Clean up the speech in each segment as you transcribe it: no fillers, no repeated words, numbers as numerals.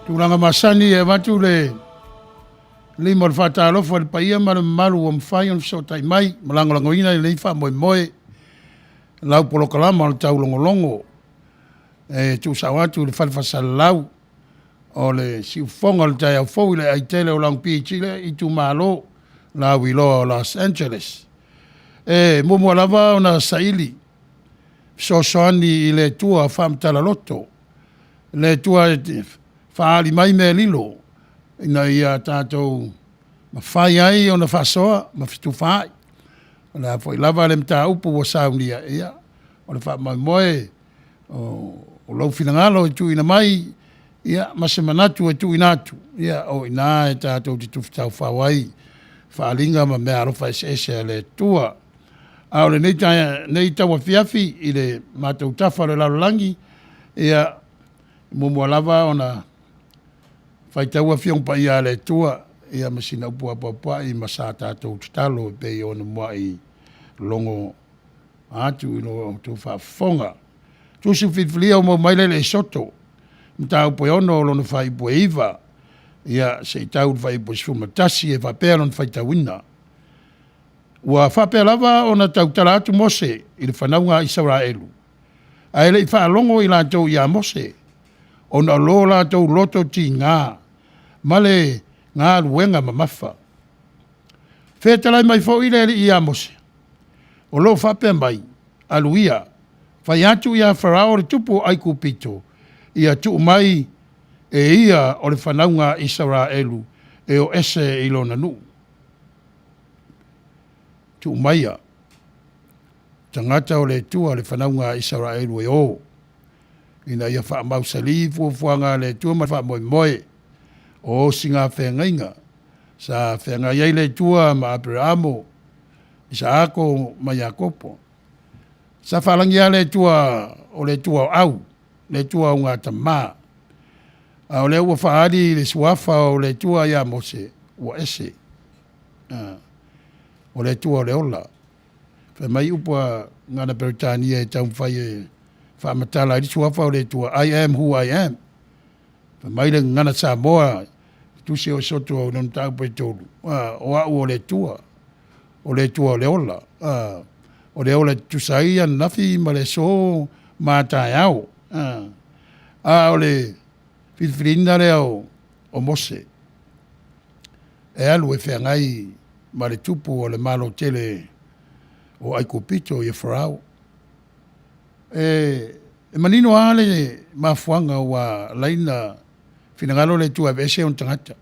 Tulaga masani e avatu le lima o le faatalofa i le paia ma le mamalu ua mafai ona fesootai mai ma lagolagoina lenei faamoemoe lau polokalama o le taulogologo e tuusao atu i le fale faasalalau o le siufofoga o le taeao fou i le aitele o Long Beach i le itumalo lauiloa o Los Angeles. E muamua lava ona saili fesoasoani i le Atua faamatala loto, le Atua e faaali mai mea lilo ina ia tatou mafai ai ona faasoa ma fetufaai. O le a foi lava le mataupu ua saunia, ia, o le faamoemoe o lou finagalo e tuuina mai ia ma se manatu e tuuina atu, ia o i ina e tatou te tufataufao ai faaaliga ma meaalofa eseese a le Atua. A o lenei nei tauafiafi i le matou tafa o le lalolagi, ia, e muamua lava ona faitaua Afioga Paia a le Atua, ia ma sina upu apoapoai ma sa tatou tatalo e pei ona muai logo atu i lo outou faafofoga. Tusi Filifilia ua maua mai lea i le Esoto, mataupu e 6 lona fuaiupu e 9, ia se i tau i le fuaiupu e 11 e faapea lona faitauina. Ua faapea lava ona tautala atu Mose i le fanauga a Isaraelu, ae le i faalogo i latou ia Mose, ona o lo latou loto tiga ma le galuega mamafa. Fetalai mai foi le Alii ia Mose, o lo o faapea mai, Alu ia, fai atu ia Farao le tupu o Aikupito, ia tuu mai e ia o le fanauga a Isaraelu e o ese i lona nuu. Tuu maia tagata o le Atua le fanauga a Isaraelu e o, ina ia faamausali fuafuaga a le Atua ma faamoemoe o osigafeagaiga sa feagai ai le Atua ma Aperaamo, Isaako ma Iakopo. Sa faalagi lava le Atua o le Atua o Au, le Atua o augatama, a o lea ua faaali le suafa o le Atua ia Mose, ua ese. O le Atua o le ola. Fai mai upu a gagana Peretania e taumafai e faamatala ai le suafa o le Atua, I am who I am. Fai mai le gagana Samoa, Tusi o Esoto i lona mataupu e 3, o au o le Atua, o le Atua o le ola, o le ola e tutusa ai ananafi ma le aso ma a taeao. A o le filifiliina lea o Mose e alu e feagai ma le tupu o le Malo tele o Aikupito ia Farao. E manino lava le mafuaaga ua ala ai ona finagalo le Atua e aveese ona tagata,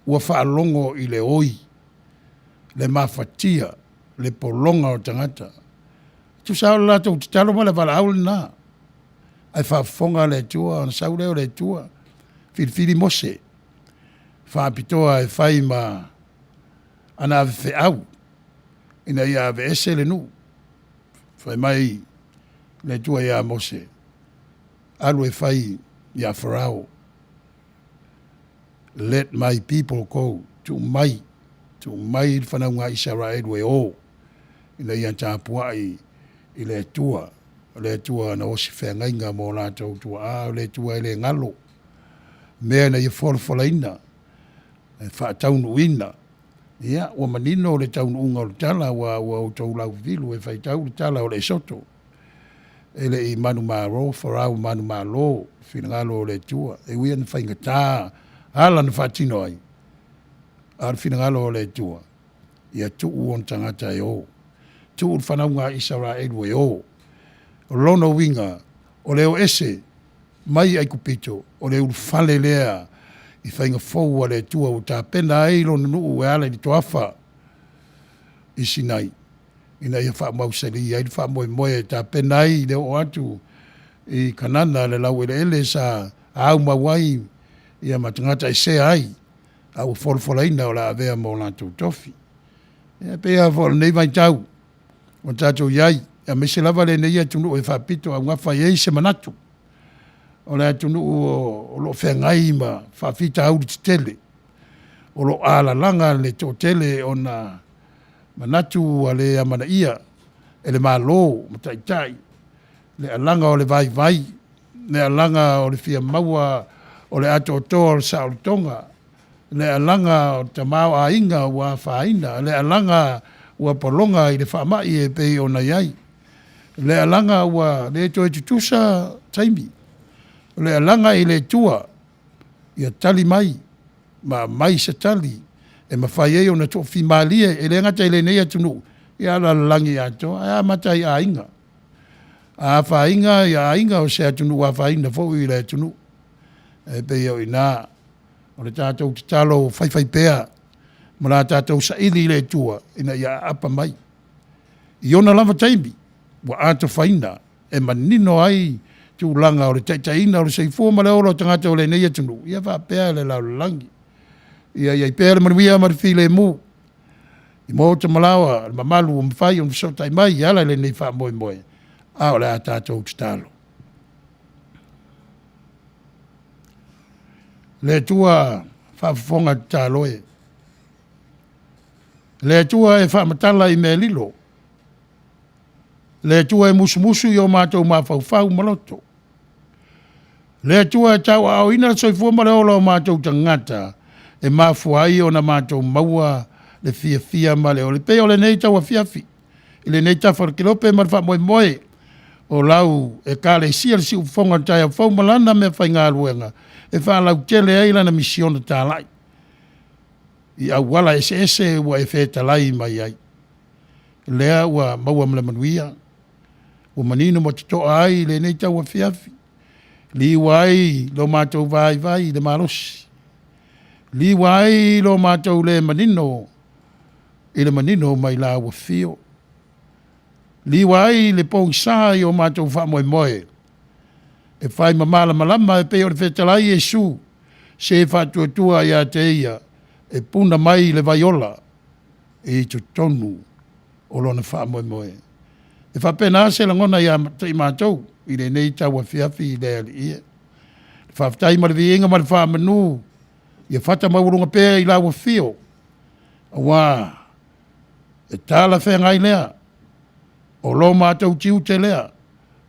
ua faalogo i le oi, le mafatia, le pologa o tagata. E tusa lava o le latou tatalo ma le valaau lena, ae faafofoga le Atua ona sau lea o le Atua filifili Mose faapitoa e fai ma ana avefeau ina ia aveese le nuu. Fai mai le Atua ia Mose, alu e fai ia Farao, let my people go, tuu mai, tuu mai le fanauga a Isaraelu e o, ina ia tapuai i le Atua, o le Atua na osi feagaiga ma o latou tuaa, o le Atua e le galo, mea na ia folafolaina, e faataunuuina. Ia, ua manino le taunuuga o le tala aua ua outou laufilu e faitau le tala o le Esoto. E le i manumalo Farao manumalo i finagalo o le Atua, e ui ina faigata ala na faatino ai, a o le finagalo o le Atua, ia tuu ona tagata e o, tuu le fanauga a Isaraelu e o. O lona uiga, o le o ese mai Aikupito, o le ulufale lea i faiga fou a le Atua ua tapena ai Lona nuu e ala i le toafa i Sinai, ina ia faamausali ai le faamoemoe e tapena ai le oo atu i Kanana, le laueleele sa aumau ai ia ma tagata esea ai, a ua folafolaina o le a avea ma o latou tofi. Ia e pei lava foi o lenei vaitau ua tatou i ai, aemaise lava lenei atunuu e faapitoaugafa i ai se manatu, o le atunuu o lo o feagai ma faafitauli tetele, o lo o alalaga le toatele ona manatu ua le amanaia e le Malo ma Taitai le alaga o le vaivai, le alaga o le fia maua. o le atoatoa o le saolotoga, le alaga o le tamaoaiga ua afaina, le alaga ua pologa i le faamai e pei ona i ai, le alaga ua le toe tutusa taimi, o le alaga i le Atua ia tali mai ma aumai se tali e mafai ai ona toafimalie, e le gata i lenei atunuu, a o le lalolagi atoa. Ae amata i aiga. A afaina aiga, o se atunuu afaina foi le atunuu. E pei o i ina o le tatou tatalo faifaipea ma la tatou saili i le Atua ina ia aapa mai i ona lava taimi ua atofaina e manino ai tulaga o le taitaiina o le soifua ma le ola o tagata o lenei atunuu, ia faapea le lalolagi. Ia i ai pea le manuia ma le filemu i maota ma laoa, le mamalu ua mafai ona fesootai mai e ala i lenei faamoemoe, a o le a tatou tatalo. Le Atua faafofoga tatalo e, le Atua e faamatala i mea lilo, le Atua e musumusu i o matou mafaufau ma loto, le Atua e tauaaoina le soifua ma le ola o matou tagata, e mafua ai ona matou maua le fiafia ma le ola. E pei o lenei tauafiafi i lenei tafa o le kelope ma le faamoemoe o lau Ekalesia le Siufofoga o le Taeao Fou ma lana meafaigaluega e faalautele ai lana misiona talai i auala eseese ua e fetalai mai ai. Lea ua maua ma le manuia, ua manino ma totoa ai lenei tauafiafi, liua ai lo matou vaivai i le malosi, liua ai lo matou le manino i le manino mai lau afio, liua ai le pogisa i o matou faamoemoe e fai ma malamalama e pei o le fetalai Iesu, se faatuatua ia te Ia e puna mai le vai ola i totonu o lona faamoemoe. E faapena se lagona ia te i matou i lenei tauafiafi i le Alii e. Faafetai ma le viiga ma le faamanu ia fata maualuga pea i lau afio, aua e talafeagai lea, o lo matou tiute lea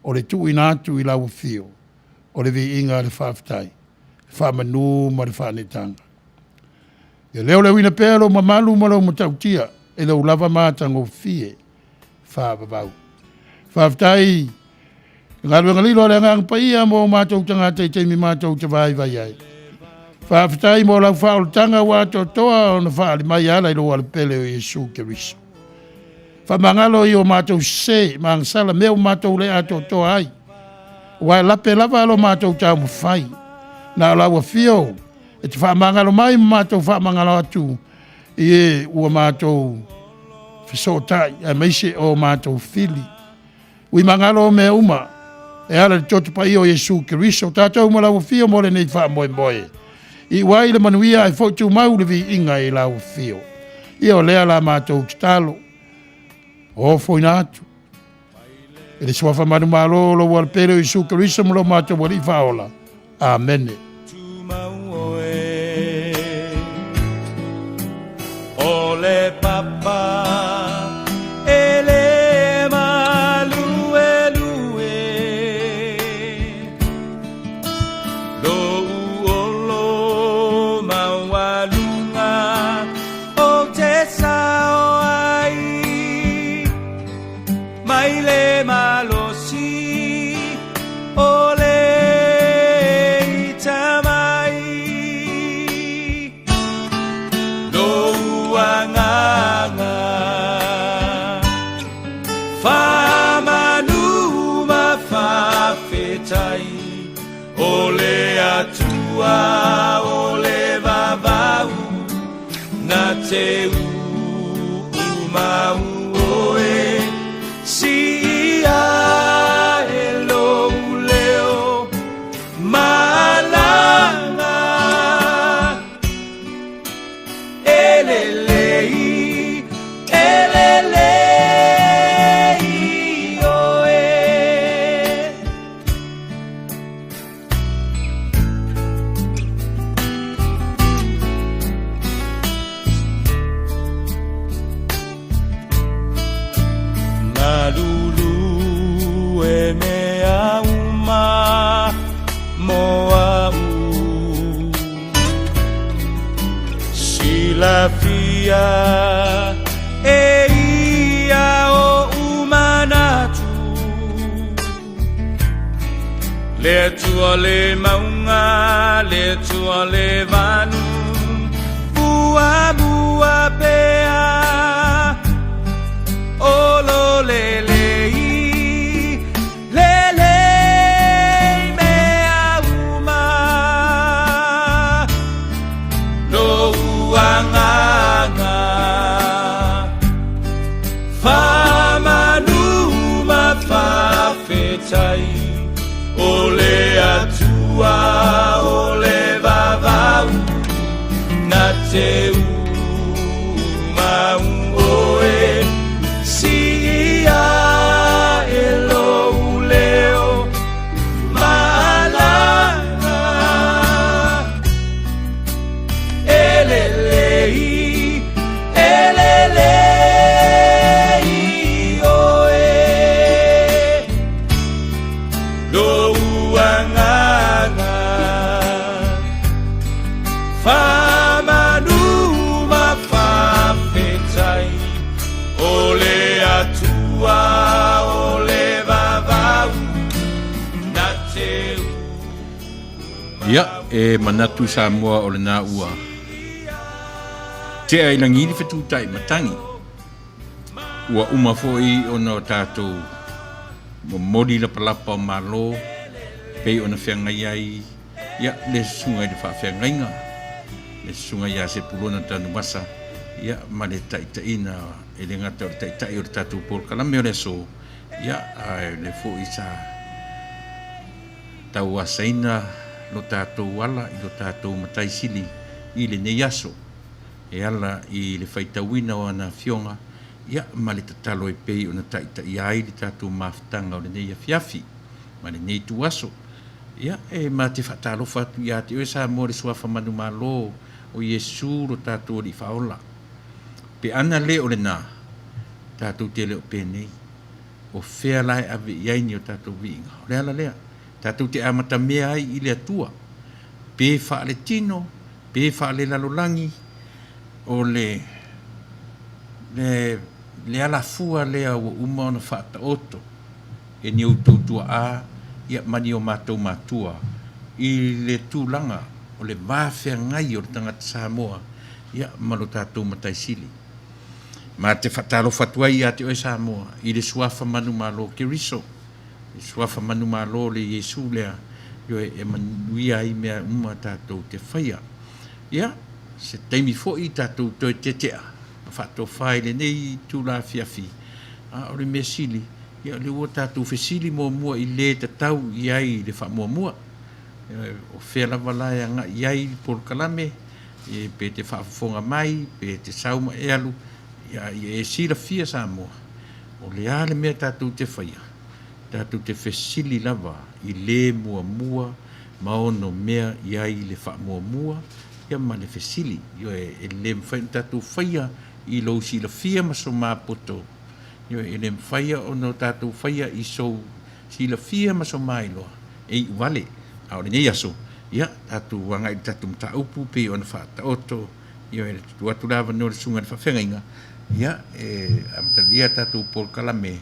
o le tuuina atu i lau afio o le viiga, le faafetai, le faamanu ma le faaneetaga. Ia leoleoina pea lou mamalu ma lou matautia i lou lava matagofie faavavau. Faafetai i galuega lilo a le Agaga Paia mo o matou tagata i taimi matou te vaivai ai. Faafetai mo lau faaolataga ua atoatoa ona faaali mai e ala i lou Alapele o Iesu Keriso. Faamagalo i o matou sese ma agasala, mea ua matou le atoatoa ai, aua e lape lava lo matou taumafai. Na o lau afio e te faamagalo mai ma matou faamagalo atu i e ua matou fesootai, aemaise o matou fili. Ui magalo mea uma e ala i le toto paia o Iesu Keriso, tatou ma lau afio mo lenei faamoemoe. Iu ai le manuia ae foi tumau le viiga i lau afio. Ia o lea la matou tatalo, ofoina atu i le suafa manumalo o lou Alapele o Iesu Keriso ma lo matou Alii Faaola. Amene. O le papa e le maluelue, Lou olo maualuga ou te sao ai, Mai le malosi o le ita mai, Lou agaga faamanu ma faafetai, O le Atua o le vavau na te uumau oe, Siia e lou leo malaga, E lelei, e lelei oe. Galulue mea uma mo au. Silafia e ia oʻu manatu Le Atua le mauga, le Atua le vanu Muamua pea O lo lelei Lelei mea uma Lou agaga Faamanu ma faafetai O le Atua o le vavau Na te umau oe Siia e lou leo Malama E lelei, e lelei oe Lou agaga Faamanu ma faafetai O le Atua o le vavau Na te Ia, e manatu Samoa o lena ua tea i lagi le fetutai matagi. Ua uma foi ona o tatou momoli lapalapa o Malo pei ona feagai ai ia le susuga i le faafeagaiga, le susuga ia Sepulona Tanuvasa, ia ma le taitaiina e le gata o le taitai o le tatou polokalame o le aso, ia ae o le foi sa tauasaina lo tatou ala i lo tatou Matai Sili i lenei aso e ala i le faitauina o ana afioga ia ma le tatalo e pei ona taitaia ai le tatou mafutaga o lenei afiafi ma lenei ituaso. Ia, e ma te faatalofa atu ia te oe Samoa le Suafa Manumalo o Iesu lo tatou Alii Faaola. Pe ana le o lena, tatou te le o penei. O fea la e ave i ai ni o tatou viiga? O le ala lea, tatou te amatamea ai i le Atua, pe faaletino, pe faalelalolagi, o le, le, le alafua lea ua uma ona faataoto e ni outou tuaa ia ma ni o matou matua i le tulaga o le va feagai o le tagata Samoa ia ma lo tatou Matai Sili. Ma te faatalofa atu ai ia te oe Samoa i le Suafa Manumalo Keriso, le Suafa Manumalo le Iesu lea, ioe, e manuia ai mea uma tatou te faia. Ia, se taimi foi tatou toe tetea ma faatofa i lenei itula afiafi, a o le mea sili, ia o lea ua tatou fesili muamua i le tatau i ai le faamuamua. O fea lava la e agai i ai le polokalame, pe te faafofoga mai, pe te sau ma e alu, ia e silafia Samoa, o le a le mea tatou te faia, tatou te fesili lava i le muamua ma ono mea i ai le faamuamua ia ma le fesili. Ioe, e le mafai ona tatou faia i lou silafia ma so mapoto. Ioe, e le mafai ona tatou faia i sou silafia ma so mailoa e iu vale. A o lenei aso, ia, tatou agai i le tatou mataupu pei ona faataoto, ioe, le tuu atu le avanoa i le susuga i le faafeagaiga, ia, e amatalia tatou polokalame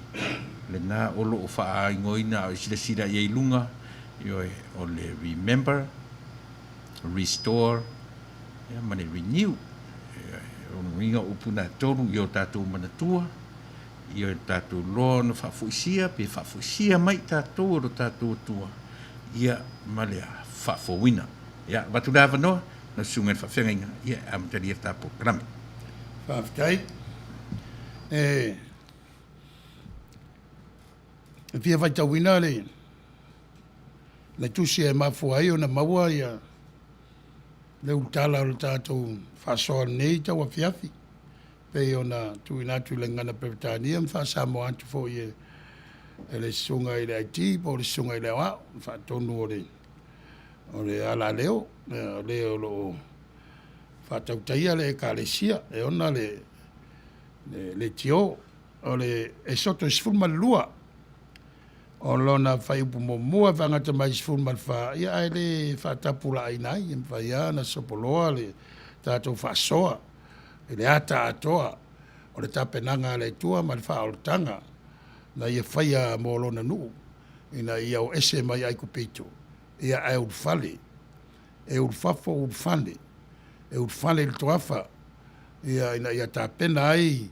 lena o lo o faaigoaina a o e silasila i ai i luga, ioe, o le Remember, Restore, ia, ma le Renew. O lona uiga o upu na e tolu i o tatou manatua, i o tatou loa ona faafoisia pe faafoisia mai tatou e lo tatou Atua, ia, ma le faafouina. Ia, avatu le avanoa, lau susuga i le faafeagaiga, ia, e amatalia le ta polokalame. Faafetai. E fia faitauina le le tusi e mafua ai ona maua ia le ulutala o le tatou faasoa lenei tauafiafi pei ona tuuina atu i le Gagana Peretania ma faa-Samoa atu foi e e le susuga i le IT po o le susuga i le Aoao faatonu o le o le alaleo o le o lo o faatautaia le Ekalesia e ona le le leitio o le Esoto 12 O lona fuaiupu muamua e faagata mai i 14, ia ae le faatapulaaina ai, e mafai lava ona sopoloa le tatou faasoa. i le ata atoa o le tapenaga a le Atua ma le faaolataga na Ia faia mo Lona nuu ina ia o ese mai Aikupito, ia ae ulufale, e ulufafo ulufale, e ulufale i le toafa, ia ina ia tapena ai,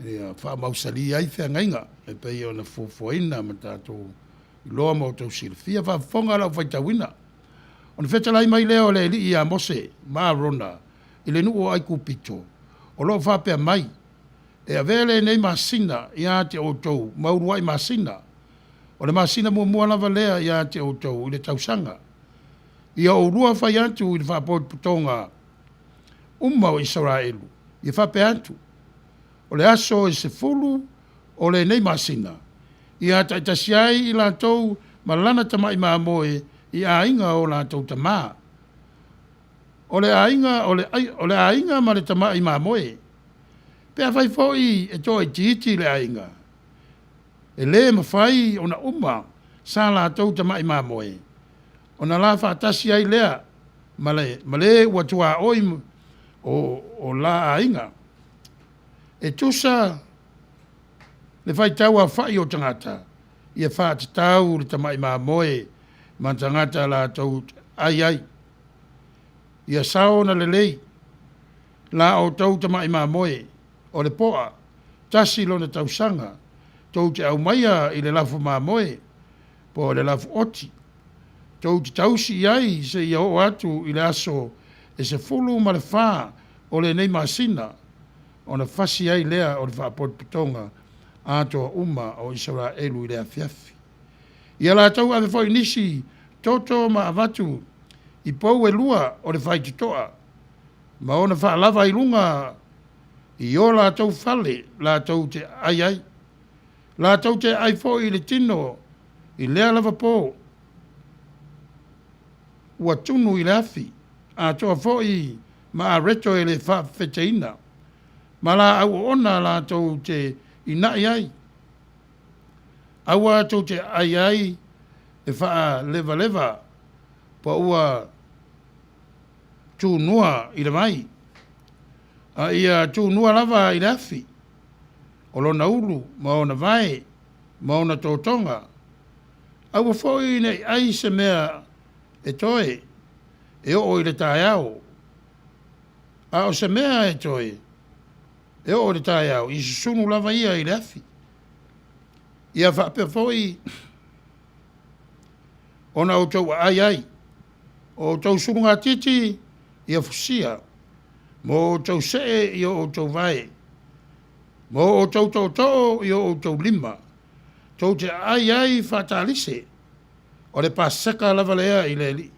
ia faamausali ai feagaiga e pei ona fuafuaina ma tatou iloa ma outou silafia. Faafofoga lau faitauina. Ona fetalai mai lea o le Alii ia Mose ma Arona i le nuu o Aikupito, o lo o faapea mai, E avea lenei masina ia te outou ma uluai masina, o le masina muamua lava lea ia te outou i le tausaga. Ia oulua fai atu i le faapotopotoga uma o Isaraelu, ia faapea atu, O le aso e 10 o lenei masina, ia taitasi ai i latou ma lana tamai mamoe i aiga o latou tamā. O le aiga, o le, o le aiga ma le tamai mamoe. Pe afai foi e toaitiiti le aiga, e lē mafai ona uma sa latou tamai mamoe, ona la faatasi ai lea ma le, ma le ua tuaoi o, o la aiga. E tusa le faitau aofai o tagata, ia faatatau le tamai mamoe ma tagata latou ai ai. Ia sao ona lelei la outou tamai mamoe o le poa, tasi lona tausaga, tou te aumaia i le lafo mamoe po o le lafo oti, tou te tausi i ai seia oo atu i le aso e 14 o lenei masina, ona fasi ai lea o le faapotopotoga atoa uma o Isaraelu i le afiafi. Ia latou ave foi nisi toto ma avatu i pou e lua o le faitotoa ma ona faalava i luga i o latou fale latou te ai ai. Latou te ai foi i le tino i lea lava po ua tunu i le afi, atoa foi ma areto e le faafefeteina, ma laau oona latou te inai ai. Aua tou te ai ai e faalevaleva po ua tunua i le vai, a ia tunua lava i le afi, o lona ulu ma ona vae ma ona totoga. Aua foi ne i ai se mea e toe e oo i le taeao, a o se mea e toe e oo i le taeao, i susunu lava ia i le afi. Ia faapea foi ona outou aai ai, o outou sulugatiti ia fusia, ma o outou see i o outou vae, ma o outou tootoo i o outou lima, tou te aai ai faatalise, o le Paseka lava lea i le Alii.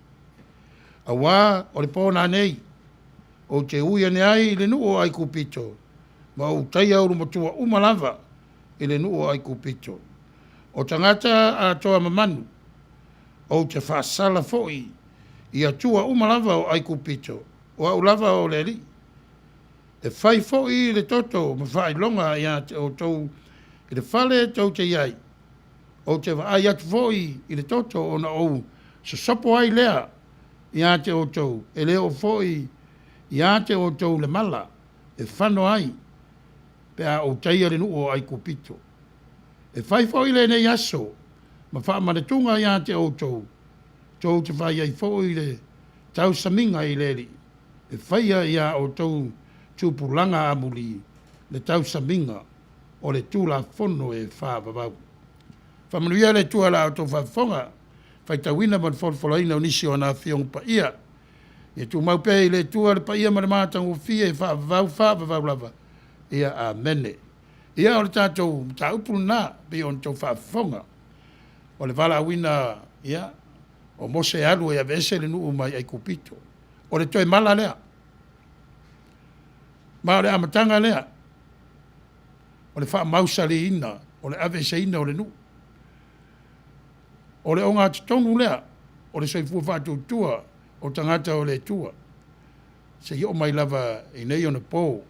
Auā o le po nanei, ou te ui ane ai i le nuu o Aikupito, ma ou taia ulumatua uma lava i le nuu o Aikupito, o tagata atoa ma manu, ou te faasala foi i Atua uma lava o Aikupito, o au lava o le Alii. E fai foi le toto ma faailoga ia te outou i le fale tou te i ai, ou te vaai atu foi i le toto ona ou sosopo ai lea ia te outou, e le oo foi ia te outou le mala e fano ai pe a ou taia le nuu o Aikupito. E fai foi lenei aso ma faamanatuga ia te outou, tou te fai ai foi le tausamiga i le Alii, e faia i a outou tupulaga amuli le tausamiga o le Tulafono e faavavau. Faamanuia le Atua i la outou faafofoga, faitauina ma le folafolaina o nisi o ana Afioga Paia. Ia tumau pea i le Atua le paia ma le matagofie e faavavau, faavavau lava. Ia Amene. Ia o le tatou mataupu lena pei ona outou faafofoga. O le valaauina ia o Mose e alu e aveese le nuu mai Aikupito. O le toe mala lea. Ma o le amataga lea o le faamausaliina o le aveeseina o le nuu. O le ogatotonu lea o le soifua faatuatua o tagata o le Atua seia oo mai lava i nei ona po.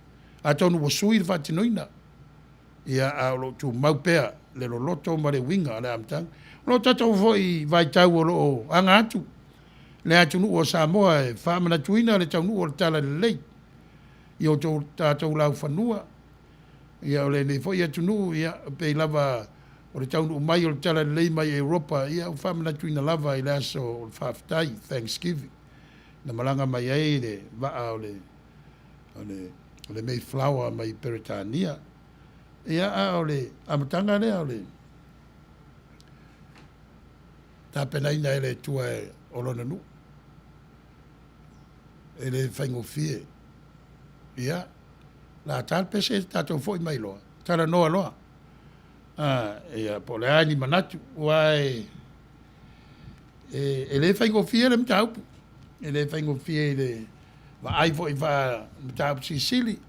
Atonu ua sui le faatinoina, ia, a o lo o tumau pea le loloto ma le uiga o le amataga. O lo o tatou foi vaitau o lo o aga atu le atunuu o Samoa e faamanatuina le taunuu o le Talalelei. i o tatou laufanua. Ia, o lenei foi atunuu, ia, pei lava o le taunuu mai o le talalelei mai Europa, ia, ua faamanatuina lava i le aso o le faafetai, Thanksgiving, na malaga mai ai le vaa o le, o le, o le Mayflower mai Peretania. Ia, a o le amataga lea o le tapenaina e le Atua o Lona nuu. E le faigofie. Ia, la ta le pese tatou foi mai loa, talanoa loa. A, ia, po o le a ni manatu, aua e, e, e le faigofie le mataupu. E le faigofie i le vaai foi faa-mataupu silisili,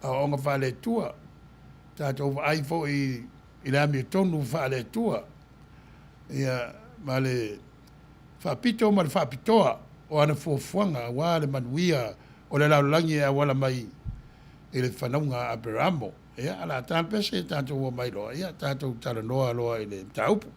aoaoga faale-Atua, tatou vaai foi i le amiotonu faale-Atua, ia, ma le faapito ma le faapitoa o ana fuafuaga aua le manuia o le lalolagi e auala mai i le fanauga a Aperamo. Ia, o le a ta le pese, tatou omai loa, ia, tatou talanoa loa i le mataupu.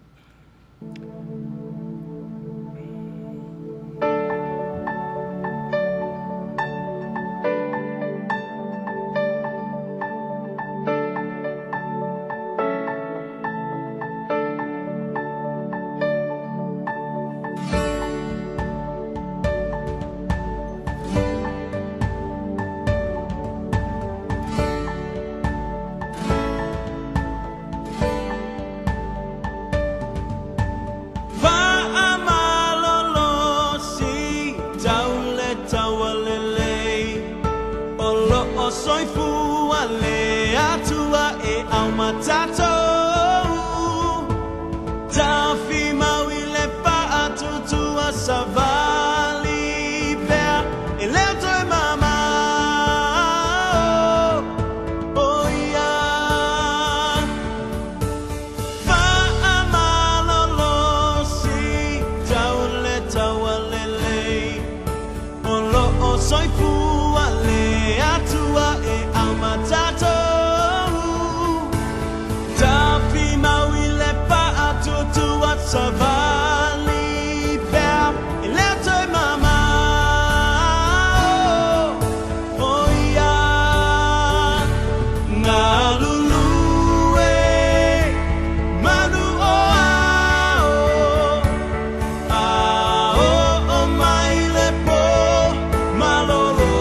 Faamalolosi tau le taua lelei o loo soifua le Atua e auma tatou tafimau i le faatuatua savali pea e le o toe mamao o ia. Faamalolosi tau le taua lelei o loo soifua le Atua e auma tatou tafimau i le faatuatua savali pea e le o toe mamao o ia. Galulue manu o ao a oo mai le po malolo.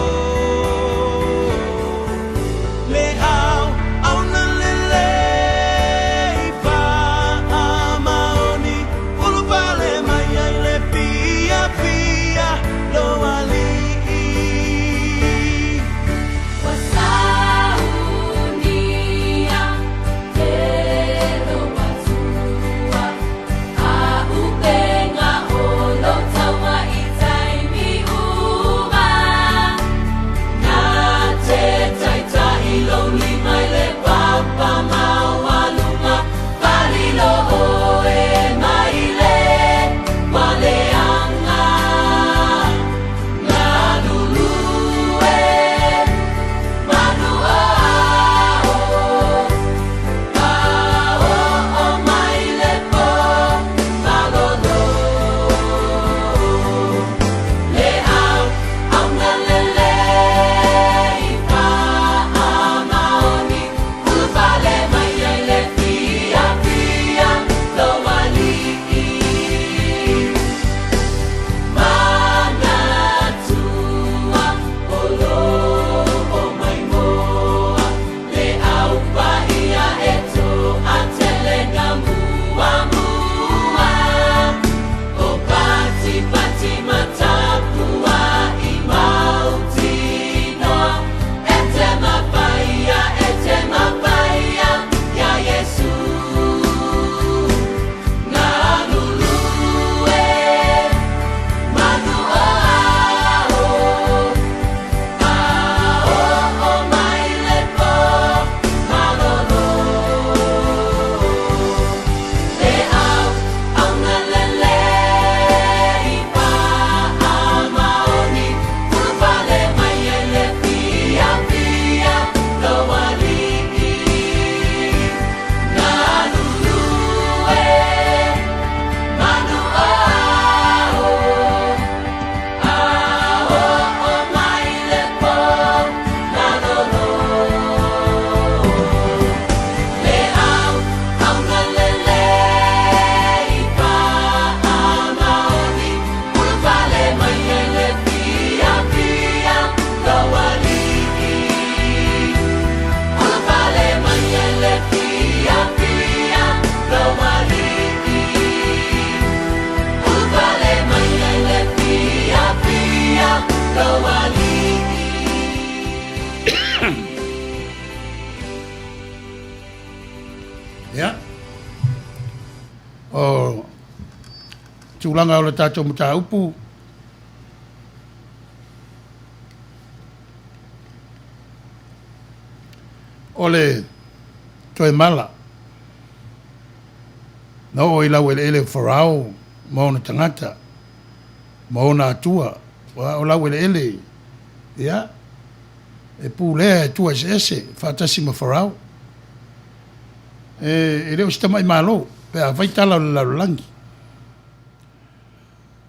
tulaga o le tatou mataupu, o le toe mala na oo i laueleele o Farao ma ona tagata ma ona atua, aua o laueleele, ia, e pulea e atua eseese faatasi ma Farao. E le o se tamai Malo pe afai tala o le lalolagi.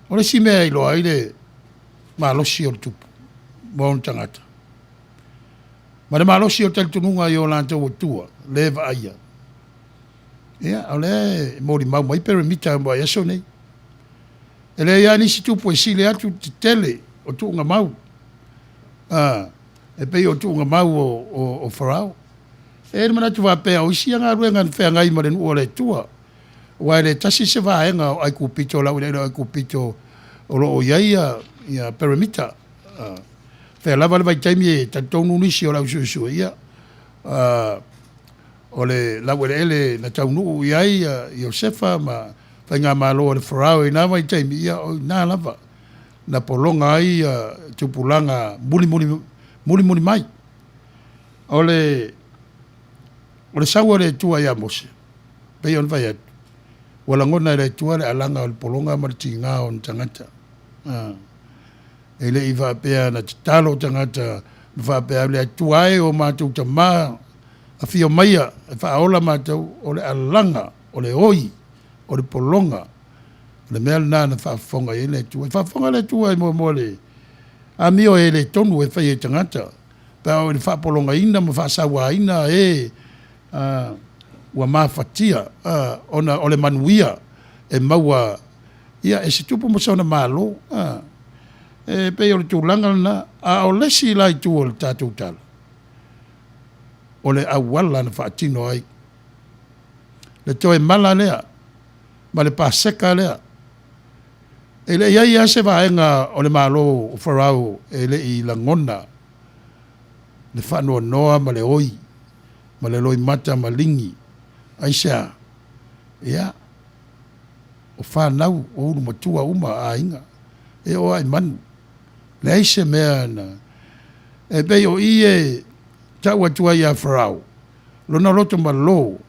O le isi mea e iloa ai le malosi o le tupu ma ona tagata, ma le malosi o le talitonuga i o latou atua le vaaia, ia, o lea e molimau mai Peremita mo aso nei. E leai lava nisi tupu e sili atu le tetele o tuugamau, e pei o tuugamau o Farao. E i ai le manatu faapea o isi ia galuega na feagai ma le nuu o le Atua, aua e le tasi se vaega o Aikupito, o laueleele o Aikupito o lo o i ai ia Peremita. Fea lava le vaitaimi e talitonu nisi o le au suesue, ia, o le laueleele na taunuu i ai Iosefa ma faigamalo a le Farao i na vaitaimi, ia o i ina lava na pologa ai tupulaga mulimuli, mulimuli mai. O le sau a le Atua ia Mose, pei ona fai atu, ua lagona e le Atua le alaga o le pologa ma le tiga o ona tagata. E le i faapea na tatalo tagata ma faapea, le Atua e o matou tama, afio maia e faaola matou, o le alaga, o le oi, o le pologa, o le mea lena na faafofoga i ai le Atua. E faafofoga le Atua i muamua le amio e le tonu e fai e tagata, pe a oo i le faapologaina ma faasauaina e ua mafatia ona o le manuia e maua ia e se tupu ma sona malo. E pei o le tulaga lena. A o le isi la itu o le tatou tala, o le auala na faatino ai le toe mala lea ma le Paseka lea. E le i i ai lava se vaega o le malo o Farao e le i lagona le faanoanoa ma le oi ma le loimata maligi. Aisea? Ia, o fanau, o ulu matua uma a aiga, e oo lava i manu. Leai se mea na... E pei o i e tau atu ai ia Farao, lona loto malo,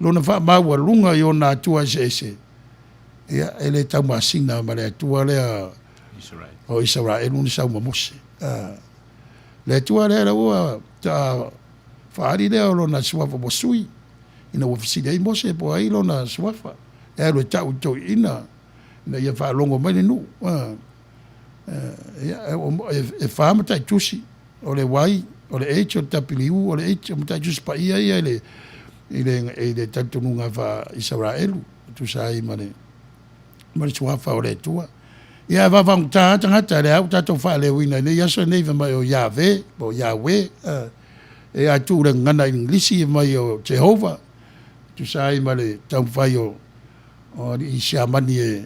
lona faamaualuga i ona atua eseese, ia, e le taumasina ma le Atua lea o Isaraelu na sau ma Mose. Le Atua lea ua faatoa faaali lea o lona suafa ua sui, ina ua fesili ai Mose po o ai lona suafa, e alu e tau i toeaiina ina ia faalogo mai le nuu. E fa mataitusi, o le Y, o le H, o le W, o le H, o mataitusi paia ia i le talitonuga faa-Isaraelu, e tusa ai ma le suafa o le Atua. Ia ae vaavaagota lava tagata, lea ua tatou faaleoina i nei aso nei fai mai o Iave po o Yahweh, e a tuu i le gagana Igilisi fai mai o Jehovah, e tusa ai ma le taumafai o alii Siamani e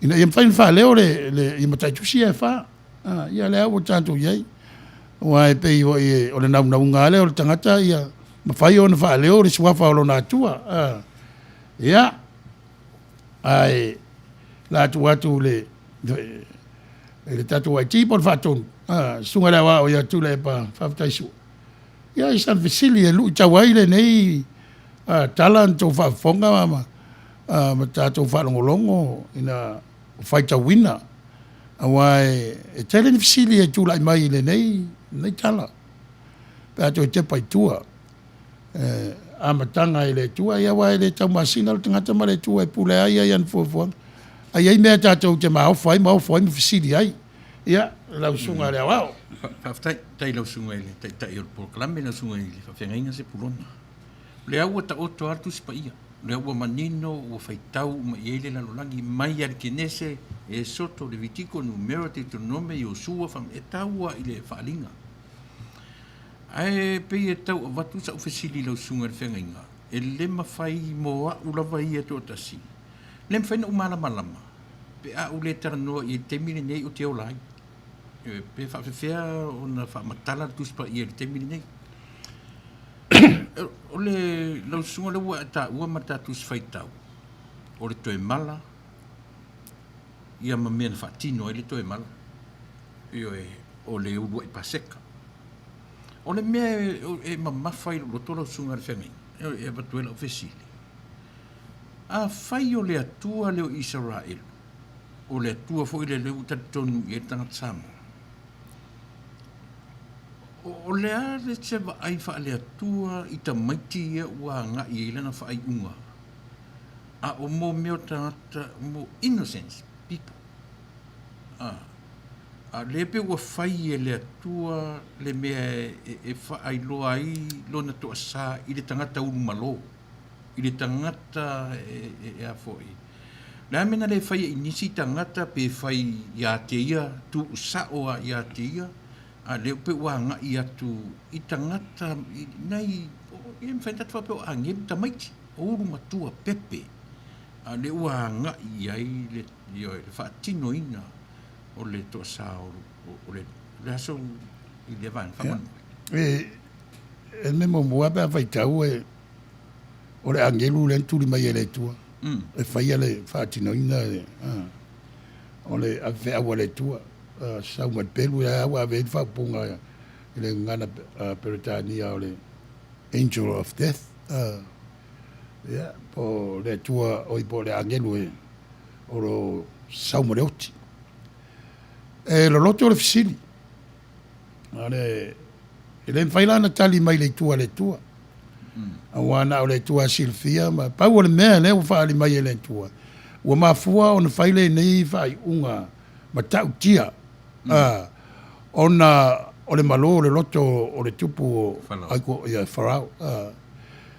ina ia mafai ona faaleo le mataitusi ia e fa. Ia lea ua tatou i ai. Aua e pei foi o le naunauga lava lea o le tagata ia mafai ona faaleo le suafa o lona Atua. Ia, ae la tuu atu i le tatou IT po o le Faatonu, le Susuga i le Aoao ia Tuilaepa Faafetai Sua, ia i sana fesili e luitau ai lenei tala na outou faafofoga ma tatou faalogologo ina ua faitauina, aua e tele ni fesili e tulai mai i lenei tala pe a toe tepa i tua. Amataga i le Atua, ia aua e le taumasina le tagata ma le Atua e pule lava ia i ana fuafuaga. Ae i ai mea tatou te maofa ai ma ofo ai ma fesili ai. Ia, lau Susuga i le Aoao. Faafetai, faafetai i lau Susuga i le Taitai o le Polokalame, lau Susuga i le Faafeagaiga Sepulona. O lea ua taoto lava le Tusi Paia, o lea ua manino, ua faitau uma i ai le lalolagi, mai lava i le Kenese, Esoto, Levitiko, Numera, Deuteronome, Iosua, e tau lava i le Faaaliga. Ae pei e tau avatu sau fesili i lau susuga i le feagaiga, e le mafai mo au lava ia toatasi, le mafai ona ou malamalama pe a ou le talanoa i ai i le taimi lenei ou te ola ai. Pe faapefea ona faamatala le Tusi Paia i le taimi lenei. O le lau susuga lea ua e taua ma le ta Tusi Faitau, o le toe mala. ia ma mea na faatino ai le toe mala, ioe, o le uluai Paseka. O le mea e mamafa i lou loto lau susuga i le feagaiga, e avatu ai lau fesili, Afai o le Atua lea o Isaraelu, o le Atua foi lea lea ua talitonu i ai le tagata Samoa, o le a le se vaai faale-Atua i tamaiti ia ua agai i ai lana faaiuga, a o mo mea o tagata, mo innocents people, a, a o lea pei ua fai e le Atua le mea e faailoa ai lona toasa i le tagata ulumalo. i le tagata e a foi. O le a mea na le faia i nisi tagata pe fai ia te ia, tuusao lava ia te ia, a o lea pei ua agai atu i tagata, i nai, e le mafai ona tatou faapea o agelu tamaiti, o ulu matua pepe, a o lea ua agai i ai le, ioe, le faatinoina o le toasa o le, o le aso i lea vaega faamolemole. E le mea muamua lava pe a faitau e o le agelu lea na tuli mai e le Atua e faia le faatinoina o le avefeau a le Atua, sau mai le pelu ia ua ave ai le faaupuga i le gagana Peretania o le angel of death, ia, po o le Atua oi po o le agelu e o lo o sau ma le oti. E loloto le fesili. A le, e le mafai la ona tali mai le itu a le Atua. Aua na o le Atua e silafia ma pau o le mea lea ua faaali mai e le Atua, ua mafua ona fai lenei faaiuga matautia, ona o le malo o le loto o le tupu o Farao. Ia, Farao.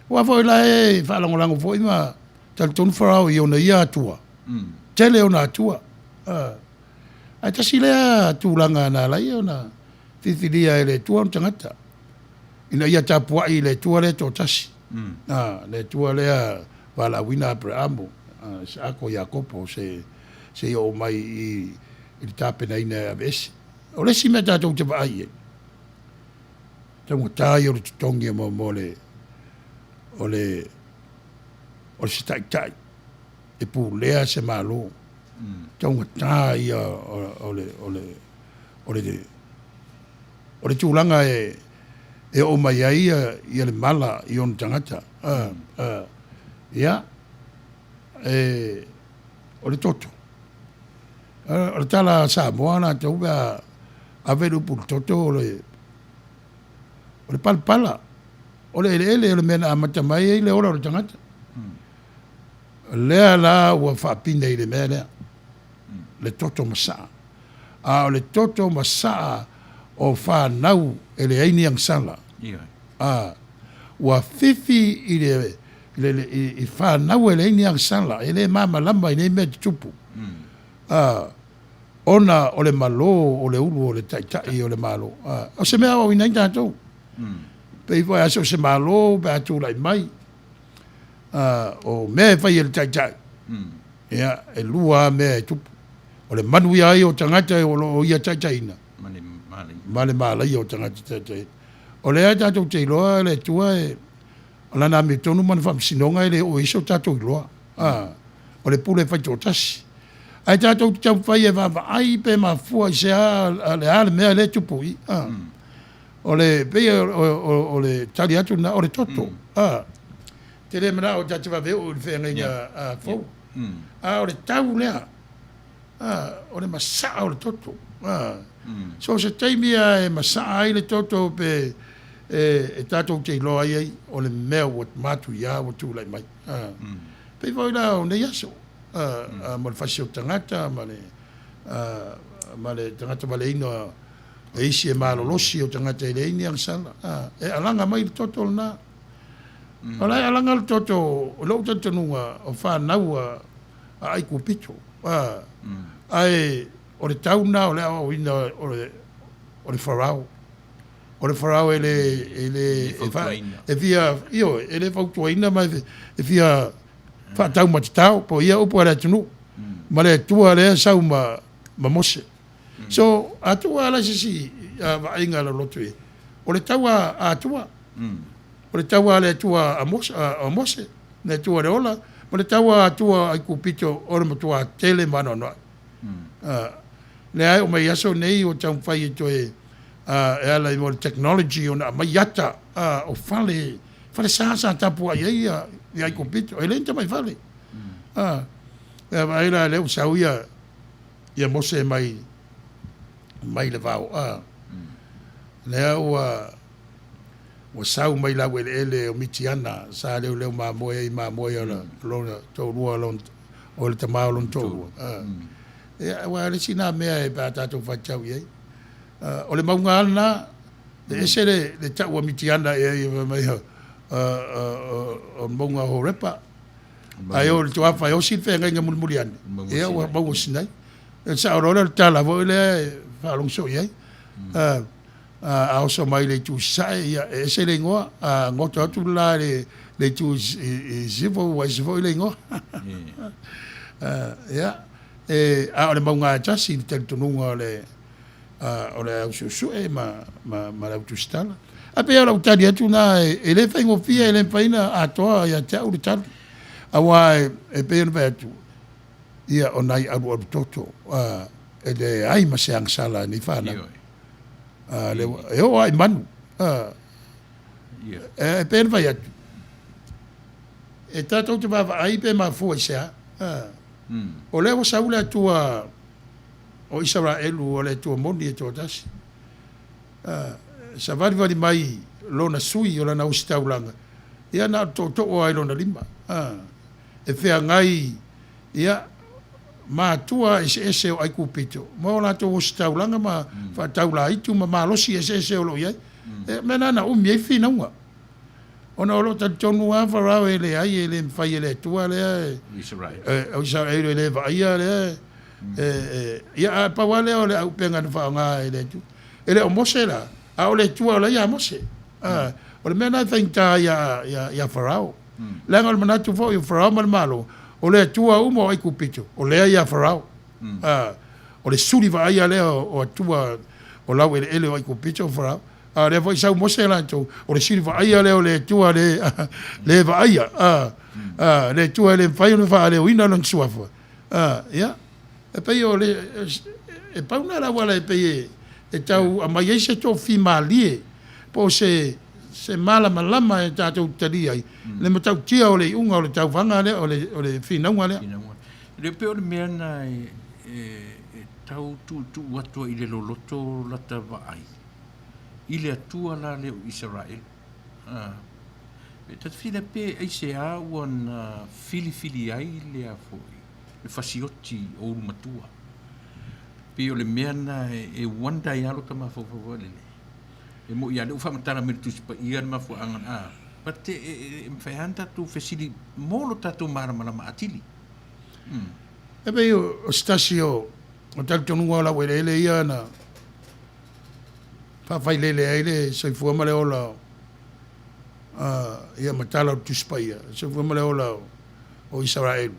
Aua foi la e faalagolago foi ma talitonu Farao i ona ia Atua, tele ona Atua. Ae tasi lea tulaga na ala ai ona filifilia e le Atua ona tagata, ina ia tapuai i le Atua lea e toatasi, le Atua lea valaauina Aperamo, Isaako, Iakopo, seia oo mai i le tapenaina e aveese. O le isi mea tatou te vaai i ai, taugata ia o le totogi mo le, o le, o se taitai e pulea se Malo, taugata ia o le, o le, o le, o le tulaga e, e oo mai ai ia le mala i ona tagata. Ia, e, o le toto. O le tala a Samoa latou pe a ave le upu i le toto, o le, o le palapala, o le eleele, o le mea na amata mai ai le ola o le tagata. O lea la ua faapine i le mea lea, le toto masaa. A o le toto masaa o fanau e leai ni agasala, a, ua fifi i le, le, le, i fanau e leai ni agasala, e le malamalama i nei mea tutupu, a, ona o le malo o le ulu o le taitai o le Malo. A, o se mea aoaoina ai tatou. Pei foi a so o se Malo pe a tulai mai, o mea e fai e le taitai, ia, e lua lava mea e tupu. O le manuia ai o tagata o lo o ia taitaiina, ma le malaia o tagata taitaiina. O lea tatou te iloa le Atua e, o lana amiotonu ma le faamasinoga e le oo i ai so tatou iloa. O le pule faitoatasi. Ae tatou te taumafai e vaavaai pe mafua i se a, le a le mea lea e tupu i i. O le, pei o le tali atu lena, o le toto. A, te le manao ta te vave oo i le feagaiga fou. A o le tau lea, a, o le masaa o le toto. A, so o se taimi lava e masaa ai le toto pe e tatou te iloa ai ai o le mea ua matuia ua tulai mai. A, pei foi la o nei aso, a, ma le fasi o tagata ma le, a, ma le tagata valeina E isi e malolosi o tagata e leai ni agasala. A, e alaga mai le toto lena. O la e alaga le toto o lou talitonuga o fanau a Aikupito. A, ae o le tau lena o le aoaoina o le, o le Farao. O le Farao e le, e le, e fia, ioe, e le fautuaina ma e fia faataumatatao, po o ia upu a le atunuu, ma le Atua lea e sau ma, ma Mose. So, a tuu lava la se isi vaaiga a loloto i ai, o le taua a Atua, o le taua a le Atua a Mose, le Atua o le ola, ma le taua a Atua a Aikupito o le matua tele ma anoanoai. Lea e oo mai i aso nei ua taumafai e toe e ala i mo le technology ona aumai ata o fale, fale sa sa tapuai ai ia Aikupito. E le ni tamai fale. Ia vaai la lea ua sau ia ia Mose mai mai le vao, lea ua ua sau mai laueleele o Mitiana sa leoleo mamoe ai mamoe o lona toalua lona o le tama o lona toalua. Ia, aua o le isi lena mea pe a tatou faitau i ai. O le mauga lava lena, e ese le tau a Mitiana i ai fai mai o le mauga o Horepa. Ae o i le tuafa e osi le feagaiga mulimuli ane, ia ua mauga o Sinai. E sao loa lea o le tala foi lea e faalogo soo i ai. A oso mai le itu i sasae, ia e ese le igoa. A goto atu le la i le itu i sisifo ua ese foi le igoa. Ia, a o le mauga e tasi i le talitonuga o le o le au suesue ma le au tusitala. Ae pei o lau tali atu lena, e le faigofie, e le mafai ona atoa ia te au le tali, aua e pei ona fai atu, ia o nai alualu toto, e leai ma se agasala a nei fanau. E oo lava i manu. E pei ona fai atu, e tatou te vaavaai pe mafua i se a. O lea ua sau le Atua o Isaraelu o le Atua moni e toatasi. E savalivali mai lona sui o lana ositaulaga, ia na o le tootoo lava i lona lima. E feagai ia matua eseese o Aikupito ma o latou ositaulaga ma faataulaitu ma malosi eseese o lo o i ai. O mea na na umi ai finauga. Ona o lo o talitonu lava Farao e leai e le mafai e le Atua lea o Isaraelu e le vaaia lea ia ae pau lava lea o le auupega na faaaoga e le Atua. E le o Mose la, a o le Atua o la e ia Mose. O le mea lena e faigata ai ia Farao. Leaga o le manatu foi o Farao ma le Malo, o le Atua uma o Aikupito, o lea ia Farao. O le suli vaaia lea o Atua o laueleele o Aikupito o Farao. A o lea foi sau Mose latou, o le sili vaaia lea o le Atua le, le vaaia, le Atua e le mafai ona faaleoina lona suafa. Ia, e pei o le, e pau lena o le auala e pei e tau aumai ai se tofimalie po o se, se malamalama e tatou te talia ai le matautia o le iuga o le tauvaga lea, o le finauga lea. E le pei o le mea lena e tau tuutuu atu ai i le loloto lata vaai i le Atua la lea o Isaraelu. A, e ta te fili pe aisea ua na filifili ai le a foi, le fasioti o ulumatua. Pei o le mea lena e wonder ai lava lota mafaufau foi lele. E moni lava o lea ua faamatala mai e le Tusi Paia le mafuaaga, a, but e mafai lava ona tatou fesili mo lo tatou malamalama atili. E pei o se tasi o talitonuga o laueleele ia na faafailele ai le soifua ma le ola o ia ma tala o le Tusi Paia, le soifua ma le ola o Isaraelu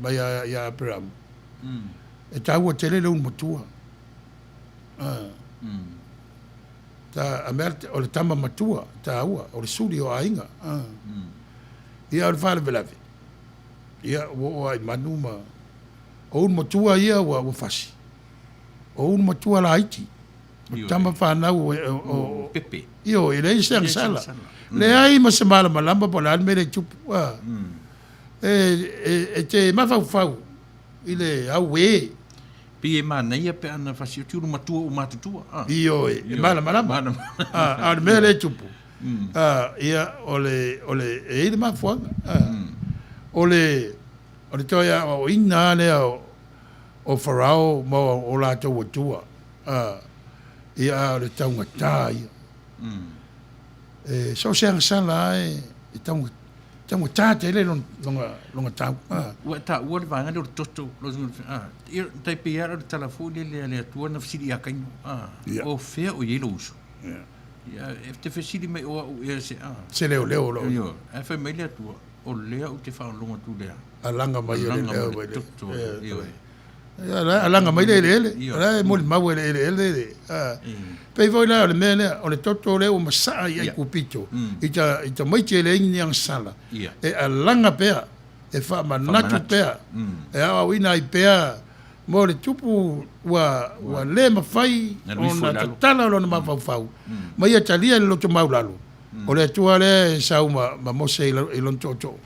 mai ia Aperamo. E taua tele le ulumatua. Ta, a mea, o le tama matua, taua, o le suli o aiga. Ia o le faalavelave, ia ua oo lava i manu ma o ulumatua ia ua fasi. O ulumatua laiti, o tama fanau o Pepe. Ioe, e leai se agasala. Leai ma se malamalama po o le a le mea lea e tupu. E te mafaufau i le auē. Pei e manaia pe ana fasi o te ulumatua ua matutua. Ioe, e malamalama. A o le mea lea e tupu, ia, o le, o le, e i ai le mafuaaga. O le, o le toe aoaoina lava lea o Farao ma o latou atua, ia, a o le taugata ia. E so o se agasala lava e taugata tele lona tau. Ua e taua le vaega lea o le toto, ia, tai pei lava o le tala foi lele a le Atua na fesili ia Kaino, o fea o i ai lou uso? Ia, e te fesili mai o au ea se a? Se leoleo o lou. Ioe, ae fai mai le Atua, o lea ou te faalogo atu lea. Alaga mai o le leo mai le toto. Ioe. Alaga mai le eleele, o la e molimau e le eleele le. Pei foi la o le mea lea, o le toto lea ua masaa i Aikupito, i tamaiti e leai ni agasala, e alaga pea, e faamanatu pea, e aoaoina ai pea. Mo le tupu ua ua le mafai ona tatala lona mafaufau ma ia talia i le loto maulalo, o le Atua lea e sau ma ma Mose i lona tootoo.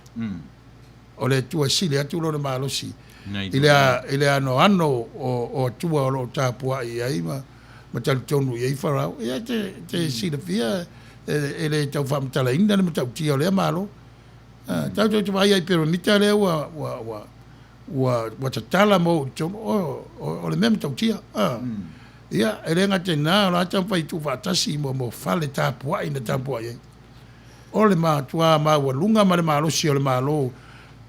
O le Atua e sili atu lona malosi i le i le anoano o o Atua o lo o tapuai i ai ma ma talitonu i ai Farao. Ia e te silafia e le tau faamatalaina le matautia o lea Malo. Tatou te vaai i peramita lea ua ua ua ua ua tatala ma oo i totonu, o o le mea matautia. Ia, e le gata i lena, o la e taumafai e tuufaatasi mo mo fale tapuai na tapuai ai. O le matua maualuga ma le malosi o le Malo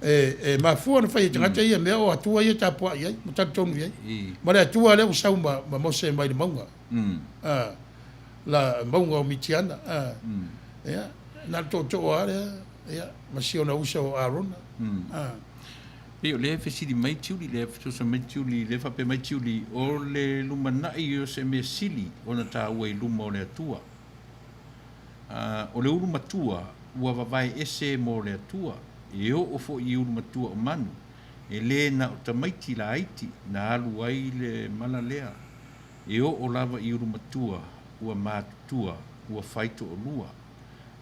e e mafua ona fai e tagata ia mea o Atua ia e tapuai ai ma talitonu i ai. Ma le Atua lea ua sau ma ma Mose mai le mauga. La mauga o Mitiana. Ia, na o le tootoo lava lea, ia, ma si ona uso o Arona. Pei o lea e fesili mai Tiuli, lea e fesoasoani mai Tiuli, lea e faapea mai Tiuli, o le lumanai o se mea sili ona taua i luma o le Atua. O le ulu matua ua vavae ese mo le Atua, e oo foi i ulu matua o manu, e le na o tamaiti laiti na alu ai le mala lea, e oo lava i ulu matua ua matutua ua fai toalua.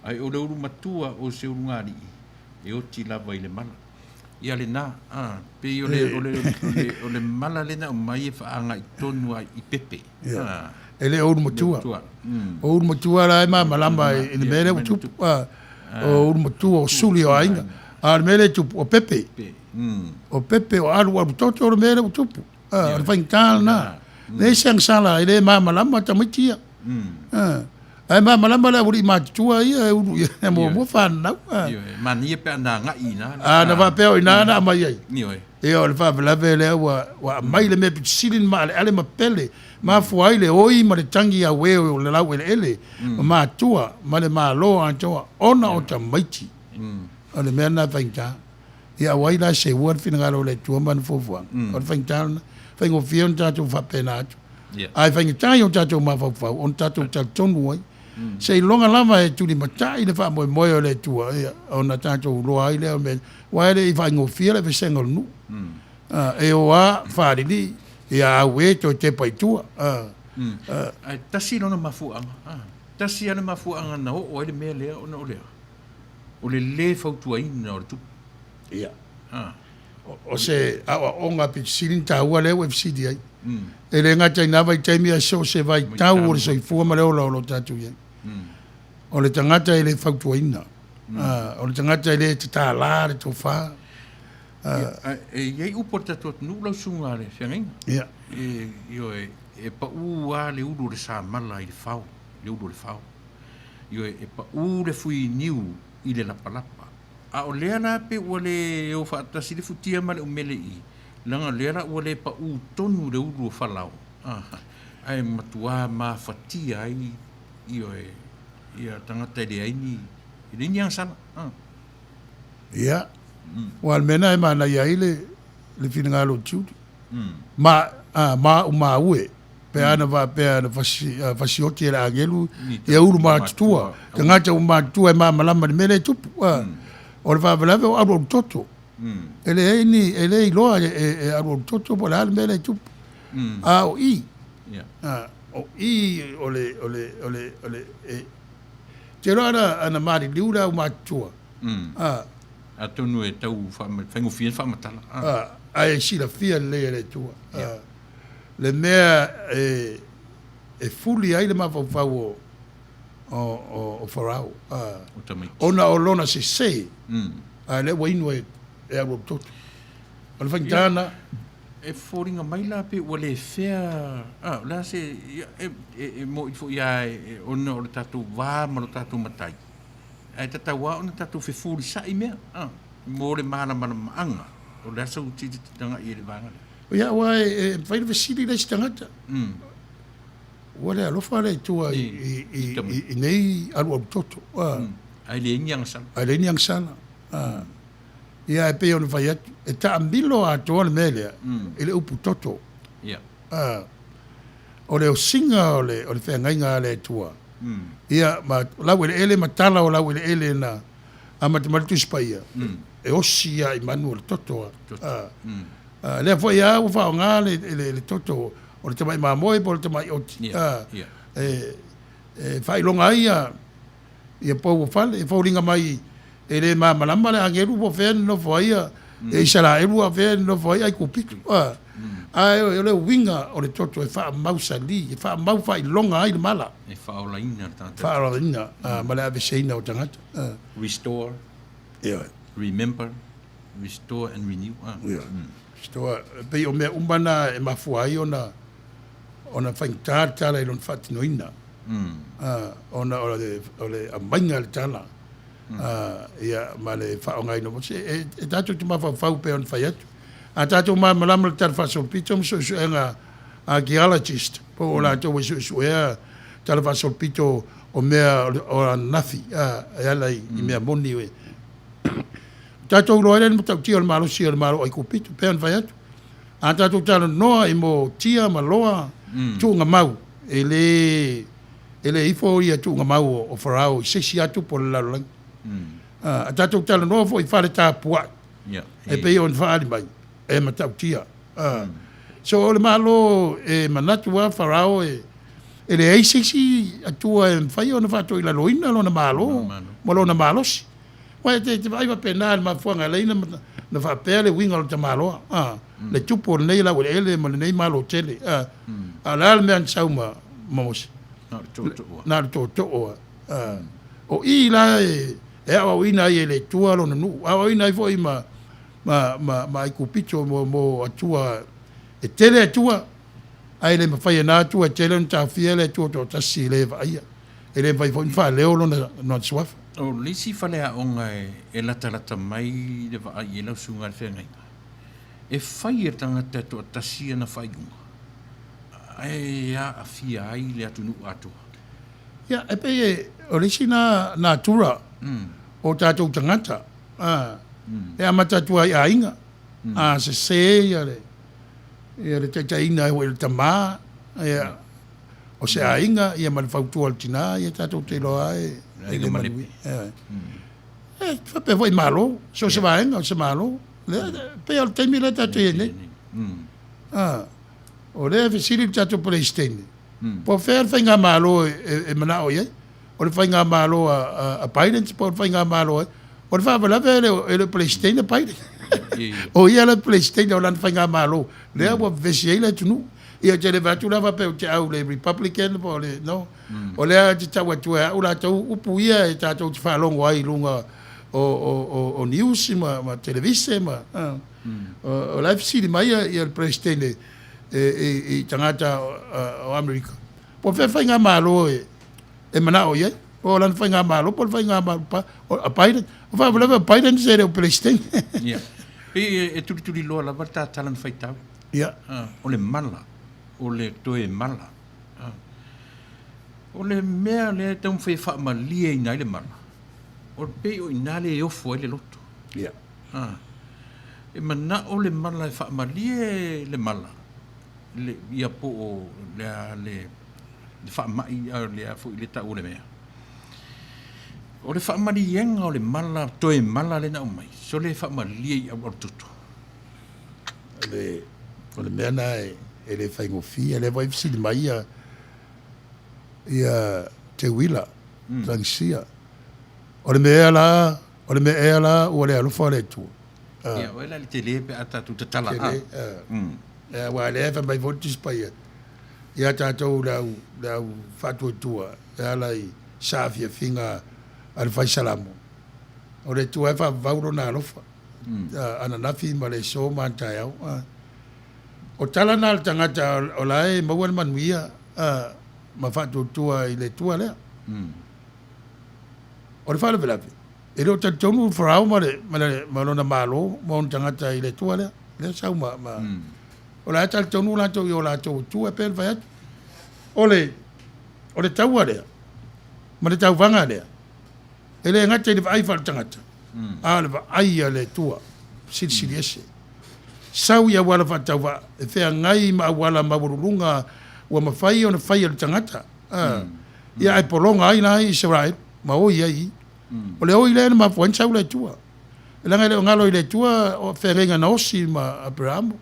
Ae o le ulu matua o se ulugalii, e oti lava i le mala. Ia lena, a, pei o le, o le, o le, o le mala lea na aumai e faaagai tonu lava i pepe. A. E le o ulu matua. O ulu matua la e malamalama i le mea lea ua tupu. O ulu matua, o suli o aiga. A o le mea lea e tupu, o pepe. O pepe, o alualu toto le mea lea ua tupu. O le faigata lena. Leai se agasala, e le malamalama tamaiti ia. Ae malamalama le aualii matutua ia e ulu i ai muamua fanau. Ioe, manaia pe ana agai i ina. A na faapea o ina na aumai ai. Ioe. Ia o le faalavelave lea ua ua aumai le mea pito sili ona maaleale ma pele, mafua ai le oi ma le tagi auē o le laueleele ma matua ma le Malo atoa ona o tamaiti. O le mea lena e faigata. Ia aua ai la e seua le finagalo o le Atua ma ana fuafuaga. O le faigata lena. Faigofie ona tatou faapena atu. Ae faigata i o tatou mafaufau ona tatou talitonu ai. Seiloga lava e tulimatai le faamoemoe o le Atua, ia, ona tatou iloa ai lea o mea. Aua e le i faigofie le vasega o le nuu. E o lava faalilii, ia auē toe tepa i tua. Ae tasi lona mafuaaga, tasi lava le mafuaaga na oo ai le mea lea ona o le a? O le lē fautuaina o le tupu. Ia. O se aoaoga pito sili ona taua lea ua e fesili ai. E le gata i na vaitaimi ae so o se vaitau o le soifua ma le ola o lo o tatou i ai. O le tagata e le fautuaina. O le tagata e le tatala le tofa. Ia, e i ai upu a le tatou atunuu lau susuga a le feagaiga. Ia. E, ioe, e pau lava le ulu o le samala i le fao, le ulu o le fao. Ioe, e pau le fui niu i le lapalapa. A o lea la pe ua le o faatasi le futia ma le umele i, leaga o lea la ua le pau tonu le ulu o Falao, ae matuā mafatia ai, ioe, ia tagata e leai ni, e leai ni agasala. Ia, aua o le mea lena e manaia ai le, le finagalo o Judy. Ma, a, maumau e. Pe ana faapea na fasioti e le agelu ia ulu matutua, tagata ua matutua e malamalama i le mea lea e tupu. O le faalavelave o alualu toto. E leai ni, e le iloa e alualu toto po o le a le mea lea e tupu. A o i, o i o le, o le, o le, o le, e, te iloa ana, ana maliliu le au matutua. Atonu e tau faigofie ona faamatala. Ae silafia lelei e le Atua. Le mea e fuli ai le mafaufau o Farao, ona o lona sese, a lea ua inu e alualu toto. O le faigata lena. E foliga mai la pe ua le fea, o le a se, e moni foi lava ona o le tatou va ma lo tatou matai, ae tatau lava ona tatou fefulisai mea mo le malamalamaaga o le aso ua tilotilo i le vaega lea. Ia, aua e mafai ona fesili le isi tagata, ua le alofa le Atua i nei alualu toto. Ae leai ni agasala. Ae leai ni agasala. Ia, e pei ona fai atu, e taamilo atoa le mea lea i le upu toto. O le osiga o le feagaiga a le Atua, ia, ma laueleele ma tala o laueleele na amata mai le Tusi Paia, e osi lava i manu o le toto. Lea foi lava ua faaaoga le, le, le toto o le tamai mamoe po o le tamai oti e, e faailoga ai ia, ia pou o fale. E foliga mai e le malamalama le agelu po o fea e nonofo ai ia Isaraelu a o fea e nonofo ai Aikupito. Ae o le uiga o le toto e faamausali, e faamau faailoga ai le mala. E faaolaina le tagata. Faaolaina ma le aveseina o tagata. Restore. Ioe. Remember. Restore and renew. Ioe. Restore. E pei o mea uma na e mafua ai ona ona faigata le tala i lona faatinoina. Ona o le, o le aumaiga le tala ia, ma le faaaogaina o e, e tatou te mafaufau pei ona fai atu. A tatou malamalama i le tala faasolopito ma suesuega archaeologist po o latou e suesuea tala faasolopito o mea o ananafi e ala i mea moni e tatou iloa ai le matautia o le malosi o le Malo o Aikupito pei ona fai atu. A tatou talanoa i mo tia ma loa tuugamau, e le e le ifo ia tuugamau o Farao i se isi lava tupu o le lalolagi. A tatou talanoa foi i fale tapuai, e pei ona faaali mai, e matautia. So o le Malo e manatu lava Farao e e leai se isi Atua e mafai ona faatoilaloina lona Malo ma lona malosi. Aua e te vaai faapena i le mafuaaga e ala ai ona faapea le uiga o le tamaloa, a, le tupu o lenei laueleele ma lenei Malo tele, a, a o le a le mea na sau ma Mose? Na o le tootoo lava. Na o le tootoo lava. A, o i la e aoaoina ai e le Atua lona nuu, aoaoina ai foi ma, ma, ma, ma Aikupito mo, mo Atua, e tele Atua, ae le mafai e na Atua e tele ona taofia le Atua toatasi e le vaaia. E le mafai foi ona faaleo lona, lona suafa. O le isi faleaoga e latalata mai le vaai i ai lau susuga i le feagaiga, e fai e le tagata e toatasi ana faaiuga, ae aafia ai le atunuu atoa. Ia, e pei e, o le isi na natura o tatou tagata, a, e amata atu lava i aiga, a sese ia le, ia le taitaiina e le tama, ia, o se aiga ia ma le fautua a le tina ia tatou te iloa lava e le manuia. E faapea foi i Malo, so o se vaega o se Malo. Lea e pei lava o le taimi lea tatou te i ai nei. O lea e fesili le tatou Peresetene, po o fea le faigamalo e manao i ai? O le faigamalo a Biden po o le faigamalo a ai? O le faalavelave e le o Peresetene Biden. O ia la le Peresetene o lana faigamalo lea ua vevesi ai le atunuu. Ia ou te le vaai atu la faapea ou te au i le Republican po o le no. O lea ou te tau atu e au latou upu ia e tatou te faalogo ai i luga o, o, o, o news ma, ma televise ma o, o la e fesili mai ia, ia le Peresetene e, e, i tagata o, o Amerika. Po o fea faigamalo e, e manao i ai? Po o lana faigamalo po o le faigamalo a Biden. O faalavelave o Biden se le o Peresetene. Ia. Pei e tulituliloa lava le ta tala na faitau. Ia. O le mala, o le toe mala. O le mea lea e taumafai e faamalieina ai le mala, o le pei o i ina lea e ofo ai le loto. Ia. E manao le mala e faamalie le mala, le, ia po o le a le, le faamai a le a foi le tau o le mea. O le faamaliega o le mala, toe mala lea na aumai, sole e faamalie i alualutoto. O le, o le mea na e, e le faigofie, lea foi fesili mai ia, ia Teuila, mm. Tagisia. O le mea ea la, o le mea ea la ua le alofa le Atua. Ia, o la le tele pe a tatou tatala a. Tele, aua lea e fai mai foi le Tusi Paia, ia tatou le au, le au faatuatua e ala i saafiafiga a le fai Salamo. O le Atua e faavavau lona alofa. Ananafi ma le aso ma ana taeao. O tala na a le tagata o la e maua le manuia ma faatuatua i le Atua lea. O le faalavelave, e le o talitonu le Farao ma, le, ma, le, ma lona malo ma ona tagata i le Atua lea. Lea sau ma, ma o la e talitonu latou i o latou Atua e pei ona fai atu. O le, o le taua lea ma le tauvaga lea, E le gata i le vaai faaletagata, a o le vaai a le Atua, silisili ese. Sau i auala faatauvaa, e feagai ma auala maualuluga ua mafai ona fai e le tagata, a, ia ae pologa ai la Isaraelu ma oi ai i. O le oi lea na mafua ai ona sau le Atua. Leaga e le o galo i le Atua o feagaiga na osi ma Aperamo.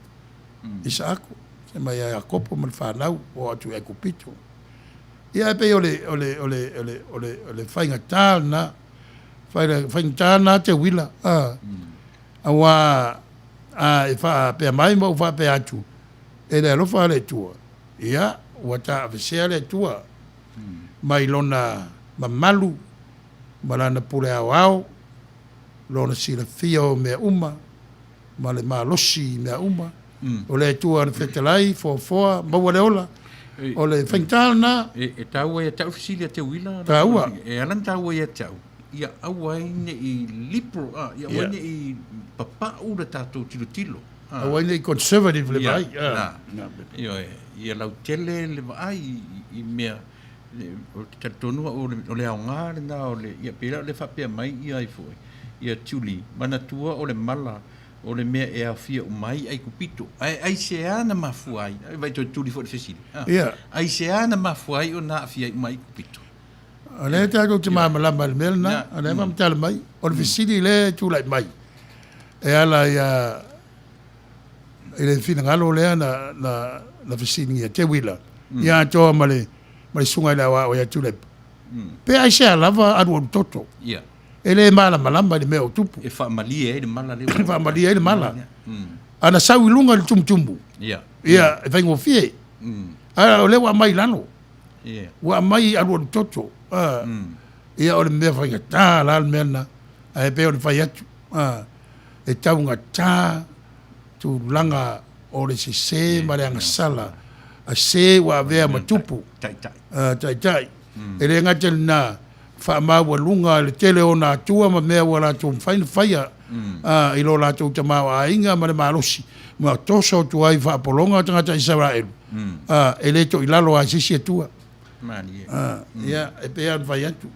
Isaako, fai mai ia Iakopo ma le fanau ua oo atu i Aikupito. Ia ae pei o le, o le, o le, o le, o le, o le faigata lena, faigata lena teuila, a, auā a e faapea mai ma ou faapea atu, e le alofa le Atua, ia, ua taavesea le Atua mai lona mamalu ma lana pule aoao, lona silafia o mea uma, ma le malosi i mea uma. O le Atua na fetalai, foafoa, maua le ola. O le faigata lena. E taua ia te au le fesili a Teuila. Taua. E ala ona taua ia te au, ia aua ai ne i liberal, a, ia aua ai ne i papau le tatou tilotilo. Aua ai ne i conservative le vaai. Ioe, ia lautele le vaai i mea, ou te talitonu au o le aoga lena o le, ia pei la o lea e faapea mai ia ai foi, ia Julie, manatua o le mala o le mea e aofia uma ai Aikupito. Ae aisea na mafua ai, vaai toe tuli foi le fesili, aisea na mafua ai ona aafia ai uma Aikupito? O lea tatou te malamalama i le mea lena, o lea e faamatala mai. O le fesili lea e tulai mai e ala ia i le finagalo lea na, na, na fesiligia Teuila ia atoa ma le, ma le susuga i le aoao ia Tuilaepa. Pe aisea lava alualu toto. E le malamalama i le mea o tupu. E faamalie ai le mala lea. E faamalie ai le mala. Ana sau i luga i le tumutumu. Ia, e faigofie. A o lea ua aumai i lalo. Ua aumai i alualu toto. Ia o le mea faigata la le mea lena. Ae pei ona fai atu, e taugata tulaga o le sese ma le agasala a se ua avea ma tupu, taitai. E le gata i lena, faamaualuga le tele o ona atua ma mea ua latou mafai ona faia i lo latou tamaoaiga ma le malosi, ma toso atu ai faapologa tagata Isaraelu, e le toilalo lava i se isi atua. Ia, e pei lava ona fai atu,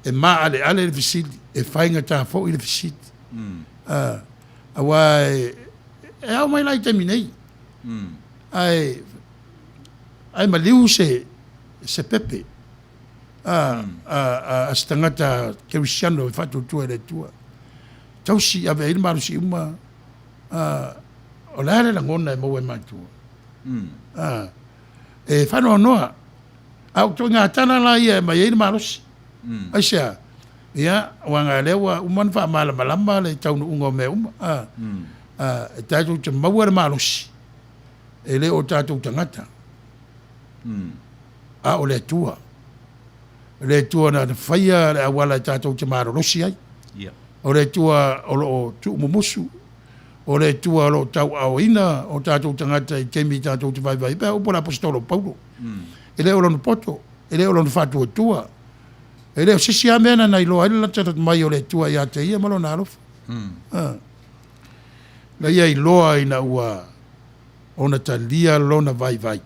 e maaleale le fesili, e faigata foi le fesili. Aua e ao mai la i taimi nei, ae ae maliu se se pepe a a se tagata kerisiano e faatuatua i le Atua. Tausi ave ai le malosi uma, o le a le lagona e maua e matua? E faanoanoa. A o ituaiga tala la ia e aumai ai le malosi. Aisea? Ia, aua o lea ua uma ona faamalamalama le taunuuga o mea uma. E tatou te maua le malosi, e le o tatou tagata, a o le Atua. O le Atua na faia le auala e tatou te malolosi ai. O le Atua o lo o tuumumusu. O le Atua o lo o tauaaoina o tatou tagata i taimi tatou te vaivai ai. Pei o upu a le Aposetolo o Paulo. E le o lona poto, e le o lona faatuatua, e le o se isi lava mea na iloa ai le latalata mai o le Atua ia te ia ma lona alofa. Na ia iloa ina ua ona talia lona vaivai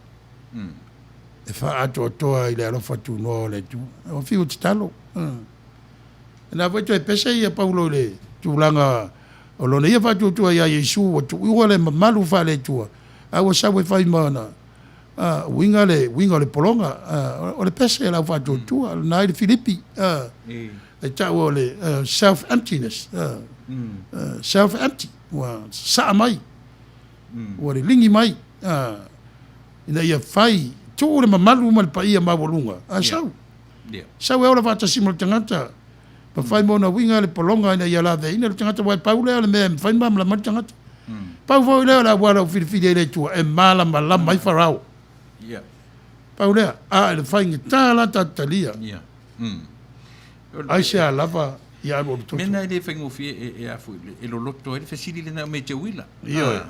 e faaatoatoa i le alofa tunoa o le Atua. Ua fiu e tatalo. Na foi toe pese ia Paulo i le tulaga o lona ia faatuatua ia Iesu ua tuua le mamalu faale-Atua, a ua sau e fai ma ona uiga le uiga o le pologa. O le pese a le au faatuatua lena i le Filipi, e taua o le self emptiness, self empty, ua sasaa mai, ua liligi mai ina ia fai tuu le mamalu ma le paia maualuga, ae sau. Sau e ola faatasi ma le tagata, ma fai ma ona uiga le pologa ina ia laveaiina le tagata, aua e pau lea o le mea e mafai ona malamalama ai le tagata. Pau foi lea o le auala ua filifili ai le Atua e malamalama ai Farao. Pau lea, a i le faigata la tatou talia. Aisea lava ia alualu toto. Mea na e le faigofie e, a foi, e loloto ai le fesili lena e aumai e Teuila. Ioe.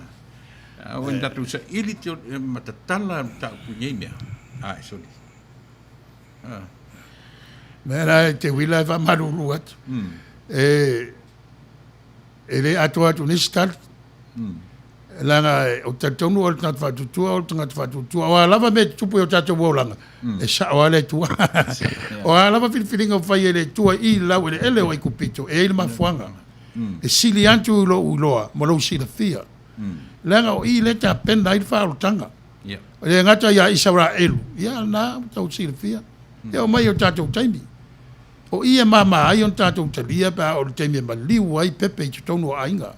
Aua ne i tatou saili te, ma tatala mataupu i nei mea. Ae soli. Mea la e Teuila e faamalulu atu. E e le atoa atu nei se tali. Leaga ou te talitonu o le tagata faatuatua o le tagata faatuatua. O a lava mea e tutupu i o tatou olaga, e sao lava le Atua. O a lava filifiliga ua fai e le Atua i le laueleele o Aikupito, e i ai le mafuaaga. E sili atu i lou iloa ma lou silafia. Leaga o i lea e tapena ai le faaolataga. E le gata ia Isaraelu, ia lena ua tau silafia. E oo mai i o tatou taimi. O i e mama ai ona tatou talia pe a oo i le taimi e maliu ai pepe i totonu o aiga.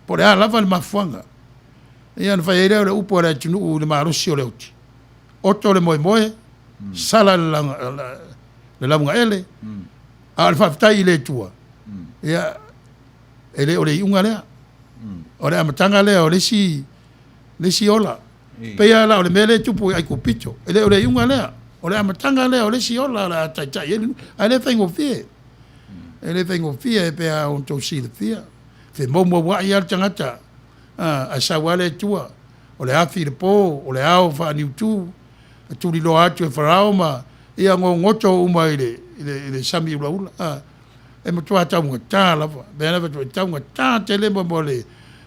Po o le a lava le mafuaaga. Ia ona fai ai lea o le upu a le atunuu i le malosi o le oti, oto le moemoe, sala le laugaele, a o le faafetai i le Atua, ia, e le o le iuga lea. O le amataga lea o le isi, le isi ola. E pei lava la o le mea lea e tupu i Aikupito, e le o le iuga lea, o le amataga lea o le isi ola o le a taitai ai le nuu, ae le faigofie. E le faigofie e pei lava ona outou silafia, femoumouai lava le tagata, ae sau lava le Atua, o le afi i le po, o le ao faaniutu, e tuliloa atu e Farao ma ia gogoto uma i le, i le, i le sami ulaula. E matua taugata lava. Mea lava e taugata tele mo, mo le,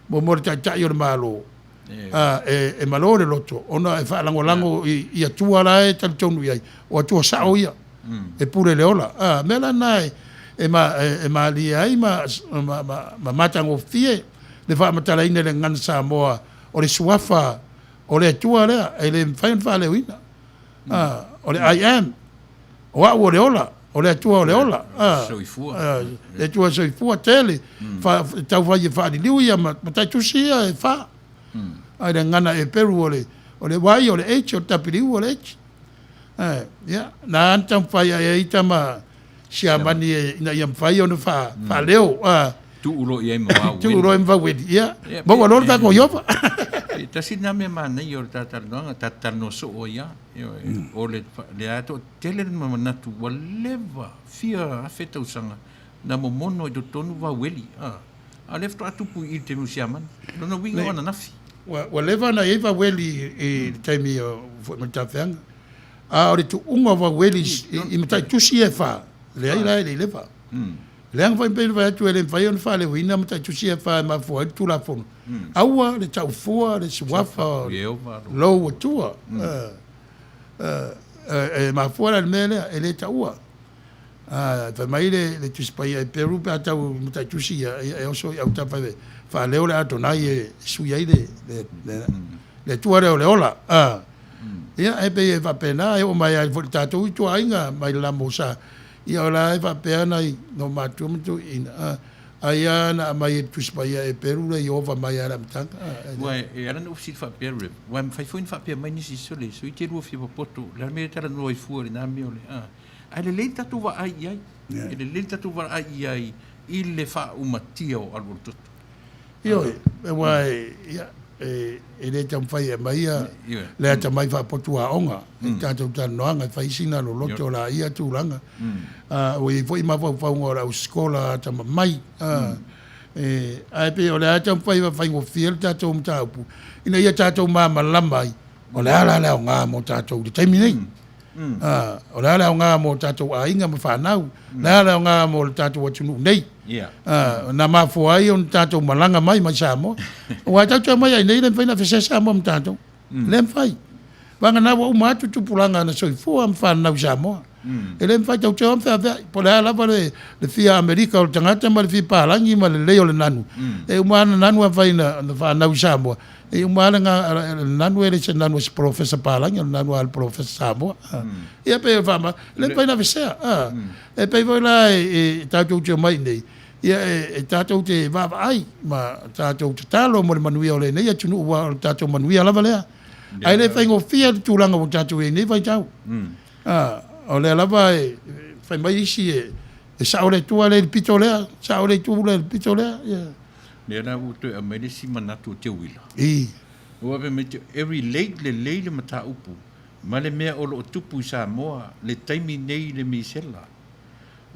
mo, mo le taitai o le Malo. E, e malo le loto ona e faalagolago i, i Atua la e talitonu i ai, o Atua sao ia, e pule le ola. A, mea la na e, e, ma, e, e malie ai ma, ma, ma, ma matagofie le faamatalaina i le gagana Samoa o le suafa o le Atua lea e le mafai ona faaleoina. A, o le I am. O au o le ola, o le Atua o le ola. A, Soifua. Le Atua soifua tele. Fa, tau fai e faaliliu ia ma, ma taitusi ia e fa. Ai le gagana Eperu o le, o le Y, o le H, o le W, o le H. A, ia, na ana taumafai ae ai tama Siamani e, ina ia mafai ona fa, faaleo. A, Tuu loa i ai ma vaueli. Tuu loa i ma vaueli. Ia, maua loa le tatou Iofa. E tasi lena mea manaia o le ta talanoaga, ta te talanoa soo ai lava. Ioe, o le, lea lava toatele le manatu ua leva fia afe tausaga na momono ai totonu vaueli, a, a o lea faatoa tupu i i le taimi o Siamani. O lona uiga o ananafi. Ua, ua leva ona i ai vaueli i le taimi o foi mai le tafeaga. A o le tuuga o vaueli i, i mataitusi ia e fa, leai la e le i leva. Leaga foi pei ona fai atu e le mafai ona faaleoina mataitusi ia e fa e mafua ai le Tulafono. Aua le taufua le suafa o lou Atua. E mafua la i le mea lea, e le taua. Fai mai le Tusi Paia e Peru pe a tau i mataitusi ia, e oso i autafa e faaleo le Adonai e sui ai le Atua lea o le ola. Ia, e pei e faapena, e oo mai ai foi i le tatou ituaiga mai le lamosa, ia o la e faapea nai matua ma toeaiina, ai lava na aumai e le Tusi Paia e Peru le Ieova mai lava i le amataga. Ua e ala ona ou fesili faapea, Rev, aua e mafai foi ona faapea mai nisi, sole, sui te lua fia popoto, o le a le mea e talanoa ai fua i lena mea o le a. Ae lelei le tatou vaai i ai, e lelei le tatou vaai i ai i le faaumatia o alualutoto. Ioe, aua ia, e le taumafai e aumaia le atamai faapotu aoga i tatou talanoaga e fai sina loloto o laia tulaga. Ua i ai foi mafaufauga o le au sikola atamamai. Ae pei o lea e taumafai e faafaigofie le tatou mataupu ina ia tatou malamalama ai o le a la le aoga mo tatou i le taimi nei. O le a le aoga mo tatou aiga ma fanau, o le a le aoga mo le tatou atunuu nei. Na mafua ai ona tatou malaga mai mai Samoa. Aua e tatou te omai lava i inei e le mafai ona afesea Samoa ma tatou. E le mafai. Vagana ua uma atu tupulaga na soifua ma fananau i Samoa. E le mafai, tatou te o lava ma feaveai. Po o le a lava le fia Amerika o le tagata ma le fia palagi ma le lelei o le nanu, e uma lava ona nanu afai na fanau i Samoa, E uma lava le nanu e le se nanu a se polofesa palagi, o le nanu a le polofesa Samoa. Ia pei o faama, le mafai ona aveesea. E pei foi la e tatou te omai i inei, ia e tatou te vaavaai ma tatou tatalo mo le manuia o lenei atunuu aua o le tatou manuia lava lea. Ae le faigofie le tulaga ua tatou i ai i lenei vaitau. O lea lava e fai mai isi e sao le Atua lea i le pito lea, sao le itu lea i le pito lea. Ia. Lea la ua toe aumai le isi manatu o Teuila. I. Ua fai mai e relate lelei le mataupu ma le mea o lo o tupu i Samoa le taimi nei i le misela.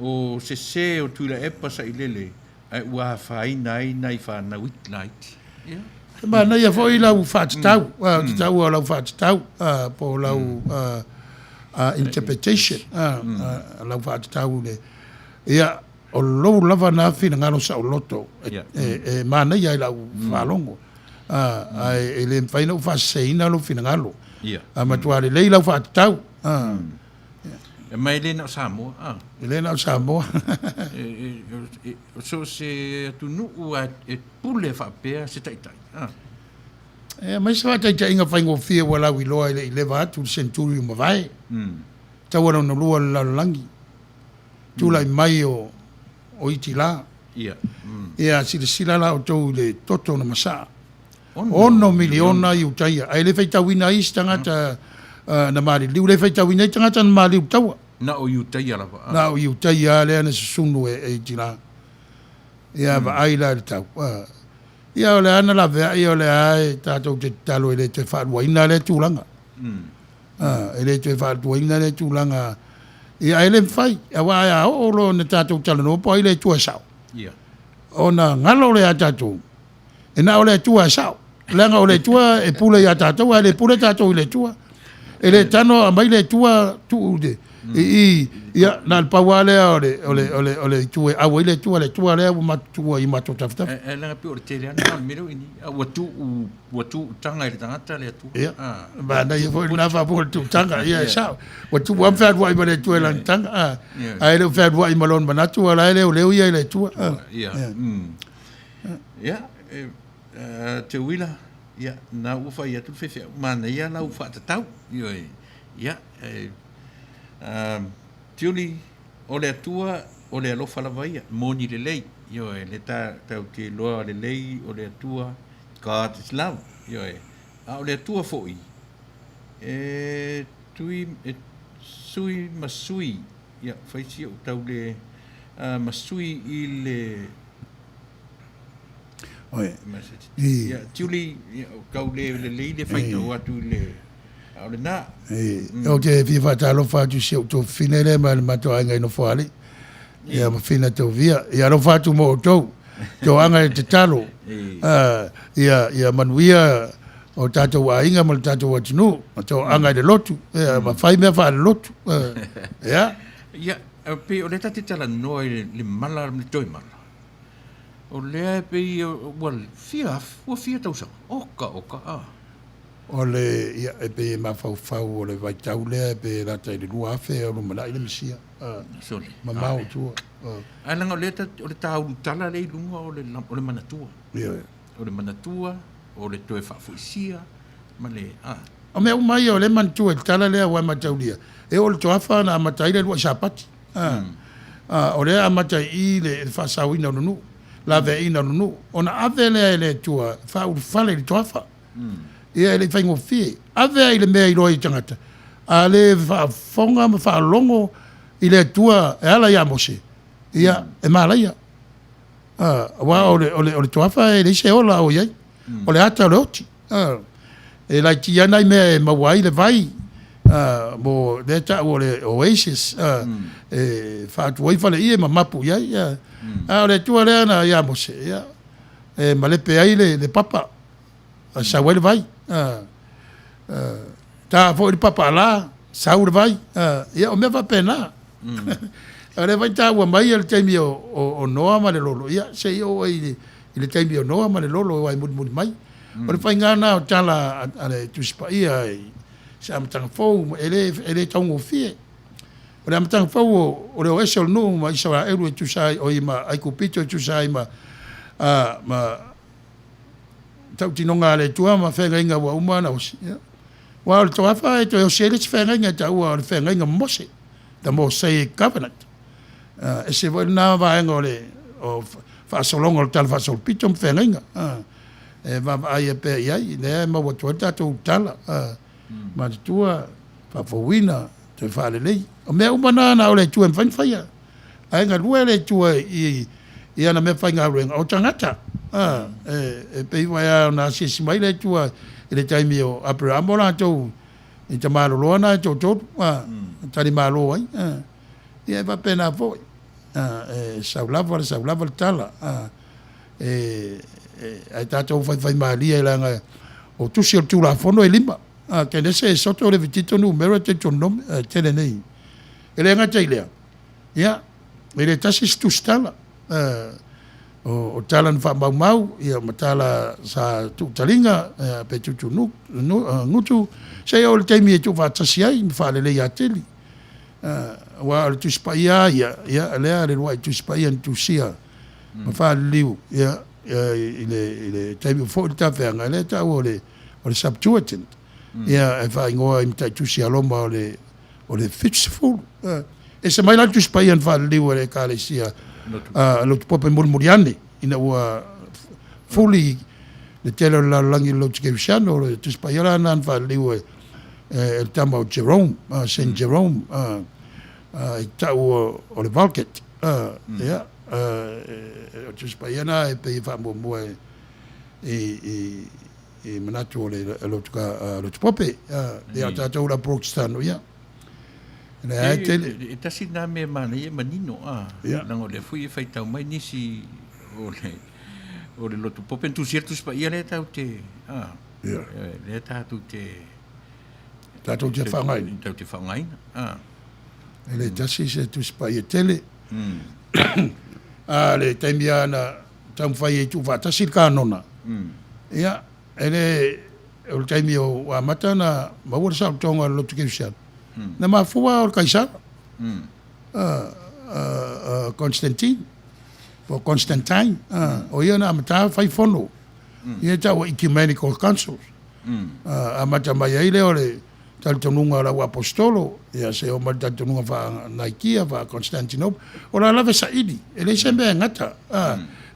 O sese o Tuilaepa Sailele ae ua afaina ai nai fanau laiti. Ia. E manaia foi lau faatatau, ou te taua o lau faatatau po o lau interpretation, lau faatatau i le, ia, O lou lava na finagalo saoloto e manaia i lau faalogo, ae e le mafai ona ou faaseseina lou finagalo. A matua lelei lau faatatau. Ma e le na o Samoa. E le na o Samoa. So o se atunuu e pule faapea se taitai. E aumai se faataitaiga faigofie ua lauiloa e le i leva atu le seneturi ua mavae. Taua lona lua o le lalolagi. tulai mai o Itila. Ia silasila la outou i le toto na masaa. Ono miliona Iutaia. Ae le faitauina ai isi tagata na maliliu, le faitauina ai tagata na maliliu i le taua. Na o Iutaia lava. Na o Iutaia lea na susunu e Hitila. Ia vaai la i le tau. Ia o le a na laveai o le a e tatou te tatalo e le toe faaluaina lea tulaga. E le toe faaluaina lea tulaga. Ia ae le mafai, aua a oo loa ina tatou talanoa po o ai le Atua e sao, ona galo lea ia tatou, e na o le Atua e sao. Leaga o le Atua e pule ia tatou, ae le pule tatou i le Atua. E le tano aumai le Atua tuu i i, ia, na o le pau lava lea o le, o le, o le, o le itu e au ai le Atua, le Atua lea ua matou tuua i matou tafatafa. Ae leaga pei o le tele lava lena o le mea lea ua i ai nei, a ua tuu, ua tuu taga i le tagata le Atua. Ia, manaia foi lena faafofoga o le tuu taga, ia e sao. Ua tuu lava ma fealuai ma le Atua i lana taga, ae le o fealuai ma lona manatu, o la e leoleo ia i le Atua. Ia, ia, Teuila, ia, na ua fai atu le faifeau, manaia lau faatatau, ioe, ia, Tiuli, o le Atua, o le alofa lava ia, moni lelei, ioe, le tatou te iloa lelei o le Atua, God is love, ioe, a o le Atua foi, e tui, e sui ma sui, ia, fai si ou tau le, ma sui i le, Ia, Tiuli, tau le lelei le faitau atu i le, a o lena. Ou te fia faatalofa atu i si ou tuafafine lea mai le matou aiga i Nofoalii. Ia ma Fina Tovia. Ia alofa atu mo outou. Toaga e tatalo. Ia, ia manuia o tatou aiga ma le tatou atunuu. Ma toaga i le lotu. Ia, ma fai mea faale-lotu. Ia. Ia, pei o lea ta te talanoa i le mala ma le toe mala. O lea e pei ua fia ua fia tausaga. Oka oka a. O le, ia, e pei e mafaufau o le vaitau lea e pei e lata i le 2000 o lumanai le Mesia. Sole. Mamao i tua. Ae leaga o lea ta, o le taulu tala lea i luga o le, o le manatua. Ioe. O le manatua, o le toe faafoisia ma le, a. O mea uma ia o lea e manatua i le tala lea aua e mataulia, e oo i le toafa na amata ai le uluai sapati. O lea e amata i i le faasaoina o le nuu, laveaiina o le nuu, ona ave lea e le Atua e faaulufale i le toafa. Ia e le i faigofie. Ave ai le mea e iloa ai e tagata, a le faafofoga ma faalogo i le Atua e ala ia Mose, ia e malaia. Aua o le toafa e leai se ola o i ai, o le ata o le oti. E laiti lava nai mea e maua ai le vai, mo lea e tau o le oasis, e faatu ai faleie ma mapu i ai. A o le Atua lea na ia Mose, ia, e malepe ai le papa, a sau ai le vai. Ta foi le papa ala, sau le vai. Ia, o mea faapena. O lea foi taua mai le taimi o Noa ma le lolo, ia, se i oo ai i le taimi o Noa ma le lolo aua e mulimuli mai. O le faiga lena o tala a le Tusi Paia i se amataga fou, e le taugofie. O le amataga fou o le o ese o le nuu ma Isaraelu e tusa ai, oi ma Aikupito e tusa ai ma, ma tautinoga a le Atua ma feagaiga ua uma ona osi. Ia. Aua o le toafa e toe osi ai le isi feagaiga e taua o le feagaiga ma Mose, the Mosaic Covenant. Uh, ese foi lena vaega o le o faasologa o le tala faasolopito ma feagaiga. Uh, e vaavaai ai pea i ai, lea e maua atu ai le tatou tala. Uh, matutua, faafouina, toe faalelei. O mea uma na na o le Atua e mafai ona faia. Ae galue le Atua i, i ana mea faigaluega, o tagata. A, e, e pei foi lava ona asiasi mai le Atua i le taimi o Aperamo o latou i tamaloloa na e toatolu, a, tali malo ai. A, ia e faapena foi. A, e sau lava le sau lava le tala. A, e, e, ae tatou faifaimalie leaga o tusi o le Tulafono e lima. A, Kenese, Esoto, Levitito, Numera, Deuteronome, e tele nei. E le gata i lea, ia, e le tasi se tusitala, o tala na faamaumau, ia, ma tala sa tuutaliga, ia, pe tuutu gutu, seia oo i le taimi e tuufaatasi ai ma faaleleia atili. Aua o le Tusi Paia lava ia, ia, lea le luai Tusi Paia na tusia ma faaliliu, ia, i le taimi ua foi le tafeaga, lea e taua o le Septuagint, ia, e faaigoa i mataitusi a Roma o le O le 70. Ese mai la le Tusi Paia na faaliliu e le Ekalesia Lotu Pope mulimuli ane ina ua fully Le tele o le lalolagi i le lotu kerisiano, o le Tusi Paia la lena na faaliliu e le tama o Jerome, Saint Jerome, i tau o le Vulgate. Ia, o le Tusi Paia lena e pei e faamuamua i manatu o le lotu Pope. Ia, o tatou la Protestano, ia, lea e tele. E tasi lena mea e manaia e manino, leaga o lea foi e faitau mai nisi o le O le lotu pope na tusia le Tusi Paia lea tatou te, a, lea tatou te tatou te faaaogaina. Tatou te faaaogaina. A. E le tasi se Tusi Paia tele. A le taimi lava na taumafai ai tuufaatasi le kanona, ia, e le, o le taimi ua amata ona maua le saolotoga o le lotu kerisiano, na mafua o le Kaisara, Constantine. po o Constantine, o ia na amata fai fono, ia e tau o Ecumenical Councils. Amata mai ai lea o le talitonuga o le au aposetolo, ia seia oo mai i le talitonuga faa-Nicaea, faa-Constantinople. O la lava e saili, e leai se mea e gata.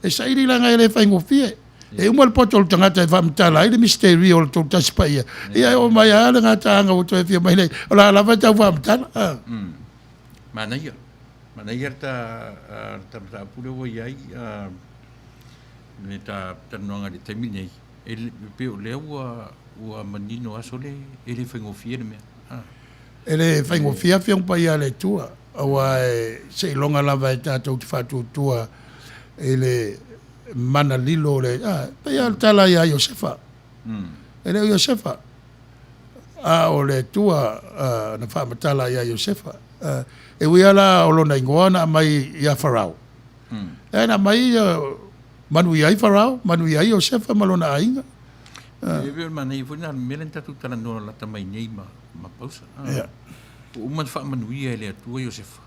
E saili leaga e le faigofie. E uma le poto o le tagata e faamatala ai le misiterio o le Toatasi Paia, ia e oo mai lava le gataaga ua toe afio mai nei, o la lava e tau faamatala. Manaia. Manaia le ta le ta mataupu lea ua i ai le ta talanoaga i le taimi lenei, e pei o lea ua ua manino aso le e le faigofie le mea. E le faigofie Afioga Paia a le Atua, aua e seiloga lava e tatou te faatuatua i le mana lilo o le, e pei lava o le tala ia Iosefa. E le o Iosefa, a o le Atua na faamatala ia Iosefa. E ui lava la o lona igoa na aumai ia Farao, ae na aumai manuia ai Farao, manuia ai Iosefa ma lona aiga. E pei o le manaia foi lena o le mea lea na tatou talanoa lata mai nei ma Pausa. Ua uma ona faamanuia e le Atua Iosefa,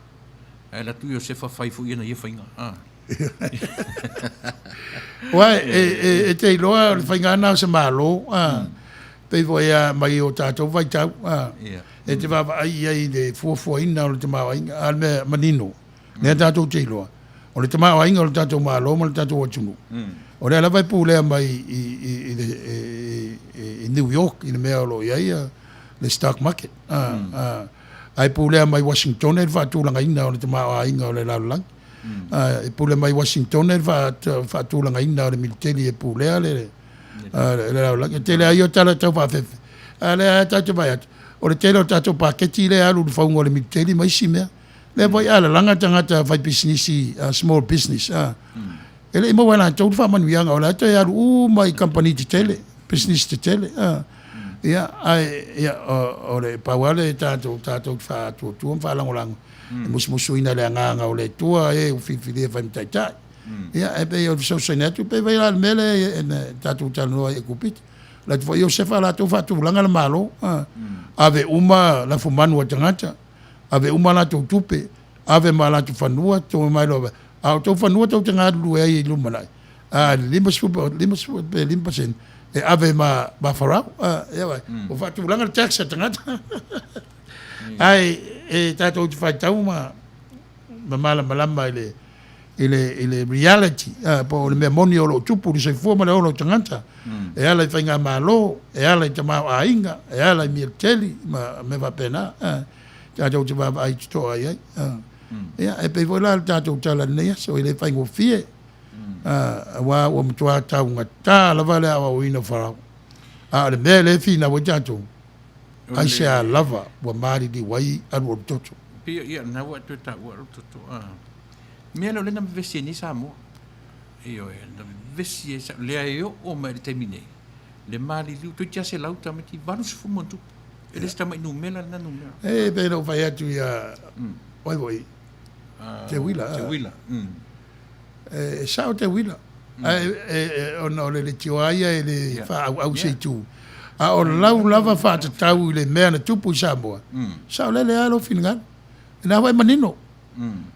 ae alu atu Iosefa fai foi ana ia faiga. Aua e te iloa o le faiga lena o se Malo, pei foi lava mai o tatou vaitau, e te vaavaai i ai i le fuafuaina o le tamaoaiga, a o le mea manino, lea tatou te iloa, o le tamaoaiga o le tatou Malo ma le tatou atunuu, o lea lava e pulea mai i New York i le mea o lo o i ai le stock market, ae pulea mai Washington le faatulagaina o le tamaoaiga o le lalolagi. E pule mai Washington le faatulagaina o le militeli e pulea le lalolagi. E tele lava ia o tala tau faafefe, a o lea lava tatou te vaai atu, o le tele o tatou paketi lea e alu i le fauga o le militeli ma isi mea. Lea foi a lalaga tagata faipisinisi, small business, e le i maua e latou le faamanuiaga, o la e toe alu uma i kamupani tetele, pisinisi tetele. Ia, ae ia, o le pau lava lea tatou te faatuatua ma faalagolago, e musumusuina e le Agaga o le Atua e ua filifilia e fai ma taitai. Ia, e pei o le fesoasoani atu, pei foi la o le mea lea na tatou talanoa ai i Aikupita. O latou foi Iosefa latou faatulaga le Malo, ave uma lafumanu a tagata, ave uma a latou tupe, ave ma latou fanua, tou omai loa, a o tou fanua tou te galulue ai i lumanai, a le 50, 50 pe 5% e ave ma, ma Farao. Ia vai, ua faatulaga le tax a tagata. Ae e tatou te faitau ma, ma malamalama i le, i le, i le reality, po o le mea moni o lo o tupu i le soifua ma le ola o tagata, e ala i faigamalo, e ala i tamaoaiga, e ala i militeli ma mea faapena. Tatou te vaavaai totoa i ai. Ia, e pei foi la le tatou tala i lenei aso, e le faigofie, aua ua matua taugata lava le aoaoina o Farao. A o le mea lea e finau ai tatou, aisea lava ua maliliu ai alu o le toto. Pei, ia, lena ua e toe taua alu o le toto. Mea lea o lea na vevesi ai nei Samoa. Ioe, na vevesi ai, lea e oo mai i le taimi nei, le maliliu, toeitiiti lava 100 tamaiti, 80 ma ona tupu. E le o se tamai numera lena numera. E pei ona ou fai atu ia, o ai foi? Teuila. Teuila. E sao Teuila. Ae ona o le leitioa ia e le faaauau i se itu. A o lau lava faatatau i le mea na tupu i Samoa, saolele lava lou finagalo. O lena foi e manino.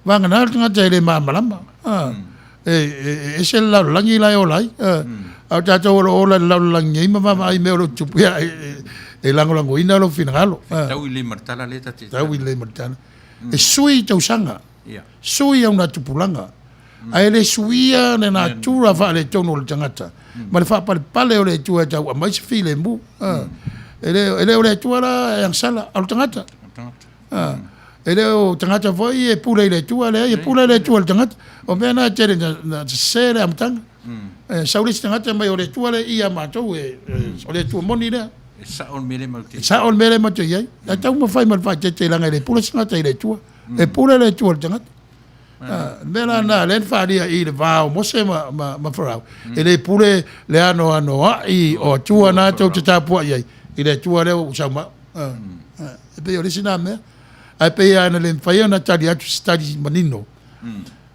Vagana le tagata e le malamalama. E ese le lalolagi la e ola ai. A o tatou o lo o ola i le lalolagi nei ma vaavaai i mea o lo o tutupu, ia, e lagolagoina lou finagalo. Tau i le ma le tala lea ta te. Tau i le ma le tala. E sui tausaga, sui auga tupulaga, ae le suia le natura faaletonu o le tagata. Ma le faapalepale o le Atua e tau aumai se filemu. E le o le Atua la e agasala, a o le tagata. E le o tagata foi e pule i le Atua, leai, e pule le Atua i le tagata. O mea na e tele na sese le amataga. E sau le isi tagata mai o le Atua lea e i ia matou, o le Atua moni lea. E sao le mea lea matou te i ai. E sao le mea lea matou te i ai. Ae taumafai ma le faaeteete leaga e le pule se tagata i le Atua. E pule le Atua i le tagata. O le mea la lena lea na faaalia i le va o Mose ma Farao, e le pule le anoanoai o Atua na tou te tapuai ai i le Atua lea ua ou sau ma au. E pei o le isi lena mea. Ae pei lava na le mafai ona tali atu se tali manino,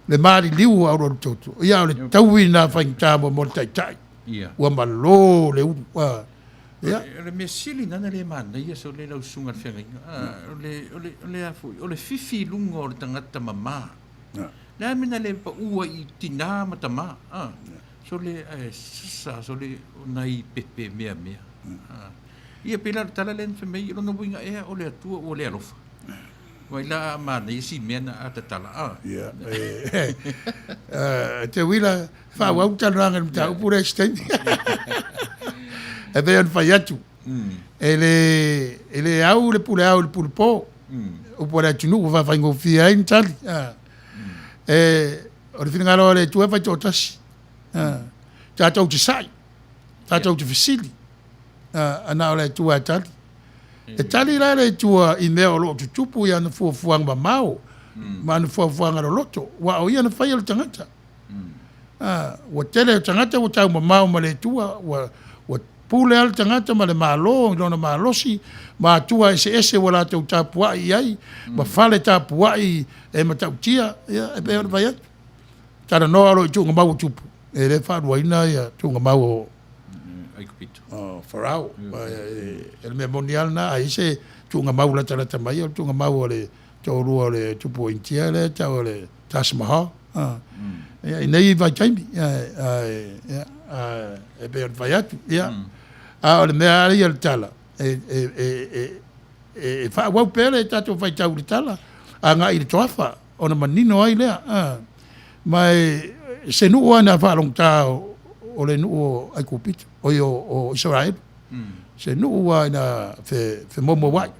le maliliu o aulualutoto, ia a o le taui lena faigata mo le taitai, ua malo le ulu. Ia. O le mea sili lena na le manaia sole lau susuga i le feagaiga, o le, o le, o le a foi, o le fifi i luga o le tagata mama. O le a le mea na le pau ai i tina ma tama, a? Sole, ae sasa sole o nai pepe meamea. Ia pei la o le tala lea na fai mai, o lona uiga ea o le Atua ua le alofa. Vai la a manaia si mea na a tatala, a? Ia, e te uila, faaauau le talanoaga i le mataupu lea i se taimi. E pei ona fai atu, e le, e le au le pule ao i le pule po. Upu a le atunuu ua faafaigofie ai ona tali. E, o le finagalo o le Atua e fai toatasi. Tatou te sai, tatou te fesili, a na o le Atua e tali. E tali la le Atua i mea o lo o tutupu i ana fuafuaga mamao ma ana fuafuaga loloto, aua o Ia na faia le tagata. Ua tele o tagata ua taumamao ma le Atua, ua, ua pule lava le tagata ma le Malo i lona malosi, ma atua eseese ua latou tapuai i ai, ma fale tapuai e matautia, ia, e pei ona fai atu. Talanoa loa i tuugamau o tupu, e le faaluaina ia tuugamau o o Farao. O le mea moni lava lena, a i ai se tuugamau latalata mai, o le tuugamau o le toalua o le tupu o Initia lea e tau o le Taj Mahal. Ia, i nei vaitaimi, ia, e pei ona fai atu, ia. A o le mea lava ia o le tala, e faaauau pea le tatou faitau i le tala agai i le toafa ona manino ai lea. Ma e se nuu lava na faalogogata o le nuu o Aikupito, oi o Isaraelu. Se nuu lava ina femoumouai.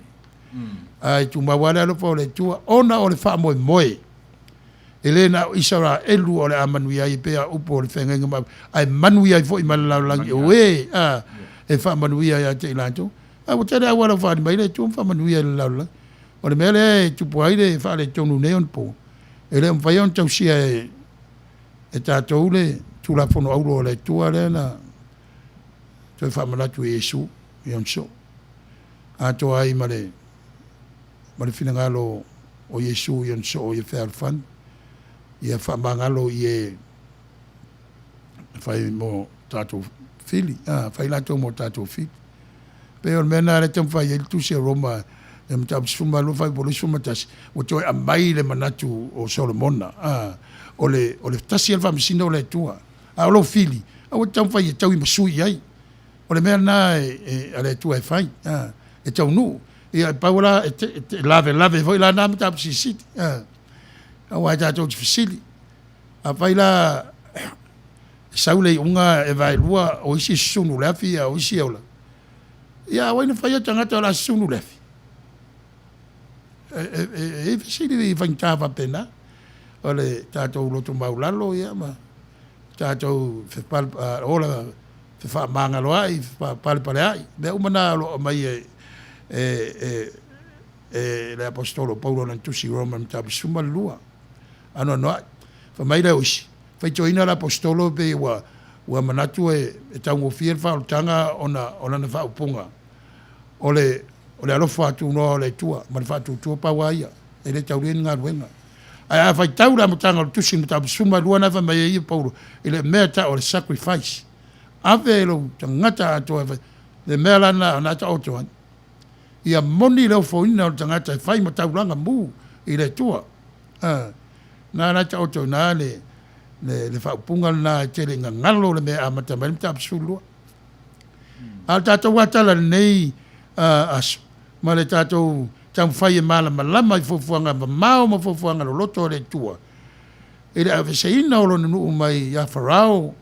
Ae tumau lava le alofa o le Atua ona o le faamoemoe. E le na o Isaraelu o le a manuia ai, e pei a upu o le feagaiga ma ae manuia ai foi ma le lalolagi o e e faamanuia ia te i latou. Ae ua tele auala ua faaali mai le Atua ma faamanuia i le lalolagi. O le mea lea e tupu ai le faaletonu i nei onapo, e le o mafai ona tausia e tatou le Tulafono Auro a le Atua lea na toe faamanatu e Iesu i ona soo, atoa ai ma le ma le finagalo o Iesu i ona soo ia fealofani, ia faamagalo i e fai mo tatou fili, a, fai latou mo tatou fili. Pei o le mea lena lea e taumafai ai le tusi a Roma i le mataupu 12 fuaiupu 21, ua toe aumai le manatu o Solomona, a, o le, o le tasi ia le faamasino o le Atua, a o lou fili, aua e te taumafai e taui ma sui i ai. O le mea lena e, a le Atua e fai, a, e taunuu. Ia, e pau la, e, te, e lavelave foi la na mataupu silisili, a, aua e tatou te fesili. Afai la e sau le iuga e vaelua, o isi e susunu i le afi a o isi e ola, ia a o ai na faia tagata o le a susunu i le afi? E, e, e, e i ai fesili faigata faapena. O le tatou loto maulalo ia ma tatou fepal, ola fefaamagaloai, fepalepaleai, mea uma na o lo o aumai e, e, e, e le Aposetolo o Paulo i lana tusi i Roma i le mataupu 12. Anoanoai. Fai mai lea o isi, faitioina le Aposetolo pei ua, ua manatu e, e taugofie le faaolataga ona o lana faaupuga, o le, o le alofa atu noa o le Atua ma le faatuatua pau lava ia, e le taulia ni galuega. Ae a faitau le amataga o le tusi i le mataupu 12 na e fai mai ai ia Paulo i le mea e tau o le sacrifice, ave lou tagata atoa e fai, le mea la lena o lena e taoto ai. Ia moni le ofoina o le tagata e fai ma taulaga mu i le Atua. A, na la e taoto i ina le, le, le faaupuga lena e tele ina galo le mea e amata mai le mataupu 12. A o le tatou lava tala i lenei aso, ma le tatou taumafai e malamalama i fuafuaga mamao ma fuafuaga loloto a le Atua, i le aveeseina o Lona nuu mai ia Farao,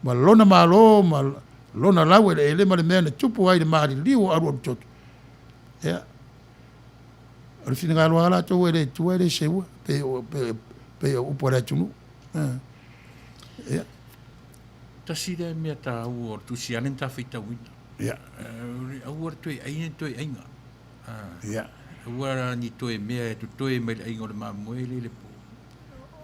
ma Lona Malo ma Lona laueleele ma le mea na tupu ai le maliliu o alualutoto, ia, o le finagalo lava latou e le Atua e le seua, pei o, pei o upu a le atunuu. Ia. Tasi lea mea taua o le Tusi lea na ta faitauina. Ia. Aua le toe ai ni toe aiga. Ia. Aua ni toe mea e totoe mai le aiga o le mamoe le le po.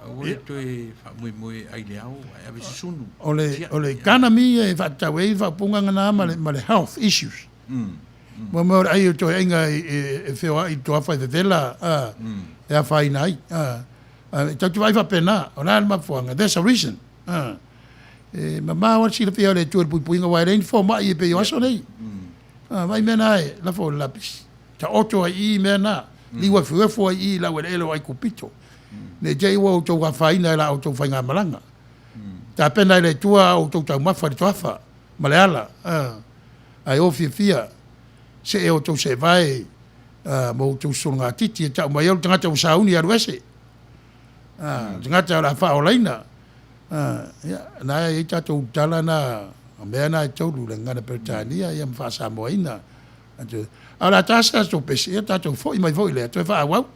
Aua le toe faamoemoe ai le ao ae ave susunu. O le, o le economy e faatatau ai faaupuga na ma le, ma le health issues. Mo mea o le ai o toe aiga e feoai i toafa e vevela, e afaina ai. E tatou te vaai faapena, o le a le mafuaaga? There's a reason. E mamao lava le silafia o le Atua i le puipuiga aua e leai ni fomai e pei o aso nei. Vaai mea na e lafo i le lapisi. Taoto ai i i mea na, liu efuefu ai i i laueleele o Aikupito. Ne i te i ua outou afaina e la outou faigamalaga. Tapena e le Atua a outou taumafa i le toafa ma le ala, ae o fiafia, see outou seevae ma outou sologatiti e tau mai ai o le tagata ua sauni e alu ese. O le tagata o le a faaolaina. Ia, na e i ai tatou tala na, o mea na e tolu, le gagana Peretania ia ma faa-Samoaina. A o le a ta se tatou pese, ia tatou foi mai foi lea, toe faaauau.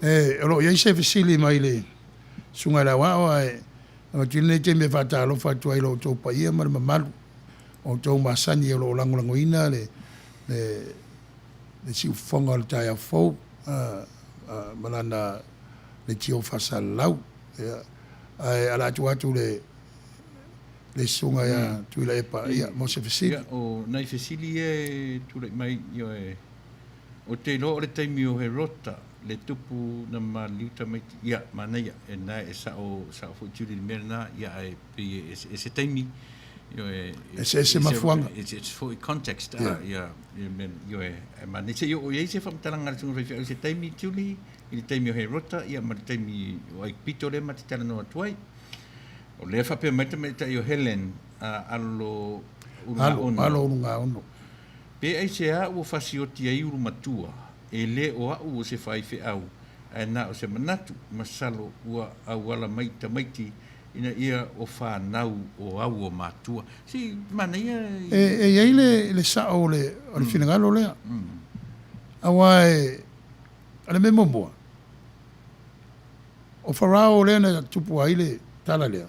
E, o lo o i ai se fesili mai le Susuga i le Aoao, ae avatu ia lenei taimi e faatalofa atu ai i lo outou paia ma le mamalu o outou masani o lo o lagolagoina le, le, le siufofoga o le taeao fou ma lana leitio faasalalau. Ia, ae ala atu atu le le susuga ia Tuilaepa ia, mo se fesili. Ia, o nai fesili ia e tulai mai, ioe, ou te iloa o le taimi o Herota, le tupu na maliliu tamaiti, ia, manaia, e na e sao, sao foi Julie i le mea lena, ia, ae pei e eseese taimi, ioe, Eseese mafuaaga. Eseese foi context, a, ia, ia mea, ioe, ae manaia. Se i oo i ai se faamatalaga a le susuga faifeau i se taimi, Julie, i le taimi o Herota, ia, ma le taimi o Aikupito lea ma te talanoa atu ai. O lea e faapea mai le tamaitai o Helen, a Alo Ulugaono. Alo Ulugaono. Pe aisea ua fasioti ai ulumatua, e le o a'u o se faifeau, ae na o se manatu, masalo ua auala mai tamaiti ina ia o fanau o au o matua. Se manaia i. E i ai le sa'o o le finagalo lea, aua e, o le mea muamua, O Farao lea na tupu ai le tala lea,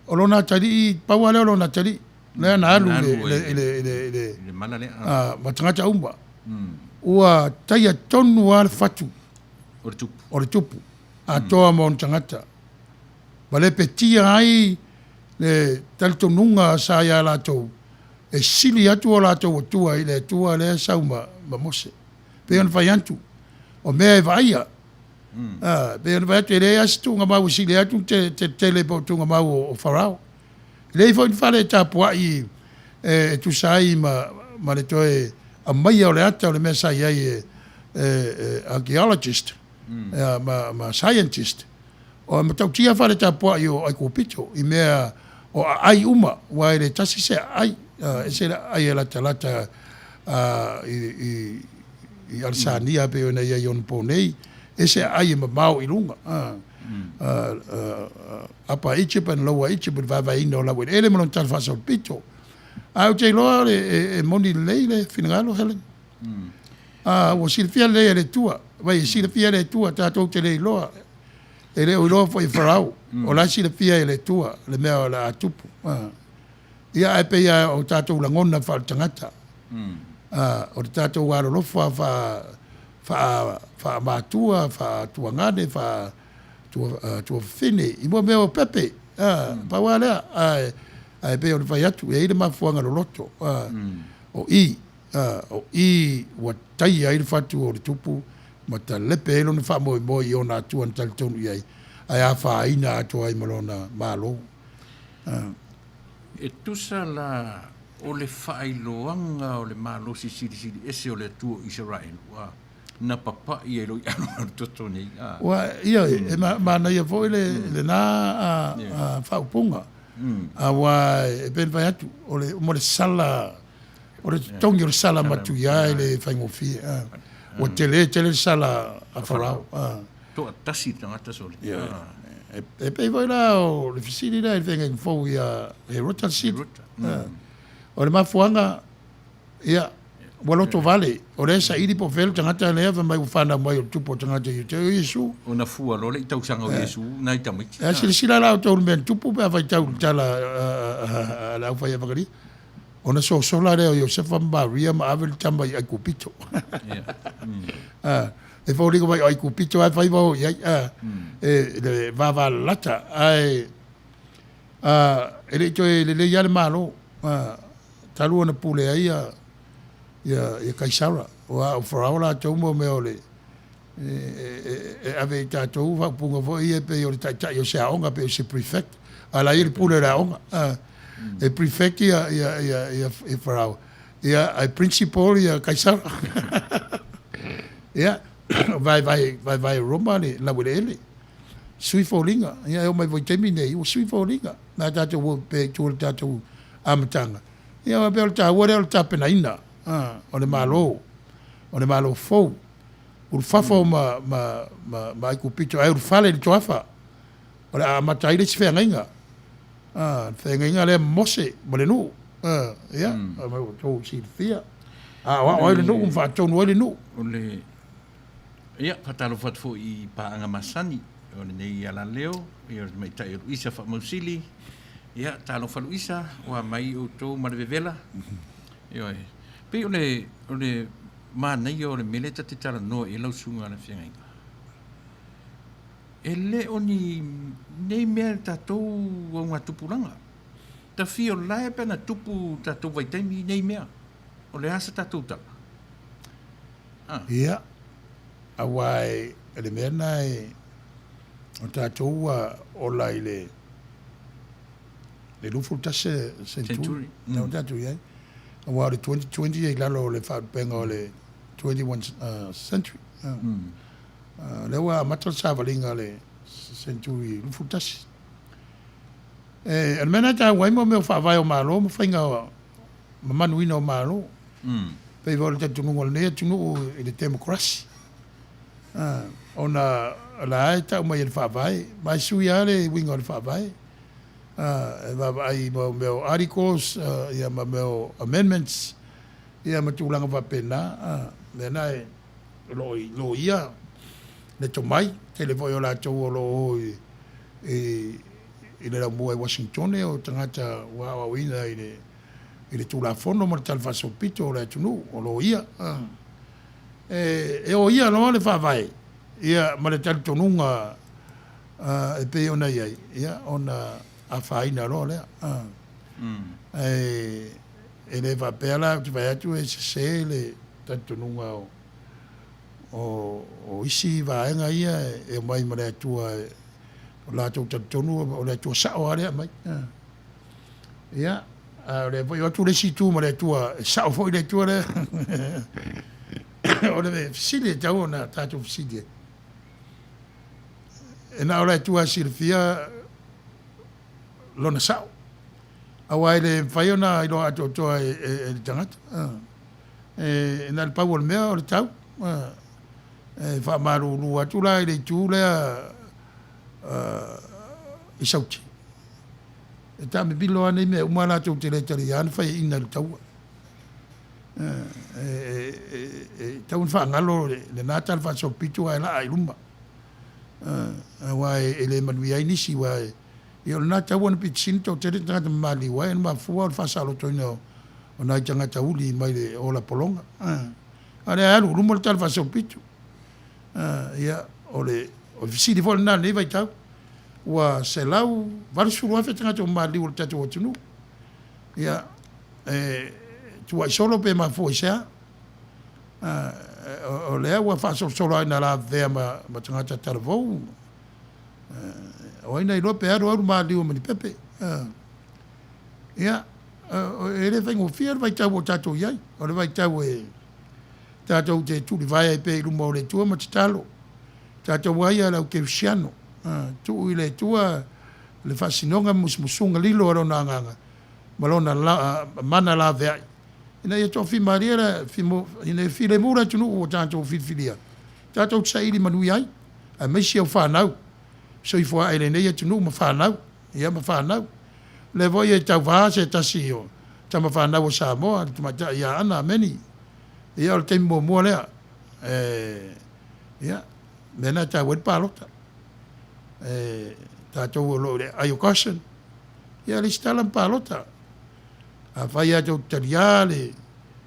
o lona atalii, pau lava lea o lona atalii, lea na alu i le ma tagata uma. Ua taia tonu lava le fatu o le tupu atoa ma ona tagata, ma lepetia ai le talitonuga sa ia latou e sili atu o latou Atua i le Atua lea e sau ma Mose. Pei ona fai atu, o mea e vaaia. A, pei ona fai atu, e leai lava se tuugamau e sili atu le tele po o tuugamau o Farao. E leai foi ni fale e tapuai e tusa ai ma le toe aumaia o le ata o le mea sa i ai e archaeologist ma scientist. O matautia fale tapuai o Aikupito i mea o aai uma, aua e le tasi se aai, e ese le aai e latalata i Alesania e pei ona i ai i onapo nei, ese aai e mamao i luga, Upper Egypt and Lower Egypt i le vaevaeina o laueleele ma lona tala faasolopito. Ae ou te iloa e moni lelei le finagalo Helen. Ua silafia lelei e le Atua, vai e silafia e le Atua tatou te le iloa. E le o iloa foi e Farao, o la e silafia e le Atua le mea o le a tupu. Ia, ae pei lava o tatou lagona faaletagata, o le tatou alolofa faamatua, faatuagane, faatuafafine i mea o pepe. Pau lava lea, ae pei ona fai atu, e i ai le mafuaaga loloto o i. O i ua taia ai le fatu o le tupu ma talepe ai lona faamoemoe i ona atua na talitonu i ai, ae afaina atoa ai ma lona Malo. E tusa la o le faailoaga o le malosi silisili ese o le Atua o Isaraelu, ua na papaʻi ai loa i alo o le toto nei. Ua, ioe, e manaia foi lena faaupuga, aua e pei ona fai atu, o le uma o le sala O le totogi o le sala matuia e le faigofie. Ua tele tele le sala a Farao. Toatasi le tagata sole. E pei foi la o le fesili lea i le feagaiga fou ia Herota le Sili. O le mafuaaga, ia, ua lotovale, o lea e saili po o fea le tagata lea fai mai ua fanau mai o le tupu o tagata Iuteo, o Iesu. Ona fua loa lea i tausaga o Iesu nai tamaiti. A silasila la outou i le mea na tupu pe a faitau i le tala a le aufaiaevakalisa. Ona sosola lea o Iosefa ma Maria ma ave le tama i Aikupito. E foliga mai o Aikupito lava e fai ma o i ai, e le vavalalata. Ae e le i toe lelei lava le Malo, talu ona pule ai ia Kaisara, aua o Farao latou mo mea o le e ave i tatou faaupuga foi ia pei o le taitai o se aoga, pei o se prefect, a o la e i ai le pule o le aoga. E prefect ia Farao, ae principal ia Kaisara. Ia, vaevae Roma le laueleele, sui foliga. Ia e oo mai foi i le taimi lenei, ua sui foliga. Na tatou o pea i tua i le tatou amataga, ia pei o le taua lea o le tapenaina o le Malo, o le Malo fou. Ulufafo ma Aikupito ae ulufale i le toafa, o le a amata ai le isi feagaiga, le feagaiga lea ma Mose ma le nuu. Ia, ua outou silafia, aoao ai le nuu ma faatonu ai le nuu. O le Ia, faatalofa atu foi i paaga masani o lenei alaleo, ia o le tamaitai o Luisa Faamausili. Ia, talofa Luisa, ua mai outou ma le vevela. Ioe. Pei o le, o le manaia o le mea lea ta te talanoa i ai lau susuga i le feagaiga. E le o ni nei mea i le tatou augatupulaga. Tafia o la e pe ana tupu tatou vaitaimi nei mea. O le a sa tatou tala? Ah. Ia, aua e le mea lena e, o tatou ua ola i le le 21 century, lena ua tatou i ai. Aua o le 2020 e i lalo o le faalupega o le 21 century. O lea ua amata le savaliga o le century 21. E, o le mea lena e taua ai mo mea o faavae o Malo ma faiga mamanuina o Malo. Pei foi o le talitonuga o lenei atunuu i le democracy. Ona o la e tau mai e le Faavae, ma e sui lava le uiga o le Faavae. E vaavaai i mea o articles ia ma mea o amendments ia ma tulaga faapena. O lea la o lo o i loia le tomai, tele foi o latou o lo o o i le laumua i Uasinitone o tagata ua aoaoina i le i le Tulafono ma le Tala Faasolopito o le atunuu, o loia. E oia loa le Faavae ia ma le talitonuga e pei ona i ai, ia ona afaina loa lea. Ae e le faapea la ou te fai atu e sese le talitonuga o isi vaega ia e omai ma le Atua, o latou talitonu o le Atua sao lava lea e aumai. Ia, a o lea foi e o atu le isi itu ma le Atua, e sao foi le Atua lea. O le fesili e tatau ona tatou fesili ai, e na o le Atua e silafia lona sao, aua e le mafai ona iloa atoatoa e le tagata. E na o le pau o le mea o le tau. E faamalulu atu la i le itu lea i Sauti. E taamimilo lava nei mea uma latou te le talia na faiaina i le taua. E tatau ona faagalo lena tala faasolopito ae laa i luma. Aua e le manuia ai nisi aua ia o lena taua na pito sili ona toatele tagata maliliu ai ona mafua o le faasaolotoina o nai tagata uli mai le ola pologa. A o lea e alu i luma le tala faasolopito. Ia o le fesili foi lena i lenei vaitau. Ua 180,000 tagata ua maliliu o le tatou atunuu. Ia, e tuuai solo pe mafua i se a? O lea ua faasolosolo lava ina lavevea ma tagata talavou. O ai na iloa pe alu alu maliliu ai ma ni pepe. Ia, e le faigofie le vaitau ua tatou i ai. O le vaitau e tatou te tulivae ai pea i luma o le Atua ma tatalo. Tatou ai a le au kerisiano, tuu i le Atua le faasinoga ma musumusuga lilo a Lona Agaga ma Lona mana laveai, ina ia toafimalie le, ina ia filemu le atunuu ua tatou filifilia, tatou te saili manuia ai, aemaise au fanau, soifua ae i lenei atunuu ma fanau, ia ma fanau. O lea foi e tauva se tasi o tama fanau a Samoa, le tamaitai ia Ana Ameni. Ia o le taimi muamua lea, e, Ia, mea na e taua ai le palota. E, tatou o lo o i le aai o Goshen, ia lesitala ma palota. Afai lava tou te taliā le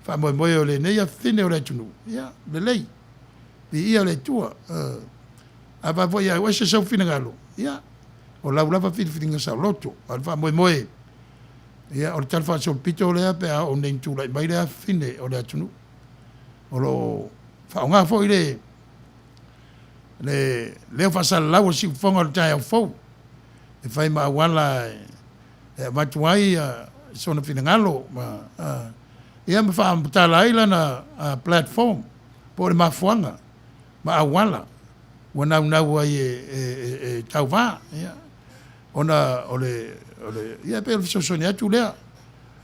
faamoemoe o lenei afafine o le atunuu, ia, lelei, viia le Atua. Afai foi ae ua ese sou finagalo, ia, o lau lava filifiliga saoloto. A o le faamoemoe, ia, o le tala faasolopito lea pe a oo nei ina tulai mai le afafine o le atunuu. O lo o faaaoga foi le le leo faasalalau o siufofoga o le taeao fou e fai ma auala e avatu ai sona finagalo ma ia ma faamatala ai lana platform po o le mafuaaga ma auala ua naunau ai e tauva ia ona o le ia e pei o le fesoasoani atu lea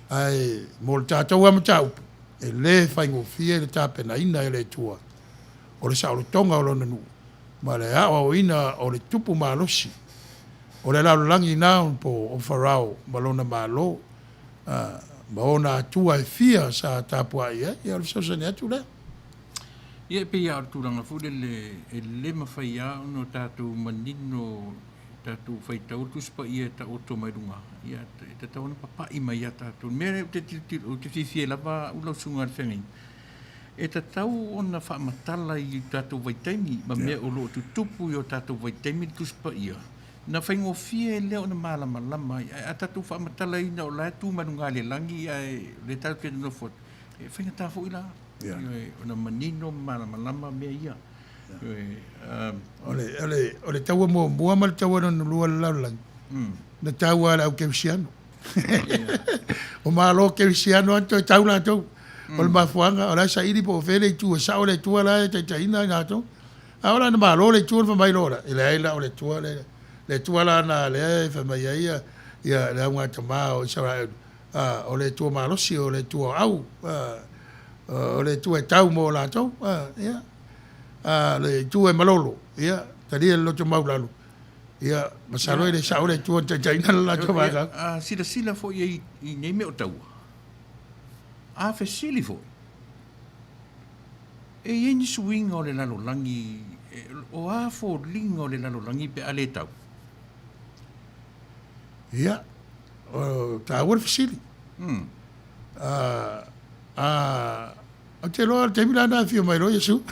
ae mo le tatou lava mataupu E le faigofie le tapenaina e le Atua o le saolotoga o Lona nuu ma le aoaoina o le tupu malosi o le lalolagi na onapo o Farao ma lona malo ma ona atua e fia sa tapuai ai. Ia o le fesoasoani atu lea. Ia, e pei lava o le tulaga foi lele e le mafai lava ona tatou manino tatou faitau le Tusi Paia e taoto mai luga, ia e tatau ona papai mai ia tatou. O le mea lea ou te tilotilo, ou te fiafia ai lava au lau susuga i le feagaiga, e tatau ona faamatala i tatou vaitaimi ma mea o lo o tutupu i o tatou vaitaimi le Tusi Paia, ona faigofie lea ona malamalama ai. Ae a tatou faamatalaina o la e tu mai luga i le lagi ae o lea tatou te nonofo atu, e faigata foi la ona manino ma malamalama mea ia. O le, o le, o le taua muamua ma le taua lona lua o le lalolagi, na taua e le au kerisiano. O Malo kerisiano lava na toe tau latou. O le mafuaaga, o la e saili po o fea le itu e sao le Atua la e taitaiina i latou. A oo la ina malo le Itu ona fai mai loa lea, e leai la o le Atua le, le Atua la na lea e fai mai ai ia, ia le augatama o Isaraelu, a, o le Atua malosi, o le Atua o au, a, o le Atua e tau mo latou, a, ia. A, le Itu e malolo, ia, talia le loto maulalo, ia, masalo e le sao le Atua na taitaiina le latou vaega. A silasila foi i ai i nei mea o taua, a fesili foi, E i ai ni suiga o le lalolagi, o a foliga o le lalolagi pe a le tau? Ia, o taua le fesili. Ou te iloa o le taimi la na afio mai loa Iesu.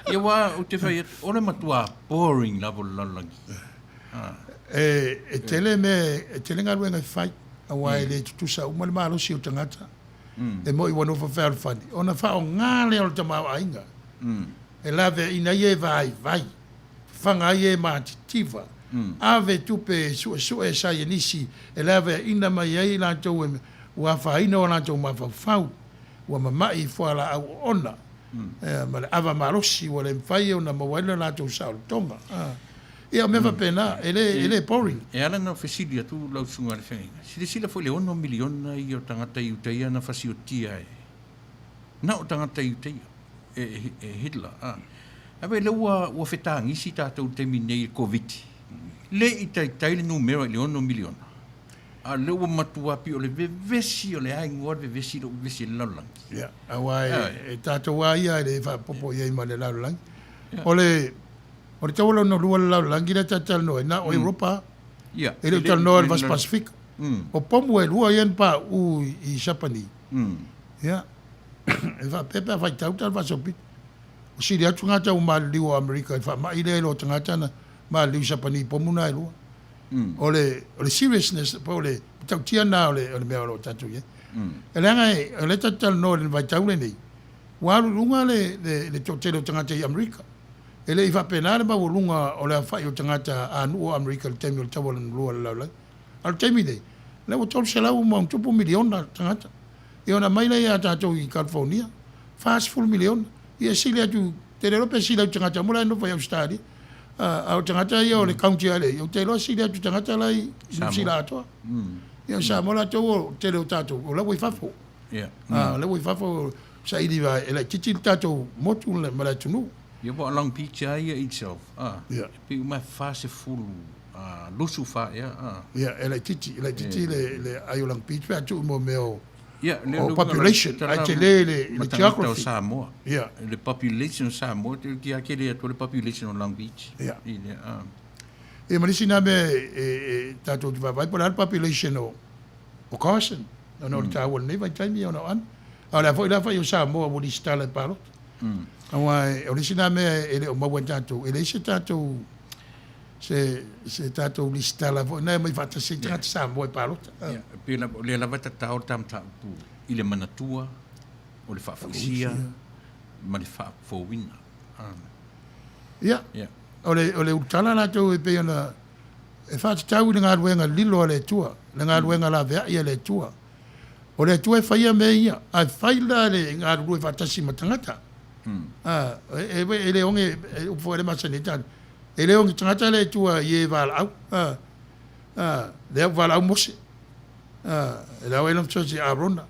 Ia aua ou te fai atu, o le matua boring lava o le lalolagi. E tele mea, e tele galuega e fai, aua e le tutusa uma le malosi o tagata. E moni ua nofo fealofani, ona faaaoga lea o le tamaoaiga e laveaiina ai e vaivai, fafaga ai e matitiva, ave tupe e suesue e saienisi e laveaiina mai ai i latou ua afaina o latou mafaufau, ua mama'i i fualaau oona ma le ava malosi ua le mafai ona maua ai le latou saolotoga. Ia, o mea faapena, e le, e le boring. E ala ona fesili atu lau Susuga i le Feagaiga, silasila foi i le ono miliona ia o tagata i uta ia na fasiotia e, na o tagata i uta ia, e, e Hitler. A. Ae vaai lea ua, ua fetagisi tatou i le taimi nei i le Koviti, le i taitai le numera i le ono miliona, a o lea ua matua pei o le vevesi o le a igoa le vevesi i lou vevesi i le lalolagi. Ia, aua e, e tatou lava ia e le faaopoopo i ai ma le lalolagi. O le, O le taua lona lua o le lalolagi lea ta te talanoa ai, na o Europa, e le o talanoa i le Vasa Pasefika. O pomu e lua ia na pauu i Sapani, ia, e faapea pe a faitau tala faasolopito. Ua sili atu tagata ua maliliu o Amerika i le faamai lea i lo tagata na maliliu i Sapani i pomu na e lua. O le, o le seriousness po o le matautia lena o le, o le mea o lo o tatou i ai. E leaga o lea ta te talanoa i le vaitau lenei, ua alu i luga le, le, le toatele o tagata i Amerika. E le i faapena le maualuga o le aofai o tagata a nuu o Amerika i le taimi o le Taua Lona Lua o le Lalolagi. A o le taimi nei, o lea ua 300 ma ona tupu miliona tagata. Ia ona aumai lea ia tatou i California, 40 miliona. Ia e sili atu, te le iloa pe sili atu i tagata uma la e nofo i Ausetalia. A o tagata ia o le county a le, ou te iloa e sili atu i tagata la i Niu Sila atoa. Ia o Samoa latou o le tele o tatou, o la ua i fafo. O la ua i fafo, saili e laitiiti le tatou motu ma le atunuu. Ia po o Long Beach lava ia itself, a, e pei uma e 40, a, 24 ea, a. Ia, e laitiiti, e laitiiti le, le ai o Long Beach pe a tuu mo mea o, o population, ae tele le, le geography. O Samoa. Ia. Le population o Samoa, te tia tele atu le population o Long Beach. Ia. I le, a. Ia, ma le isi na mea e, e, tatou te vaavaai, po o le a le population o, o Carson, ona o le taua o lenei vaitaimi ona o ana. A o le a foi la fai o Samoa ua lisitala i palota. Aua o le isi lena mea e le o maua e tatou, e leai se tatou se se tatou lisitala foi na e omai faatasi ai tagata Samoa i palota. Ia, e pei lava o lea lava e tatao le ta mataupu i le manatua o le faafuisia ma le faafouina. Ia, o le o le ulutala latou e pei ona e faatatau i le galuega lilo a le Atua, le galuega laveai a le Atua. O le Atua e faia mea ia, ae fai la le galulue faatasi ma tagata. E, e le oge, e upu foi le masani ai tatou, e le oge tagata le Atua i e valaau. Lea ua valaau Mose, e le ao ai lona fesoasoani ia Arona.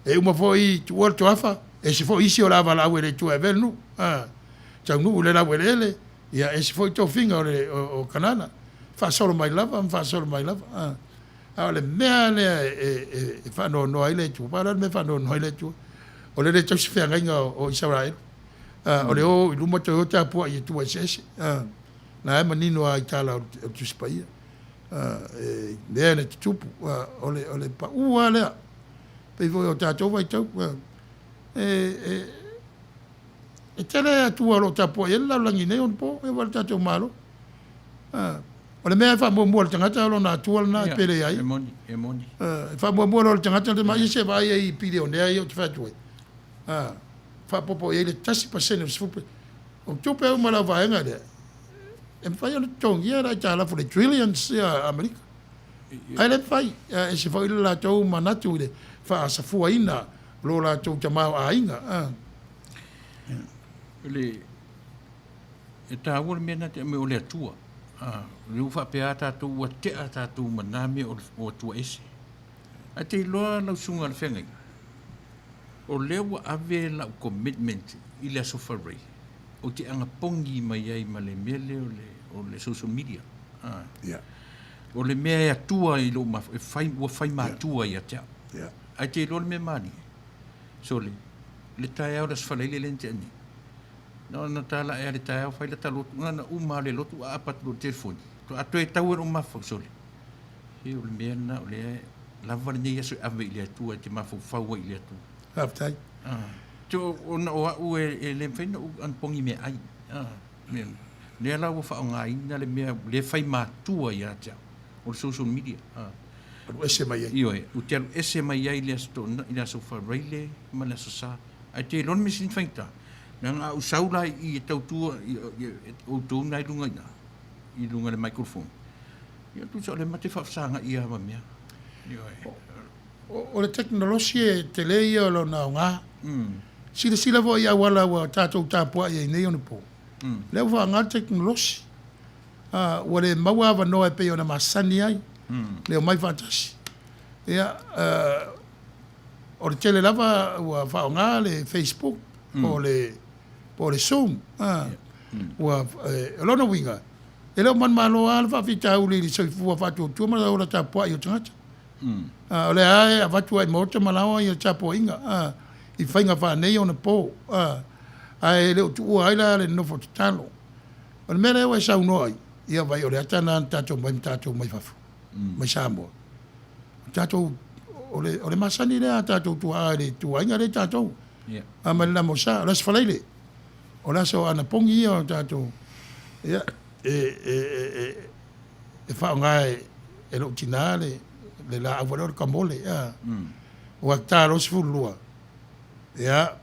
E uma foi tuua le toafa, ese foi isi o le a valaau e le Atua e avea le nuu. Taunuu i le laueleele, ia ese foi tofiga o, le, o, o Kanana. Faasolo mai lava ma faasolo mai lava. A o le mea lea e faanoanoa ai le Atua, pau lea o le mea e faanoanoa ai le Atua, o le le tausi feagaiga o Isaraelu. O le o i luma toe o tapuai i atua eseese. Na e manino lava i tala o le Tusi Paia. E mea na tutupu, o le pau lava lea. Pei foi o tatou vaitau, e tele atua o lo o tapuai ai le lalolagi i nei ona po, e oo lava i le tatou Malo. O le mea e faamuamua e le tagata o lona atua lena e pele ai. E moni, e moni. E faamuamua loa le tagata, ia se i vaai ai i pilionea ia ou te fai atu ai. Faaopoopo i ai le 1% o le 10%. O tupe uma a le auvaega lea, e mafai ona totogia le aitalafu i le trillions ia Amerika. Ae le mafai, e ese foi le latou manatu i le faasafuaina o lo latou tamaoaiga. Le, e taua le mea lena te aumai o le Atua. O lea ua faapea lava tatou ua tea tatou ma na mea o Atua ese. Ae te iloa lau susuga i le feagaiga, o lea ua ave lau commitment i le Aso Faraile, ou te anapogi mai ai ma le mea lea o le social media. O le mea e atua i lou mafaufau, e fai, ua fai matua ia te au. Ae te iloa le mea malie, sole, le taeao o le Aso Faraile lea na tea nei, na ona tala ae lava i le taeao fai lata lotu, na ona uma lava o le lotu aapa atu loa i le telefoni, faatoa toe tau e lou mafaufau, sole, Se o le mea lena o lea e lava lenei aso e ave i le Atua e te mafaufau ai i le Atua. Faafetai. Ona o au e le mafai ona ou anapogi meaai. Lea la ua faaaogaina le mea lea e fai matua ia te au, o le social media. Alu ese mai ai. Ioe, ou te alu ese mai ai i le Aso Toonai, i le Aso Faraile ma le Aso Sa. Ae te iloa le mea sili ona faigata, leaga a ou sau la i i e tautua outou na i luga i ina, i luga i le microphone, Ia tusa o le mate faafesagai lava ma mea. Ioe. O le tekonolosi e tele ia o lona aoga. Silasila foi i auala ua tatou tapuai ai nei onapo, lea ua faaaoga le tekonolosi. Ua le maua avanoa e pei ona masani ai le omai faatasi. Ia, o le tele lava ua faaaoga le Facebook po o le Zoom. Ua, o lona uiga, E le o manumalo lava le faafitauli i le soifua faatuatua ma le ola tapuai o tagata. O lea lava e avatu lava i maota ma laoa ia tapuaiga i faiga faaneionapo, ae le o tuua ai la le nofo tatalo. O le mea lea ua e saunoa ai, ia vaai o le ata lena na tatou omai ma tatou mai fafo, mai Samoa. O tatou, o le, o le masani lea a tatou tuaa i le ituaiga lea tatou. A mai le Lamosa, o le Aso Faraile. O le aso anapogi ia o tatou, ia, e, e, e, e faaaoga e, e lou tinā le, le laau foi lea o le kamole, a. Ua ta loa le 12, ia,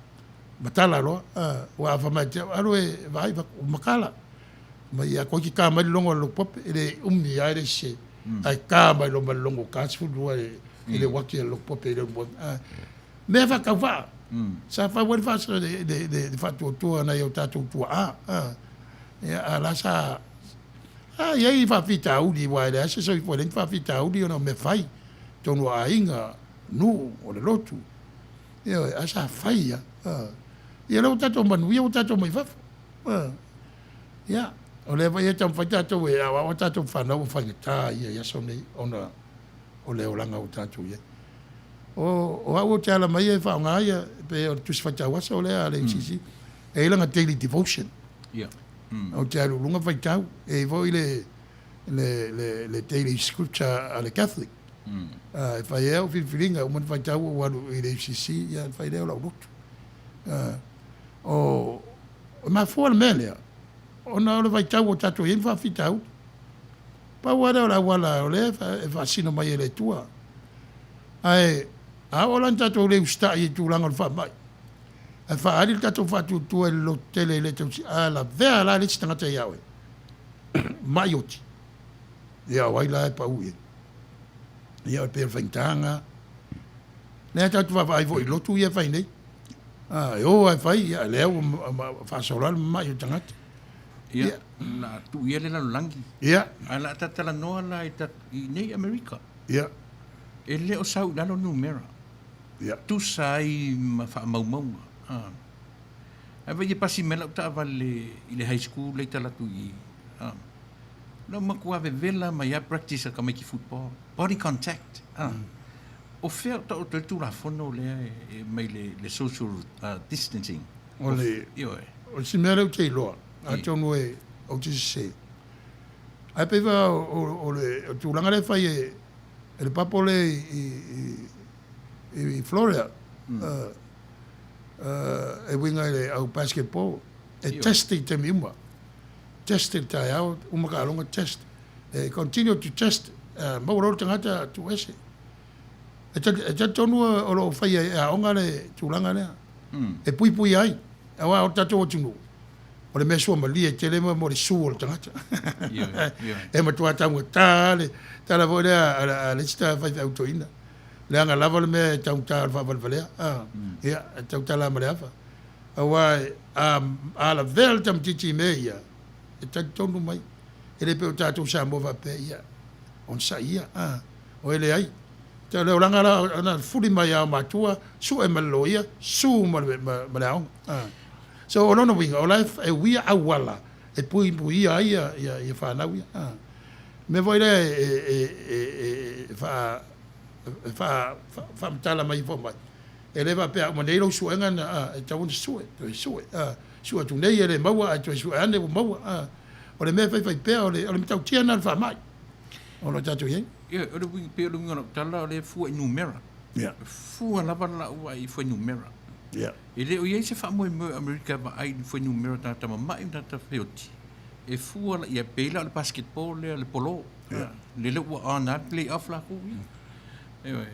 matala loa, a, ua a fai mai ia te au, alu e vaai, ua matala. Mai ia toeitiiti ta mai le logo a le logopope, e le umi lava e le sese, ae ta mai loa ma le logo ta 12 i le uati a le logopope i le ulumoega, a. Mea faatauvaa, sa fau ai le faatuatua a nai o tatou tuaa. Ia, a o la sa i ai faafitauli, aua e leai se soifua e leai ni faafitauli ona o mea fai i totonu o aiga, nuu, o le lotu. Ioe, ae sa fai lava. Ia o lea ua tatou manuia ua tatou mai fafo. Ia, o lea foi e taumafai tatou e aoao a tatou fanau ua faigata ia i aso nei ona o le olaga ua tatou i ai. O au ou te ala mai e faaaoga ia, pei o le Tusi Faitau Aso lea a le HCC, e i ai lana daily devotion. Ou te alu i luga faitau, e i ai foi le daily scripture a le Catholic. E fai ai au filifiliga, uma ona faitau ou alu i le HCC, ia ona fai lea o lau lotu. O mafua le mea lea, ona o le vaitau ua tatou i ai ma faafitauli. Pau lava lea o le auala o lea e faasino mai e le Atua. Ae a oo la ina tatou le usitai i tulaga o le faamai, ae faaali le tatou faatuatua i le lototele i le tausi, a lavea la le isi tagata ia oe, mai oti, ia o ai la e pau i ai? Ia e pei o le faigata lena. Lea tatou te vaavaai foi i lotu ia e fai nei. A, e o lava e fai, ia lea ua faasolo lava le mamai o le tagata. Ia, la tuu ia le lalolagi. Ia. Ae la ta talanoa la i, ta, i nei Amerika. Ia. E le o sau i lalo numera. Ia. Tusa ai ma faamaumauga. Ah. Ae vaai e pasi mai lau taavale i le high school lea i tala atu i i. Ah. Na matua vevela mai lava practice a tamaiti football. Body contact. Ah. O fea o taoto ai le Tulafono lea e mai le, le social distancing? O le, Ioe. O si mea lea ou te iloa, atonu e ou te sese, ae pei fa o le tulaga lea e fai e le papo lea i Florida, e uiga i le au basketball, e test i taimi uma. Test i le taeao, uma taaloga test. E continue to test, maua loa le tagata tuu ese. E talitonu o lo o faia e aoga le tulaga lea e puipuia ai, aua o le tatou atunuu, o le mea suamalie tele mo le su o le tagata. E matua taugata lava le tala foi lea a le isi faifeau toeaina, leaga lava le mea e taugata o le faavalevalea, ia, e tautala lava ma le afa. Aua a lavea le tamaitiiti i mea ia, e talitonu mai, e le pei o tatou Samoa faapea, ia, onosai ia, o e leai. O le olaga la na fuli mai lava o matua, sue ma le loia, su ma le aoga. So o lona uiga, o la e uia auala e puipuia ai ia fanau ia. O le mea foi lea e faamatala mai foi mai, e le faapea a uma nei lau suega na, e tatau ona sue, toe sue, sue atu nei e le maua ae toe sue ane ua maua. O le mea e faifai pea, o le matautia lena o le faamai o lo o tatou i ai. Ioe, o le uiga, pei o le uiga o lau tala, o lea e fua i numera. Yeah. E fua lava lau vaai i fuainumera. Yeah. E le o i ai se faamoemoe o Amerika e vaai i fuainumera o tagata mama'i ma tagata feoti. E fua la, ia pei la o le basketball lea, le polo. Yeah. Lele ua on lava le play-off lakou ia. Ioe.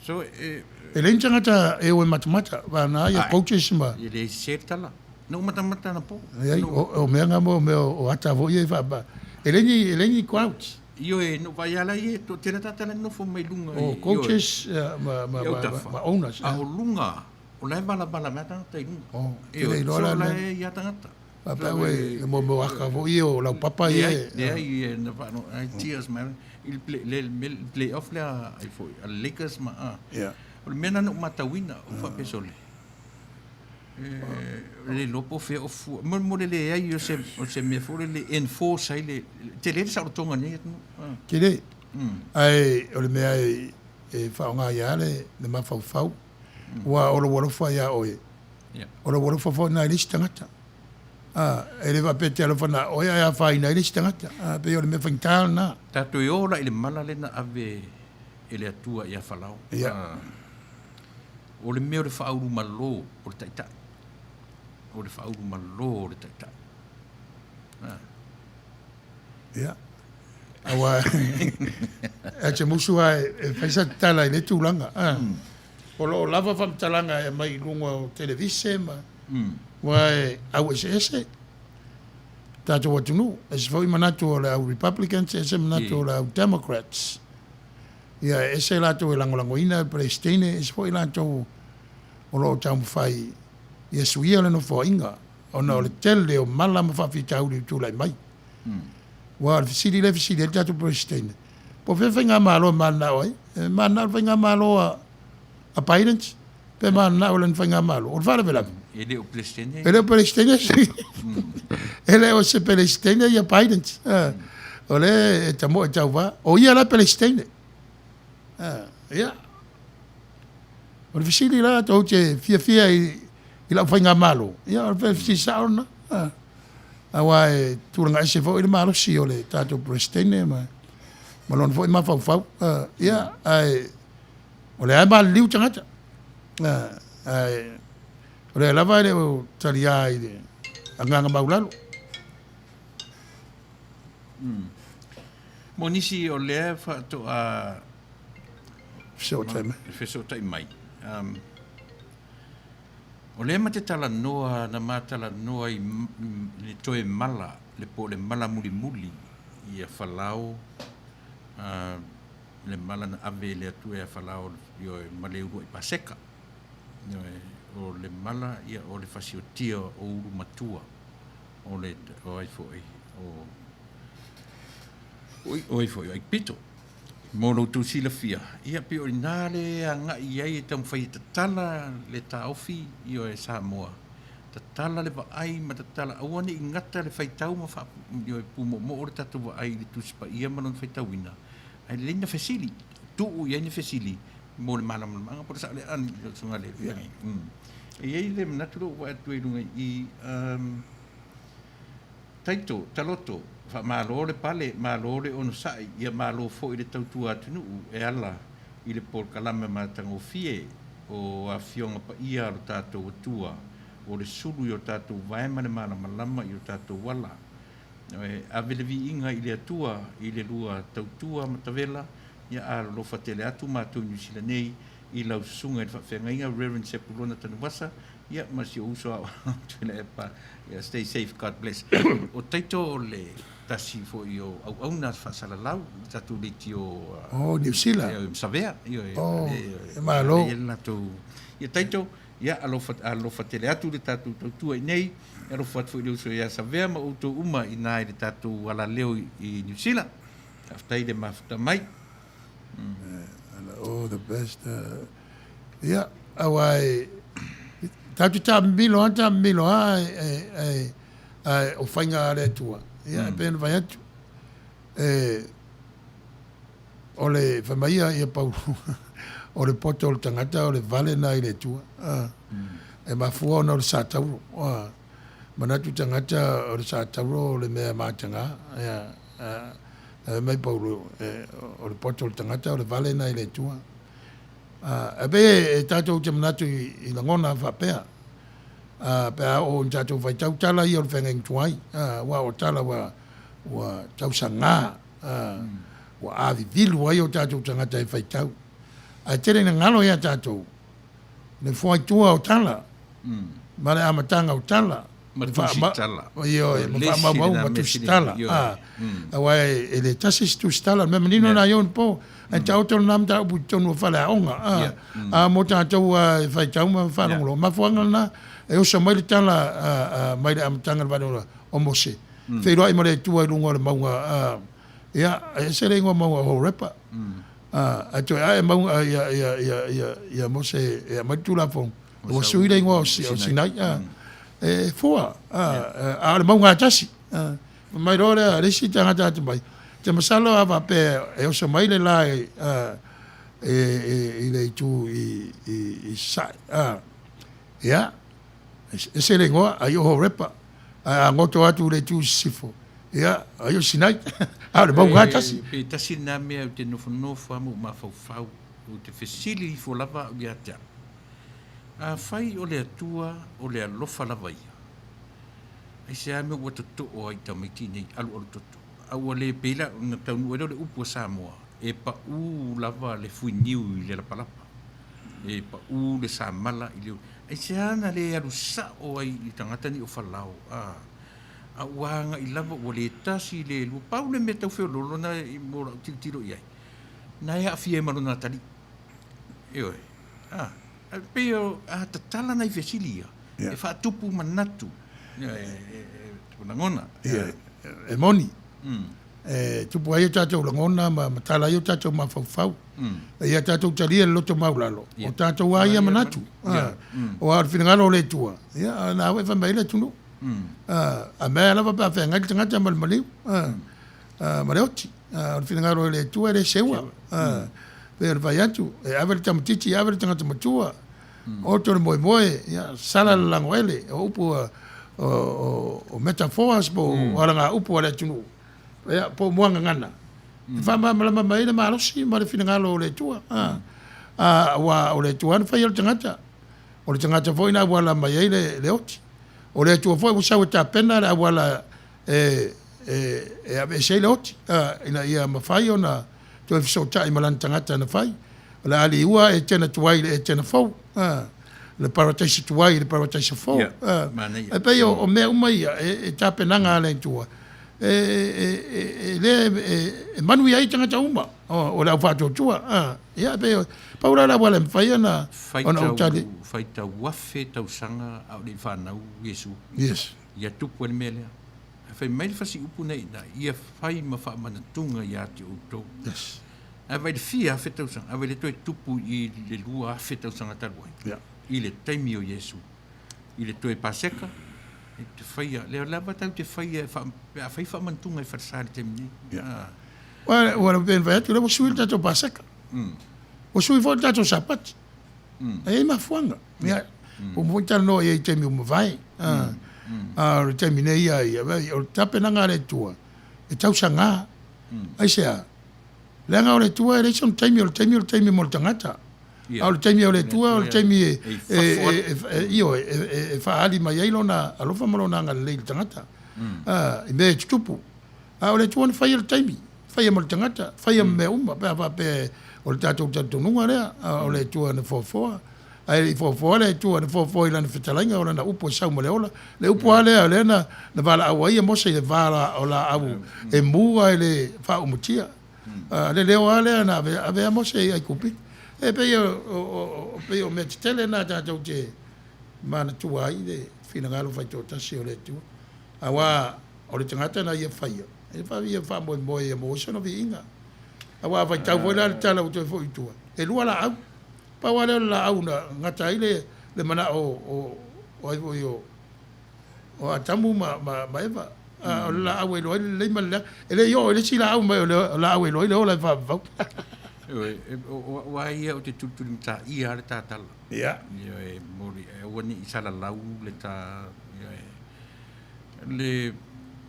So, e... E leai ni tagata e o e matamata, vagana ia coaches ma... E leai sese le tala. Na ou matamata anapo. Leai, o mea na o mea o ata foi ia e faapa. E leai ni, e leai ni crowds. Ioe, na ou vaai lava la ia, toatele tagata la e nofo mai luga i... O coaches ma, ma, ma, ma owners. A o luga, o la e valavala mai lava tagata i luga. O, te le iloa la. So, o la e i ai tagata. Faapea ua e mo mo aka foi ia o laupapa ia. Leai, leai, na faalogo, ai tears mai i le play off lea ai foi a le Lakers ma a. O le mea lena na ou matauina, ou faapea sole, e le iloa po o fea o fua, mo le leai o se, o se mea foi lele e enforce ai le, tele le saolotoga o lenei atunuu. Tele, ae o le mea e faaaoga ai lava le mafaufau, aua o lou alofa ia oe, O lou alofa foi lena i le isi tagata. A, e le faapea e te alofa na oe ae afaina ai le isi tagata. A, pei o le mea faigata lena. Tatou e o la i le mala lea na ave e le Atua ia Falao. Ia. O le mea o le faaulumalo o le taitai. O le faaulumalo o le taitai. A. Ia. Aua e te musu lava e fai sa tala i lea tulaga. A. O lo o lava faamatalaga e aumai i luga o televise ma aua e au eseese tatou atunuu. E ese foi manatu o le au Republicans, e ese manatu o le au Democrats. Ia e ese latou e lagolagoina le Peresetene, e ese foi latou o lo o taumafai ia suia le nofoaiga ona o le tele o mala ma faafitauli ua tulai mai. Aua o le fesili lea e fesili ai le tatou Peresetene, po o fea le faigamalo e mananao ai? E mananao le faigamalo a Biden pe mananao i lana faigamalo? O le faalavelave, E le o Peresetene. E le o Peresetene. E le o se Peresetene ia Biden. O lea e tamoe tauva. O ia la e Peresetene. Ia. O le fesili la, tou te fiafia i lau faigamalo? Ia, o le fesili sao lena. Aua e tulaga ese foi le malosi o le tatou Peresetene ma lona foi mafaufau. Ia, ae o lea lava e maliliu tagata. Ae o lea lava e le o taliā i le agaga maulalo. Mo nisi o lea faatoa fesootai mai. Fesootai mai. O lea ma te talanoa, na ma talanoa i le toe mala, le po o le mala mulimuli ia Falao, le mala na ave e le Atua ia Falao, ioe, ma le uluai Paseka. Ioe, o le mala, ia, o le fasiotia o ulu matua, o le, o ai foi, o, o ai foi, o Aikipito. Mo lo outou silafia, ia pei o i ina le agai i ai e taumafai e tatala le taofi, ioe, Samoa, tatala le vaai ma tatala, aua ne i gata le faitau ma faa, ioe, pumoomoo le tatou vaai i le Tusi Paia ma lona faitauina, ae lelei na fesili, tuu i ai ni fesili mo le malamalamaaga po o le saoleani, lau Susuga i le Feagaiga. E i ai le manatu lea ua vaai atu ai i luga i i, um, Taito, Taloto, faamalo le pale, malo le onosai, ia malo foi le tautua atunuu e ala i le polokalame matagofie o Afioga Paia a lo tatou Atua, o le sulu i o tatou vae ma le malamalama i o tatou ala. E ave le viiga i le Atua i le lua tautua matavela, ia alolofa tele atu matou i Niu Sila nei i lau susuga i le faafeagaiga Rev. Sepulona Tanuvasa, ia ma si ou uso a Tuilaepa, ia stay safe, God bless. O Taito o le tasi foi o auauna faasalalau i le tatou leitio Oh, Niu Sila. Ia, Savea, ioe, Oh, e malo. E latou. Ia Taito, ia alofa, alofa tele atu le tatou tautua i nei, e alofa atu foi i le uso ia Savea ma outou uma i na i le tatou alaleo i Niu Sila. Faafetai le mafuta mai. Oh, the best. Ia, aua e, tatou te taamilo lava, taamilo lava, ae, ae o faiga a le Atua, ia, e pei ona fai atu, e, o le, fai mai ia, ia Paulo, o le poto o le tagata o le vale lena i le Atua. E mafua ona o le satauro. Manatu tagata o le satauro o le mea mataga, ia, ae fai mai Paulo, o le poto o le tagata o le vale lena i le Atua. Ae pei e tatou te manatu i lagona faapea, pe a oo ina tatou faitau tala ia o le feagaiga tuai, aua o tala ua tausaga, ua avivilu ai o tatou tagata e faitau. Ae tele ina galo ia tatou le foaitua o tala ma le amataga o tala. Ma tusitala. Ioe, ma faamaumauga ma tusitala. Aua e le tasi se tusitala, o le mea manino lena i ona po. Ae taoto lena mataupu i totonu o faleaoga. A mo tatou e faitau ma faalogologo, o mafuaaga lena e oso mai le tala mai le amataga i le vale o Mose, feiloai ma le Atua i luga o le mauga, ia, e ese le igoa mauga o Horepa. Ae toe ae mauga ia Mose e aumai le Tulafono, ua sui le igoa o Sinai. E fua, a o le mauga lava e tasi. Fai mai loa lea, le isi tagata atamai, ou te masalo a faapea e oso mai le la i le itu i Sasae, ia, ese le igoa, ai o Horepa, ae a goto atu i le itu i Sisifo, ia, ai o Sinai, a o le mauga lava e tasi. Pe tasi lena mea ou te nofonofo lava ma ou mafaufau, ou te fesili ifo lava au ia te au, Afai o le Atua o le alofa lava ia, aisea mea ua totoo ai tamaiti nei alualu toto? A ua le pei la ona taunuu ai lea o le upu a Samoa, e pau lava le fuiniu i le lapalapa, e pau le samala i le... Aisea na le alu sao ai i tagata nei o Falao, a, a ua agai lava ua le tasi le lua. Pau le mea tau feoloolo na mo lau tilotilo i ai, na e aafia ai ma lona atalii. Ioe. A, e pei o, a tatala nai fesili ia, e faatupu manatu, e lagona. Ia, e moni. E tupu ai o tatou lagona ma matala ai o tatou mafaufau. E ia tatou talia le loto maulalo, o tatou lava ia manatu. Aua o le finagalo o le Atua, ia, na au e fai mai ai le atunuu. A mea lava pe a feagai le tagata ma le maliu, ma le oti. O le finagalo o le Atua e le seua. Pei ona fai atu, e ave le tamaitiiti, ave le tagata matua, oto le moemoe, ia, sala le lagoele. O upu o metaphors po o alagaupu a le atunuu, ia, po o muagagana, e faamalamalama mai ai le malosi ma le finagalo o le Atua. Aua o le Atua lava na faia le tagata, o le tagata foi na auala mai ai le oti. O le Atua foi ua sau e tapena le auala e aveese ai le oti, ina ia mafai ona toe fesootai ma lana tagata na fai. O le a liua Etena tuai i le Etena fou, le parataisa tuai i le parataisa fou. E pei o mea uma ia e tapenaga a le Atua e le e manuia ai tagata uma o le au faatuatua. Ia e pei o, pau la le auala e mafai ona ou tali. Faitau afe tausaga a o le i fanau Iesu. Yes. Ia tupu ai le mea lea. Ae fai mai le fasiupu nei i ina, Ia fai ma faamanatuga ia te outou. Yes. Ae vaai i le fia afe tausaga, ae vaai le toe tupu i le 2000 tausaga talu ai. Yeah. I le taimi o Iesu. I le toe Paseka, e te faia, lea lava tatou te faia e faa, pe a fai faamanatuga i falesa i le taimi nei. Yeah. Ah. Ua, ua pei ona fai atu, lea ua sui le tatou Paseka. Ua sui foi le tatou Sapati. E i ai mafuaaga. Yeah. Ua uma foi ona talanoa i ai i taimi ua mavae. A o le taimi nei ia, ia, o le tapenaga a le Atua, e tausaga. Aisea? Leaga o le Atua e leai sona taimi, o le taimi o le taimi mo le tagata. A o le taimi o le Atua o le taimi e, e, ioe, e faaali mai ai Lona alofa ma Lona agalelei i le tagata, i mea e tutupu. A o le Atua na faia le taimi, faia mo le tagata, faia ma mea uma, pe a faapea o le tatou talitonuga lea, o le Atua na foafoa. Ae le i foafoa le Atua, na foafoa i Lana fetalaiga, o Lana upu e sau ma le ola. Le upu lava lea, o lea na valaau ai Mose i le va o laau e mu ae le faaumutia. Le leo lava lea na ave a Mose i Aikupito. E pei o, pei o mea tetele na tatou te manatua ai le finagalo faitoatasi o le Atua. Aua o le tagata na ia faia, e ia faamoemoe ia maua ai sona viiga. Aua a faitau foi la le tala ua toe foi i tua, e lua laau. Pau lava lea o le laau na gata ai le manao o ai foi o o Atamu ma ma Eva. O le laau e iloa ai le lelei ma le leaga. E le i oo i le isi laau mai o le laau e iloa ai le ola e faavavau. Ioe, o au lava ia ou te tulitulimataia lava le ta tala. Ia. Ioe, momoli, aua ne i salalau le ta, ioe. Le,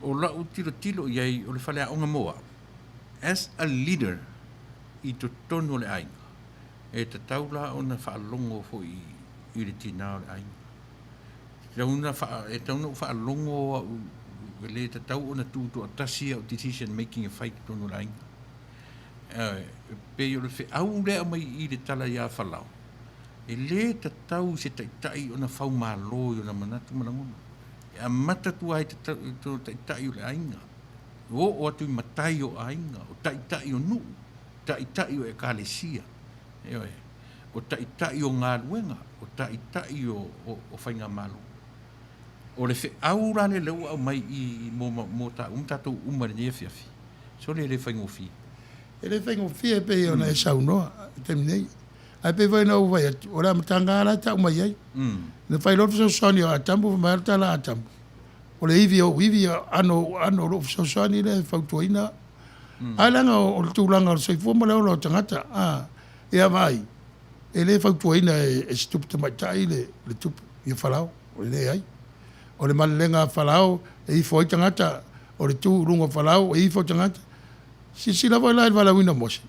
o lau tilotilo i ai, o le faleaoga mo au, as a leader i totonu o le aiga, e tatau la ona faalogo foi i le tina o le aiga. E tatau ona e tatau ona ou faalogo au, e le tatau ona tutoatasi au decision making e fai i totonu o le aiga. E pei o le feau lea e aumai i i le tala ia Falao, e le tatau i se taitai ona faumalo i ona manatu ma lagona. E amata atu lava i taitai o le aiga, e oo atu i matai o aiga, o taitai o nuu, taitai o ekalesia, ioe, o taitai o galuega, o taitai o, o, o faigamalo. O le feau la lea lea ua aumai i i mo, mo taua ma tatou uma i lenei afiafi, sole e le faigofie. E le faigofie pei ona e saunoa i le taimi nei. Ae pei foi ona ou fai atu, o le amataga lava la e tau mai ai. Na fai loa le fesoasoani a Atamu, fai mai lava le tala a Atamu, o le ivi o ou ivi, aano o ou aano, o lou fesoasoani lea e fautuaina au. Ae leaga o le tulaga o le soifua ma le ola o tagata, a, ia vaai, e le fautuaina e se tupu tamaitai le tupu ia Farao, e leai. O le malelega a Farao e ifo ai tagata, o le tu i luga o Farao e ifo tagata. Silasila foi la i le valaauina o Mose,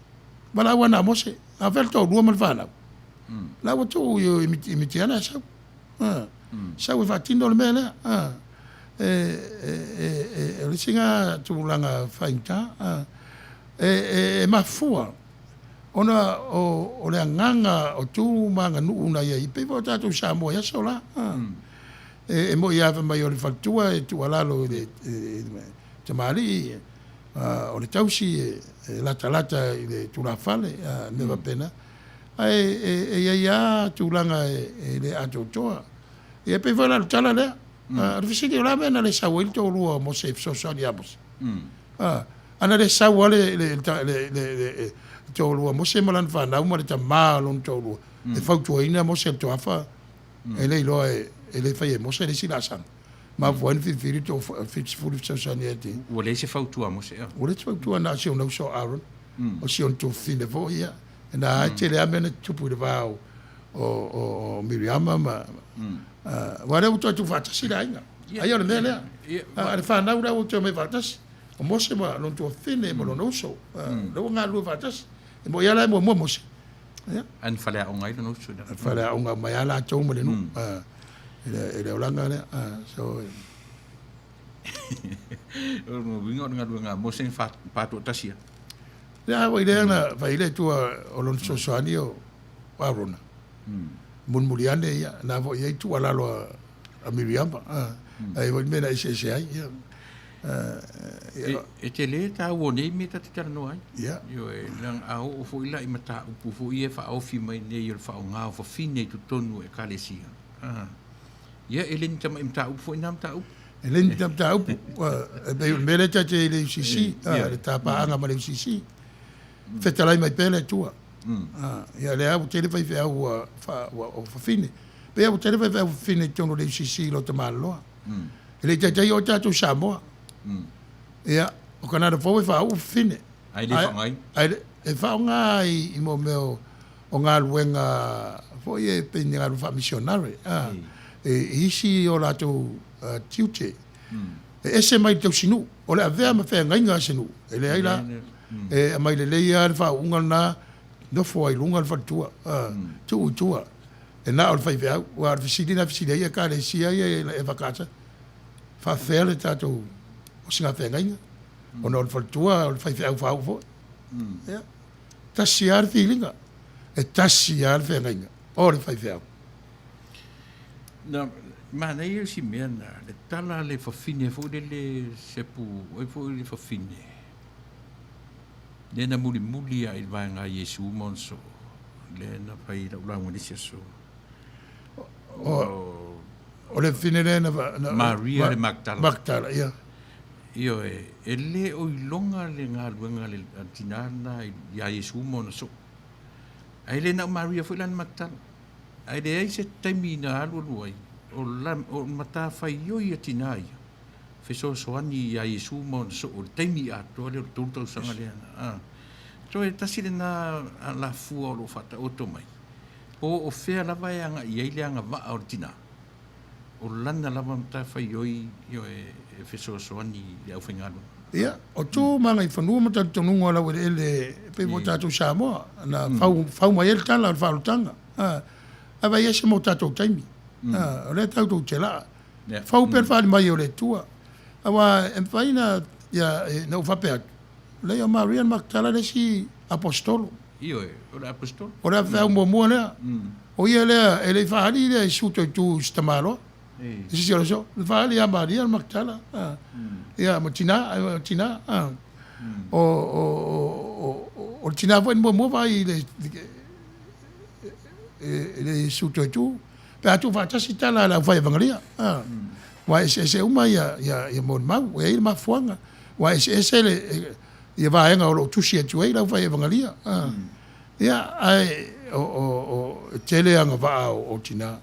valaau lava na o Mose, a fea le toalua ma le fanau? La ua tuu i Mitiana e sau. Sau e faatino le mea lea. O le isi lena tulaga faigata. E mafua ona o le agaga o tu ma aganuu na i ai, pei foi o tatou i Samoa i aso la. E moni lava fai mai o le faletua e tuualalo i le tamalii, o le tausi e latalata i le tulafale, mea faapena. Ae e i ai lava tulaga e le atoatoa. Ia e pei foi la o le tala lea. O le fesili, o le a le mea na le sau ai le toalua o Mose e fesoasoani ia Mose? A na le sau lava le toalua o Mose ma lana fanau ma le tama o lona toalua e fautuaina Mose i le toafa, e le iloa e le faia e Mose le isi laasaga. Mafua ai ona filifili le toa-70 fesoasoani ia te ia. Ua leai se fautua a Mose. Ua leai se fautua na o si ona uso o Aron, o si ona tuafafine foi ia. Na e tele lava mea na tutupu i le va o Miriama ma aua lea ua toe tuufaatasi le aiga. Ai o le mea lea. A le fanau lea ua toe omai faatasi. O Mose ma lona tuafafine ma lona uso. Lea ua galulue faatasi. E moni lava la e muamua Mose. Ia. Ae na faleaoga ai lona uso. Na faleaoga mai lava latou ma le nuu i le olaga lea. So O lona uiga o le galuega a Mose na patoatasi ai. Lea foi lea na fai ai le Atua o lona fesoasoani o Arona, mulimuli ane ia, na foi i ai tuualalo a Miriama, ai foi le mea na eseese ai. Ia. E tele taua o nei mea ta te talanoa ai. Ia. Ioe, leaga a oo foi la i mataupu foi ia e faaofi mai nei o le faaaoga o fafine i totonu o Ekalesia. Ia, e le ni tamai mataupu foi na mataupu. E le ni mataupu. E pei o le mea lea ta te i le UCC, le tapaaga ma le UCC. Fetalai mai pea le Atua. Ia lea ua tele faifeau ua ua fafine. Pei ua tele faifeau fafine i totonu o le UCC i lota maloloa. E le i taitai oo tatou i Samoa. Ia, o Kanada fou e faauu fafine. Ae le faaaogaina. Ae e faaaoga i mo mea o o galuega foi e pei ni galuega faamisionare a i isi o latou tiute e ese mai le tausinuu. O le avea ma feagaiga a se nuu, e leai la, e aumai lelei lava le faauuga lena, nofo ai i luga le faletua, tuu i tua, e na o le faifeau. Aua o le fesili na fesili ai Ekalesia ia i EFKS, faafefea le tatou osigafeagaiga, ona o le faletua o le faifeau faauu foi. Ia, tasi lava le filiga, e tasi lava le feagaiga, o le faifeau. Na manaia si mea na, le tala a le fafine foi lele Sepu, oi foi le fafine, lea na mulimuli lava i le vaega a Iesu ma ona soo, lea na fai i lau lauga i le isi aso. O le fafine lea na... Maria le Magdala. Magdala, ia. Ioe, e le o iloga le galuega a le tinā lena ia Iesu ma ona soo. Ae le na o Maria foi la na Magdala. Ae leai se taimi na alualu ai, o la, o matafaioi a tinā ia, fesoasoani iā Iesu ma ona soo i le taimi atoa lea o le tolu tausaga lea na, a. Toe tasi lena alafua o lo o faataoto mai, po o fea lava e agai ai le agavaa o le tinā, o lana lava matafaioi, ioe, e fesoasoani i le aufaigaluega. Ia, o tu ma agaifanua ma talitonuga o laueleele e pei foi o tatou Samoa, na fau, fau mai ai le tala o le faaolataga. A, ae vaai ese mo tatou taimi. A, o lea tatou te laa. Fau pea le faali mai o le Atua. Aua e mafai na, ia, na ou faapea atu, leai o Maria le Makatala le isi aposetolo. Ioe, o le aposetolo. O le feau muamua lea. O ia lea, e le i faaali lea i suto i tu i se tamaloa. I se isi o le aso, na faaali ia Maria le Makatala. Ia, ma tina, tina. O, o, o, o le tina foi na muamua vaai i le, e le Iesu toe tu, pe a tuufaatasi tala a le aufai evagalia. Ua eseese uma ia, ia, ia molimau, e i ai le mafuaaga. Ua eseese le, ia vaega o lo o tusi atu ai le aufai evagalia. Ia, ae o, o, o, e tele agavaa o, o tina.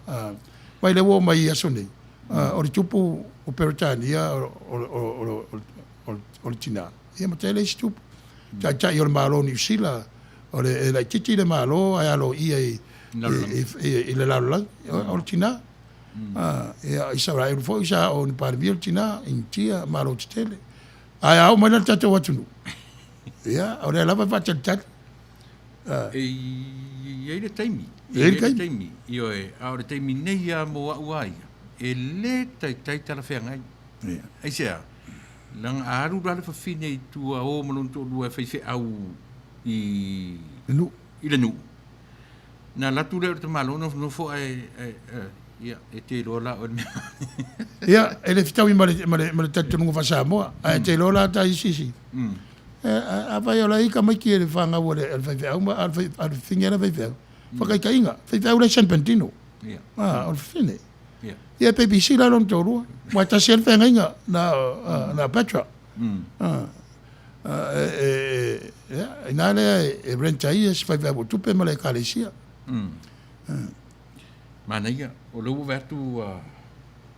Mai lea ua oo mai i aso nei, o le tupu o Peretania o, o, o, o, o le tina, ia ma tele isi tupu. Taitai o le Malo o Niu Sila, o le, e laitiiti le Malo ae aloaia i, i, i, i le lalolagi, o le tina. Ia, Isaraelu foi sa oo ina Palemia le tina, Initia, Malo tetele. Ae a oo mai la i le tatou atunuu, ia, o lea lava e faatalitali. E i ai le taimi. E i ai le taimi. Ioe, a o le taimi nei lava mo au a ia, e le taitai talafeagai. Aisea? Leaga a alu la le fafine i tua o ma lona toalua e fai feau i le nuu. I le nuu. Na alu atu lea o le tamaloa nofonofo ae, ae, ia, e te iloa la oe le mea. Ia, e le fetaui ma le, ma le, ma le talitonuga faa-Samoa, ae te iloa la ta isi isi. Afai o la e i tamaiti e le fanau a le faifeau ma a le fafine la faifeau. Faataitaiga, faifeau la i San Bernardino. Ah, o le fafine. Ia e babysit la lona toalua. Aua e tasi ai le feagaiga na, na Petra. Ia, inā lea e rent ai se faifeau o tupe ma le ekalesia. Manaia, o lea ua vaai atu ua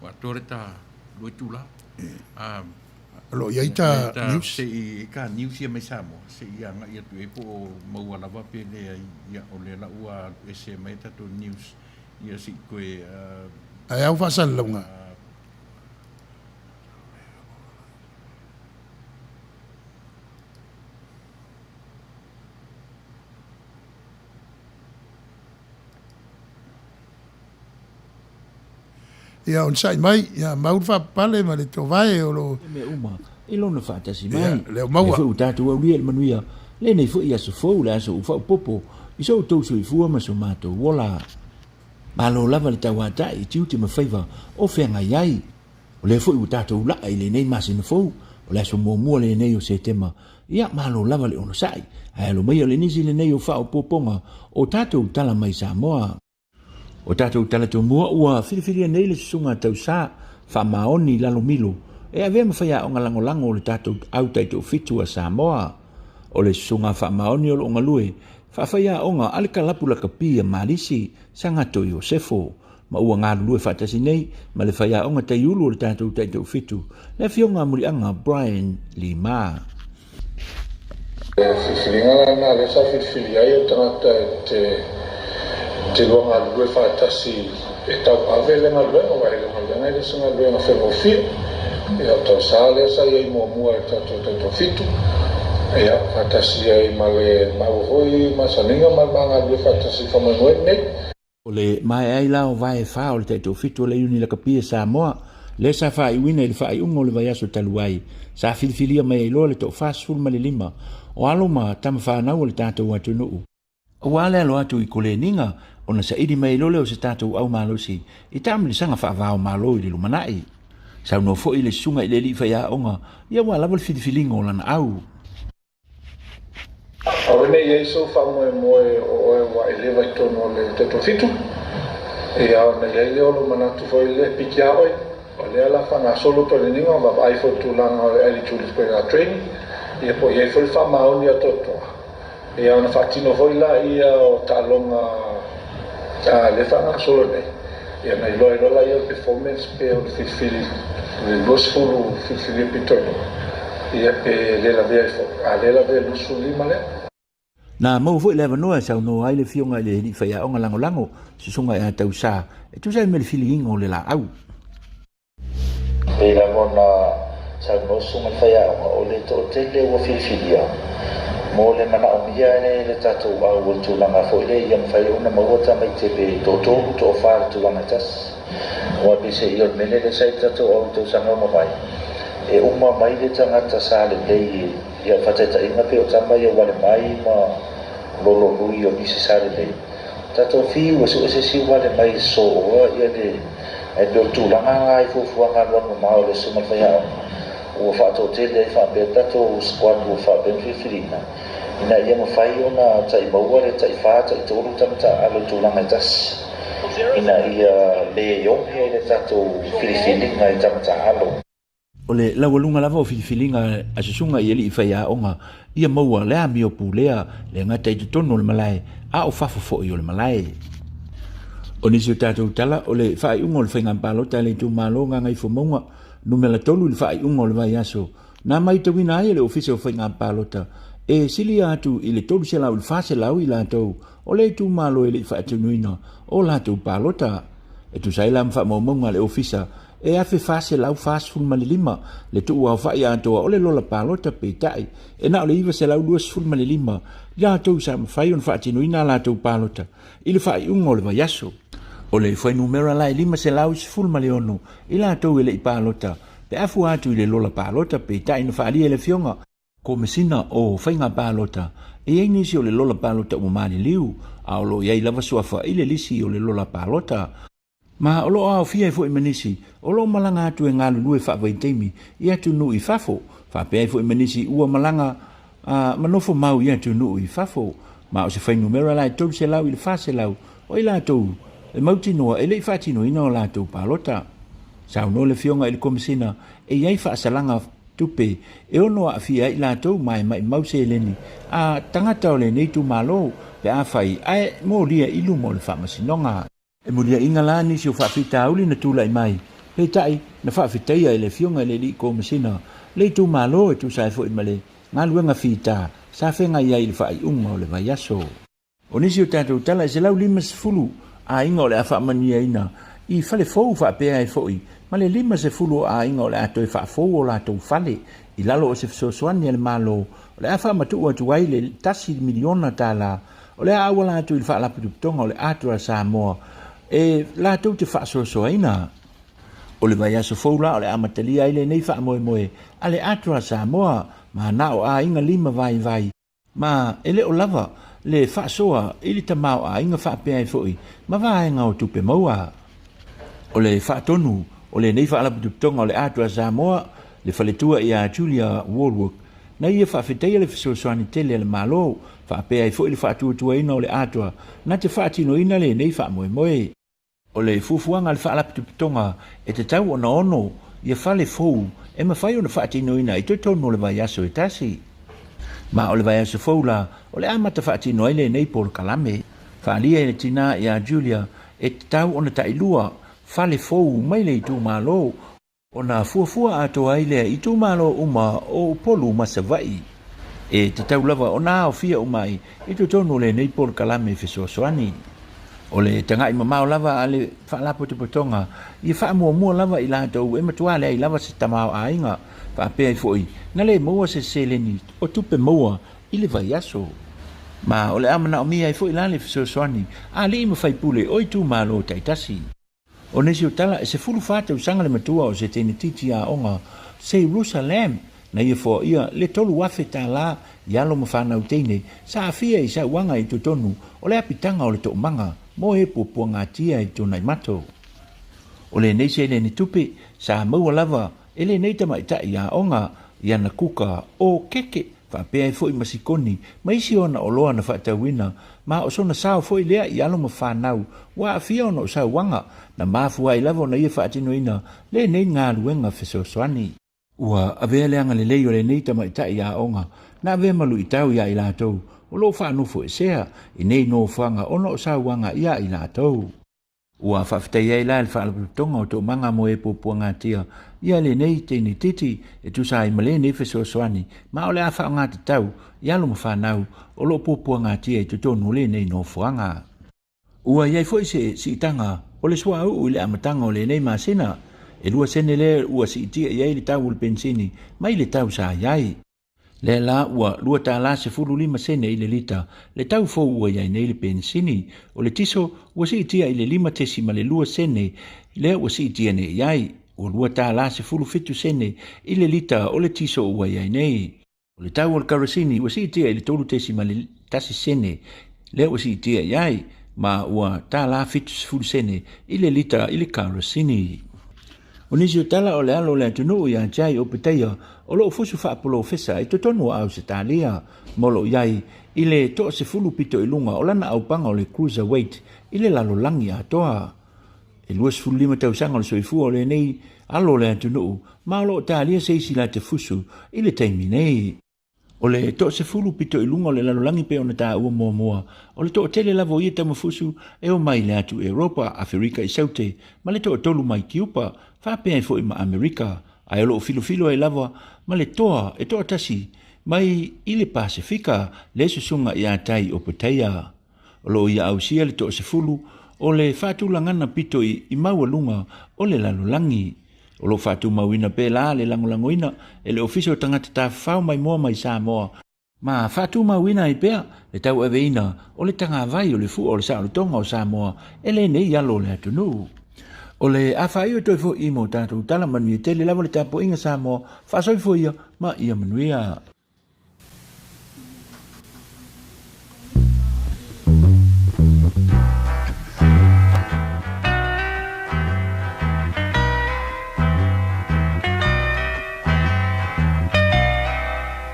atoa le ta 2 itula. O lo o i ai ta news. Se i ka news ia mai Samoa, se i agai atu i ai po o maua lava pe leai. Ia, o lea la ua alu ese mai tatou news. Ia se i toe. Ae au faasalalauga. Ia onosai mai, ia mau le faapapale ma le tovae o lo o. Mea uma i lona faatasi mai. Ia, lea o maua. Lea foi ua tatou aulia i le manuia lenei foi aso fou, le aso ua faaopoopo i so outou soifua ma so matou ola. Malo lava le tauatai i tiute ma faiva o feagai ai. O lea foi ua tatou laa i lenei masina fou, o le aso muamua lenei o Setema. Ia, malo lava le onosai. Ae alo maia o le nisi lenei o faaopoopoga o tatou tala mai Samoa. O tatou tala tomua ua filifilia nei le susuga Tausa Faamaoni Lalomilo e avea ma faiaoga lagolago o le tatou au taitoafitu a Samoa. O le susuga Faamaoni o lo o galue faafaiaoga a le kalapu lakapi a Malisi Sagato Iosefo ma ua galulue faatasi nei ma le faiaoga taiulu o le tatou taitoafitu, le afioga a Muliaga Brian Lima. O le filifiliga la lena lea sa filifili ai o tagata e te Te lua galulue faatasi e tauave le galuega, aua e le o galuega e le o se galuega faigofie. Ia, o tausa lea sa i ai muamua i le tatou taitoafitu, ia, faatasi ai ma le maua foi masaniga ma le ma galulue faatasi i le faamoemoe lenei. O le maea ai la o vae fa o le taitoafitu o le Iuni Lakapi a Samoa, lea sa faaiuina i le faaiuga o le vaiaso talu ai, sa filifilia mai ai loa le toa 45 o alo ma tama fanau o le tatou atunuu. Aua le alo atu i Koleniga, ona saili mai ai loa lea o se tatou au malosi i taamilisaga faava-o-Malo i le lumanai. Saunoa foi le susuga i le alii faiaoga ia aua lava le filifiliga o lana au. Aua ne i i ai sou faamoemoe o oe ua eleva i totonu o le taitoafitu, ia ona i ai lea o lou manatu foi lea e piki a oe. O lea la faagasolo toleniga, vaavaai foi i le tulaga o le eligibility training, ia po o i ai foi le faamaoni atoatoa. Ia ona faatino foi laia o taaloga a lea faagasolo nei, ia ona iloa ai loa laia o le performance pe o le filifili le 20 filifilia pito i luga, ia pe le lavea ai foi. A le lavea i le 25 lea. Na maua foi le avanoa e saunoa ai le Afioga i le Alii Faiaoga Lagolago, Susuga ia Tausa, e tusa ai ma le filiiga o le laau. Pei lava ona saunoa Susuga i le Faiaoga, o le toatele ua filifilia mo le manaomia e le tatou au o le tulaga foi lea ia mafai ona maua tamaiti pe toatolu, toafa i le tulaga e tasi. Aua peiseai o le mea lea sa i le tatou au i tausaga ua mavae, e uma mai le tagata sa lelei i faataitaiga pei o tama ia Ualemai ma Lololui o nisi sa lelei. Tatou fiu e sue se isi uale mai e sooa ia le ae pei o le tulaga la i fuafuaga alualu mamao i le aso ma le faiaoga ua faatoatele ai faapea tatou squad ua faapea ona filifiliina ina ia mafai ona tai maua le tai fa tai tolu tama taaalo i tulaga e tasi ina ia le oge ai le tatou filifiliga i tama taaalo. O le laualuga lava o filifiliga a susuga i alii faiaoga ia maua le amio pulea le gata i totonu o le malae a o fafo foi o le malae. O nisi o tatou tala o le faaiuga o le faiga palota a le itumalo Gagaifomauga numera 3 i le faaiuga o le vaiaso na maitauina ai e le Ofisa o Faiga Palota e silia atu i le 300 i le 400 i latou o le itumalo e le i faatinoina o latou palota. E tusa ai la ma faamaumauga a le Ofisa e 1,445 le tuuaofai atoa o le lola palota, peitai, e na o le 925 i latou sa mafai ona faatinoina a latou palota i le faaiuga o le vaiaso. O le fuainumera la e 516 i latou e le i palota pe a fua atu i le lola palota, peitai na faaalia e le Afioga Komesina o Faiga Palota, e i ai nisi o le lola palota ua maliliu, a o lo o i ai lava suafa i le lisi o le lola palota. Ma o lo o aofia ai foi ma nisi o lo o malaga atu e galulue faavaitaimi i atunuu i fafo, faapea ai foi ma nisi ua malaga a ma nofo mau i atunuu i fafo. Ma o se fuainumera la e 300 i le 400 o i latou e mautinoa e le i faatinoina o latou palota. Saunoa le Afioga i le Komesina e i ai faasalaga tupe e ono aafia ai i latou ma e maimau seleni a tagata o lenei itumalo pe afai ae molia i luma o le Faamasinoga. E muliaina la nisi o faafitauli na tulai mai, peitai na faafetaia e le Afioga i le Alii Komesina le itumalo e tusa ai foi ma le galuega fita sa feagai ai i le faaiuga o le vaiaso. O nisi o tatou tala e 150 aiga o le a faamanuiaina i fale fou faapea ai foi ma le 50 o aiga o le a toe faafou o latou fale i lalo o se fesoasoani a le Malo o le a faamatuu atu ai le $1 miliona o le a auala atu i le Faalapotopotoga o le ADRA Samoa e latou te faasoasoaina. O le vaiaso fou la o le a amatalia ai lenei faamoemoe a le ADRA Samoa ma na o aiga lima vaivai Ma e le o lava le faasoa i le tamaoaiga faapea ai foi ma vaega o tupe maua. O le faatonu o lenei faalapotopotoga o le ADRA Samoa, le faletua ia Julia Wallwork, na ia faafetaia le fesoasoani tele a le Malo faapea ai foi le faatuatuaina o le ADRA na te faatinoina lenei faamoemoe. O le fuafuaga a le Faalapotopotoga e tatau ona ono ia fale fou e mafai ona faatinoina i totonu o le vaiaso e tasi. Ma o le vaiaso fou la o le amata faatino ai lenei polokalame. Faaalia e le tina ia Julia e tatau ona tailua fale fou mai le itumalo Ona fuafua atoa ai lea i itumalo uma o Upolu ma Savaii. E tatau lava ona aofia uma ai i totonu o lenei polokalame fesoasoani. O le taga'i mamao lava a le Faalapotopotoga ia faamuamua lava i latou e matua leai lava se tamaoaiga, faapea ai foi na le maua se seleni o tupe maua i le vaiaso. Ma o le a manaomia ai foi la le fesoasoani a alii ma faipule o itumalo taitasi. O nisi o tala, e 14 tausaga le matua o se teinititi aoga Jerusalem na ia foaia le $3,000 i alo ma fanau teine sa aafia i sauaga i totonu o le apitaga o le toomaga mo e puapuagatia i Tuanaimato. O lenei seleni tupe sa maua lava e lenei tamaitai aoga i ana kuka o keke faapea ai foi ma sikoni ma isi ona oloa na faatauina ma o sona sao foi lea i alo ma fanau ua aafia ona o sauaga na mafua ai lava ona ia faatinoina lenei galuega fesoasoani. Ua avea le agalelei o lenei tamaitai aoga na avea ma luitau iā i latou o lo o faanofoesea i nei nofoaga ona o sauaga iā i latou. Ua faafetai ai la le Faalapotopotoga o Toomaga mo e Puapuagatia ia lenei teinititi e tusa ai ma lenei fesoasoani ma o le a faaaogatatau i alo ma fanau o lo o puapuagatia i totonu o lenei nofoaga. Ua i ai foi se siitaga o le suauu i le amataga o lenei masina, e 2 sene lea ua siitia i ai le tau o le penisini mai le tau sa i ai. Lea la ua $2.15 i le lita le tau fou ua i ai nei le penisini. O le tiso ua siitia i le 5.2 sene lea ua siitia nei i ai. Ua $2.17 i le lita o le tiso ua i ai nei. O le tau o le karosini ua siitia i le 3.1 sene lea ua siitia i ai, ma ua $1.70 i le lita i le karosini. O nisi o tala o le alo o le atunuu ia Jai Opetaia o lo o fusu faapolofesa i totonu o Ausetalia ma o lo o i ai i le toasefulu pito i luga o lana aupaga o le cruiserweight i le lalolagi atoa. E 25 tausaga o le soifua o lenei alo o le atunuu ma o lo o talia se isi lata fusu i le taimi nei. O le toasefulu pito i luga o le lalolagi pei ona taua muamua, o le toatele lava o ia tamafusu e omai i le atu Eropa, Aferika i Saute, ma le toatolu mai Kiupa, faapea ai foi ma Amerika, ae o lo o filofilo ai lava ma le toa e toatasi mai i le Pasefika le susuga ia Tai Opoteia. O lo o ia ausia le toasefulu o le faatulagana pito i maualuga o le lalolagi. O lo o faatumauina pēlā le lagolagoina e le Ofisa o Tagata Tafafao Maimoa mai Samoa, ma faatumauina ai pea le tauaveina o le tagavai o le fua o le saolotoga o Samoa e lenei alo o le atunuu. O le a faaiu toe foi mo tatou tala manuia tele lava le tapuaiga Samoa, faasoifua ia ma ia manuia.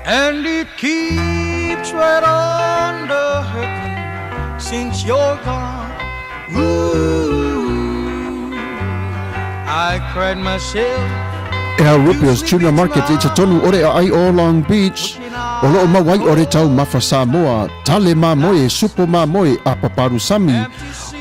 And it keeps right on the hurting since you're gone. Ooh, I cried myself Al Rupio's Tuna Market i totonu o le aai o Long Beach, o loo mau ai o le taumafa Samoa, tale mamoe, supo mamoe, apa parusami,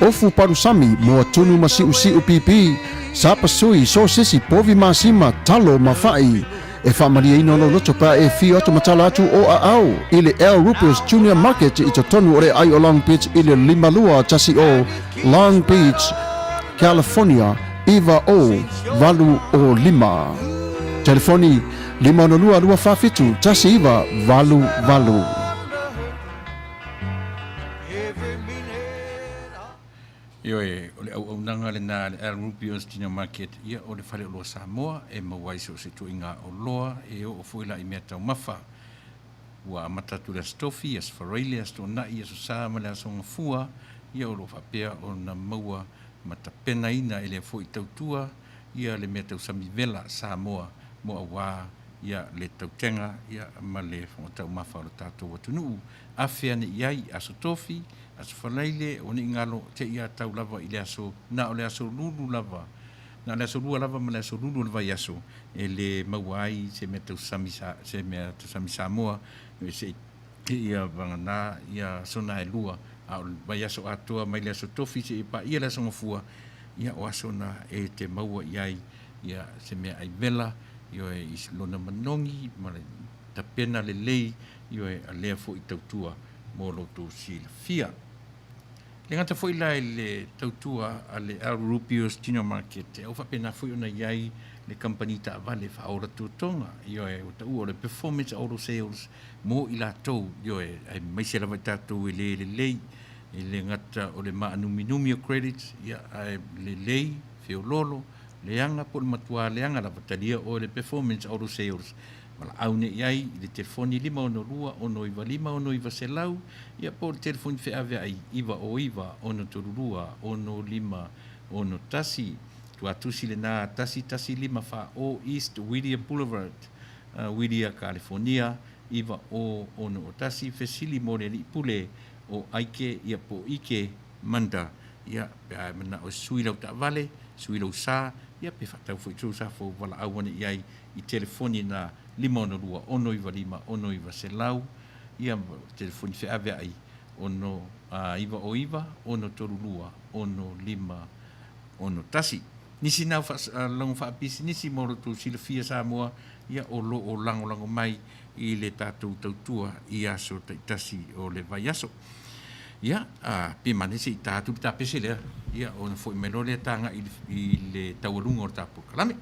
ofu parusami, moa tunu ma siusiu pipi, sapasui, sosesi, povi masima, talo ma fa'i. E faamalieina lou loto pe a e fio atu ma tala atu o aao i le Al Rupio's Junior Market i totonu o le aai o Long Beach i le 5210 Long Beach, California 90805. Telefoni 562 247 1988. Ioe, o le auaunaga lena a le Al Rubio's Junior Market, ia o le faleoloa Samoa e maua ai so o se ituaiga oloa e oo foi la i meataumafa. Ua amata atu i le Aso Tofi, Aso Faraile, Aso Toonai, Aso Sa ma le Aso Gafua, ia o lo o faapea ona maua ma tapenaina e lea foi tautua ia le meatausami vela Samoa mo auā ia le tautega ia ma le fogataumafa o le tatou atunuu. Afe ane i ai Aso Tofi, Aso Faraile, o nei galo te ia tau lava i le aso, na o le aso lulu lava, na o le aso lua lava ma le aso lulu o le vaiaso e le maua ai se mea tausami sa, se mea tausami Samoa, se i ia vagana ia aso na e lua, a o le vaiaso atoa mai le aso Tofi seia paia le aso Gafua, ia o aso na e te maua i ai ia se mea ai vela, ioe, i lona manogi ma le tapena lelei, ioe, a lea foi tautua mo lo outou silafia. Le gata foi la i le tautua a le Al Rubio's General Market, a ua faapena foi ona i ai le kamupani taavale faaola tutoga, ioe, ua taua o le Performance Auto Sales mo i latou, ioe, aemaise lava i tatou e le lelei, e le gata o le maanuminumi o credits, ia, ae lelei, feoloolo, leaga po o le matua leaga lava, talia oe le Performance Auto Sales Valaau nei i ai i le telefoni 562 695 6900, ia po o le telefoni feaveai 909 632 6561. Tuatusi lena 1154 o East Whittier Boulevard, Whittier, Kalifonia 90601. Fesili mo le Alii Pule o Aike ia po o Ike Manda, ia pe a e manao e sui lau taavale, sui lou sa, ia pe faatau foi sou sa fou, valaau ane i ai i telefoni na 562 695 6900, ia ma telefoni feaveai 6 9 09 632 6561. Nisi na logo faapisinisi mo lo outou silafia Samoa, ia o lo o lagolago mai i le tatou tautua i aso taitasi o le vaiaso. Ia, a, pe mane se i ta atu le tapese lea, ia ona foi mai loa lea ta agai i le taualuga o le ta polokalame.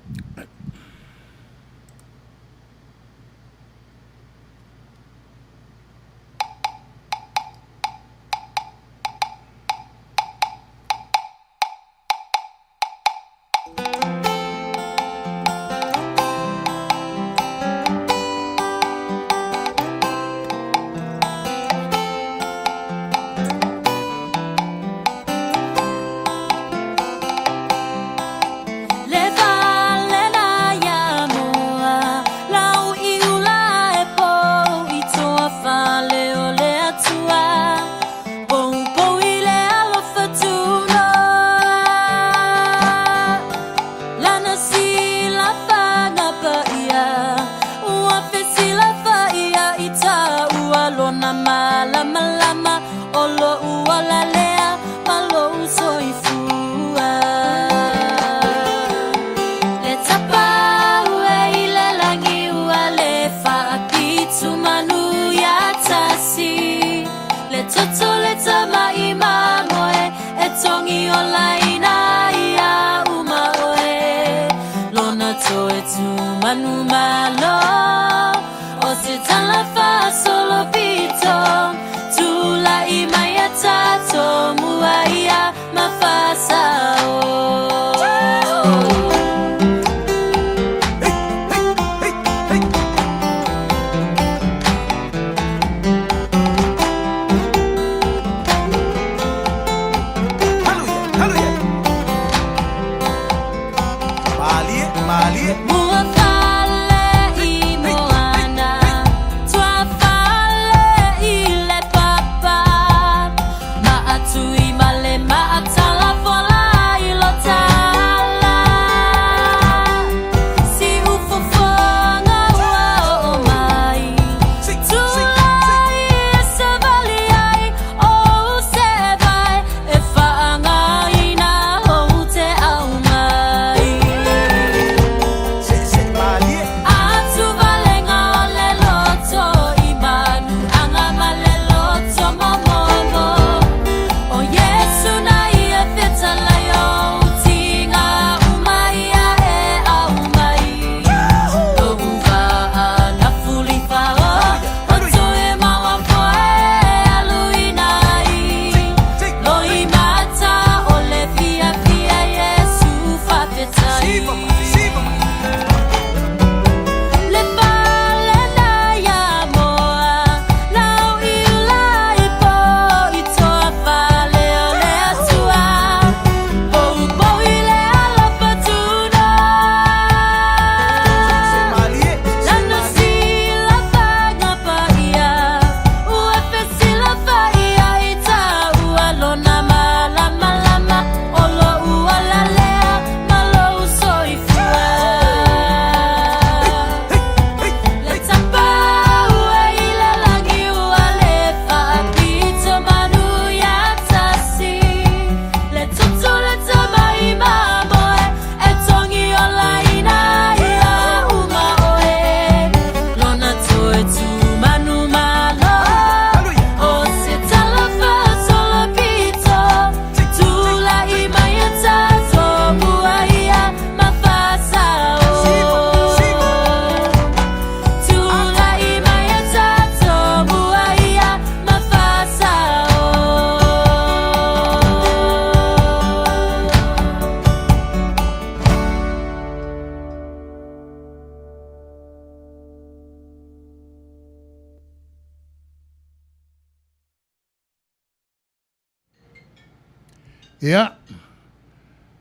Ia,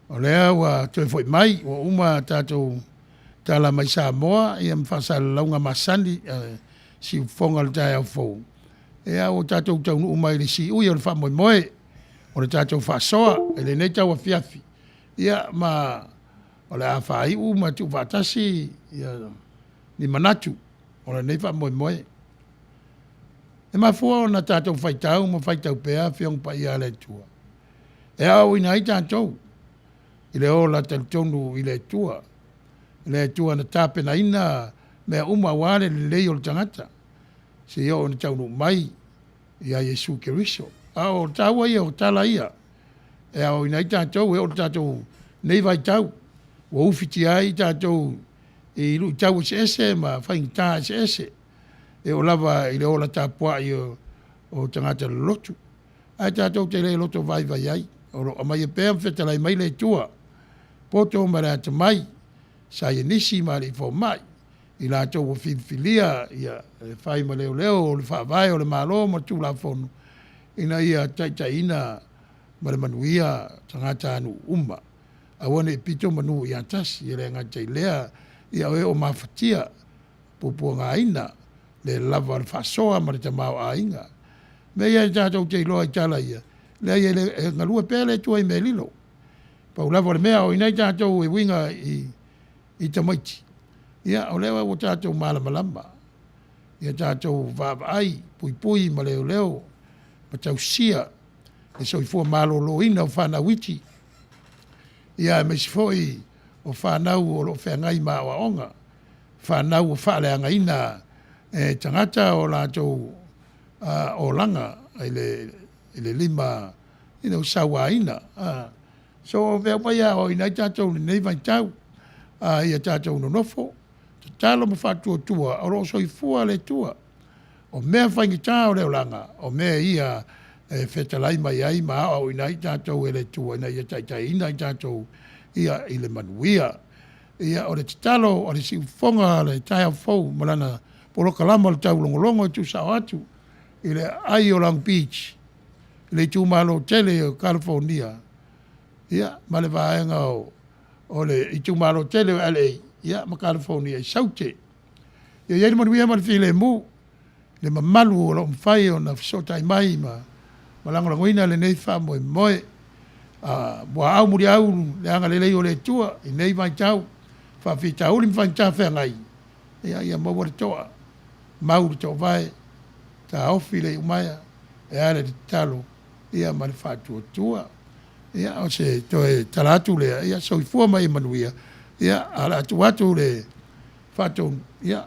o lea ua toe foi mai, ua uma tatou tala mai Samoa ia ma faasalalauga masani a siufofoga o le taeao fou. Ia ua tatou taunuu mai i le siui o le faamoemoe o le tatou faasoa i lenei tauafiafi. Ia ma o le a faaiu ma tuufaatasi ia ni manatu o lenei faamoemoe. E mafua ona tatou faitau ma faitau pea Afioga Paia a le Atua e aoaoina ai tatou i le ola talitonu i le Atua, le Atua na tapenaina mea uma aua le lelei o le tagata seia oo ina taunuu mai ia Iesu Keriso. A o le taua ia o tala ia e aoaoina ai tatou e oo i le tatou nei vaitau ua ufitia ai tatou i luitau eseese ma faigata eseese e oo lava i le ola tapuai o tagata lolotu. Ae tatou te le loto vaivai ai, o lo o aumaia pea ma fetalai mai le Atua, poto ma le atamai, saienisi ma alii fomai, i latou ua filifilia ia e fai ma leoleo o le Faavae o le Malo ma Tulafono ina ia taitaiina ma le manuia tagatanuu uma. Aua ne i pito manu ia tasi, e le gata i lea, ia o e o mafatia, puapuagaina le lava o le faasoa ma le tamaoaiga. Mea ia e tatou te iloa i tala ia, leai e, le, e galue pea le Atua i mea lilo. Pau lava o le mea o i inei tatou e uiga i, i tamaiti, ia o lea ua tatou malamalama, ia tatou vaavaai, puipui ma leoleo ma tausia le soifua maloloina o fanau iti, ia aemaise foi o fanau o lo o feagai ma aoaoga. Fanau ua faaleagaina e tagata o latou olaga i le lima you know, sauaina. So o mea uma ia e aoaoina ai tatou i lenei vaitau, ia tatou nonofo, tatalo ma faatuatua o lo o soifua le Atua. O mea faigata o le olaga, o mea ia e fetalai mai ai ma aoaoina ai tatou e le Atua ina ia taitaiina i tatou ia i le manuia. Ia, o le tatalo a le siufofoga o le taeao fou ma lana polokalama o le taulogologo e tuusao atu i le aai o Long Beach i le itumalo tele o California, ia, ma le vaega o, o le itumalo tele o LA, ia, ma California i Saute. Ia i ai le manuia ma le filemu i le mamalu o lo o mafai ona fesootai mai ma ma lagolagoina lenei faamoemoe. A muaau muliau le agalelei o le Atua i nei vaitau faafitauli ma faigata feagai, ia ia maua le toa, mau le toovae, taofi le iumaea e ala i le tatalo ia ma le faatuatua. Ia o se toe tala atu lea, ia soifua ma ia manuia, ia ae o le a tuu atu le faatonu, ia,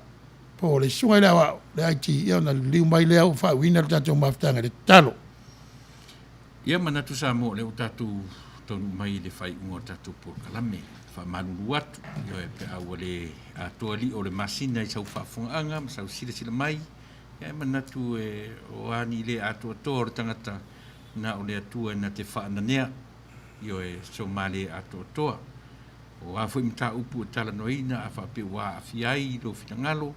po o le Susuga i le Aoao, le IT, ia ona liliu mai lea ua faauuina le tatou mafutaga i le tatalo. Ia manatu Samoa o lea ua tatou taunuu mai i le faaiuga o le tatou polokalame. Faamalulu atu, ioe, pe a ua le atoa lio o le masina i sau faafofogaaga ma sau silasila mai, ia e manatu e o a ni le atoatoa o le tagata na o le Atua e na te faananea, ioe, so ma le atoatoa. O a foi mataupu e talanoaina a faapea ua aafia ai lou finagalo,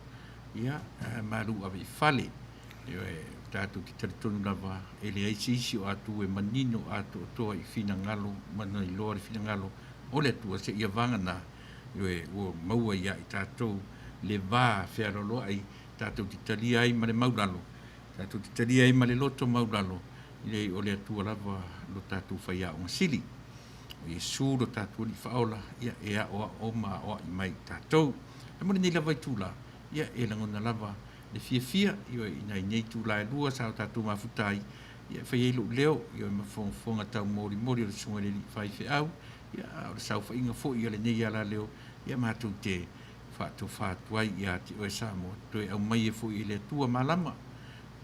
ia, malu ave i fale. Ioe, tatou te talitonu lava e leai se isi o atu e manino atoatoa i finagalo ma na iloa le finagalo o le Atua seia vagana, ioe, ua maua ia i tatou le va fealoaloai tatou te talia ai ma le maulalo, tatou te talia ai ma le loto maulalo, leai o le Atua lava lo tatou faiaoga sili. O Iesu lo tatou Alii Faaola, ia e aoao ma aoai mai i tatou. Ae mo lenei lava itula, ia e lagona lava le fiafia, ioe, i nai nei itula e lua sa o tatou mafuta ai, ia e fai ai lou leo, ioe, ma fogafoga taumolimoli o le Susuga i le Alii Faifeau, ia a o le saofaiga foi a lenei alaleo, ia matou te faatofa atu ai ia te oe Samoa, toe aumaia foi e le Atua malama,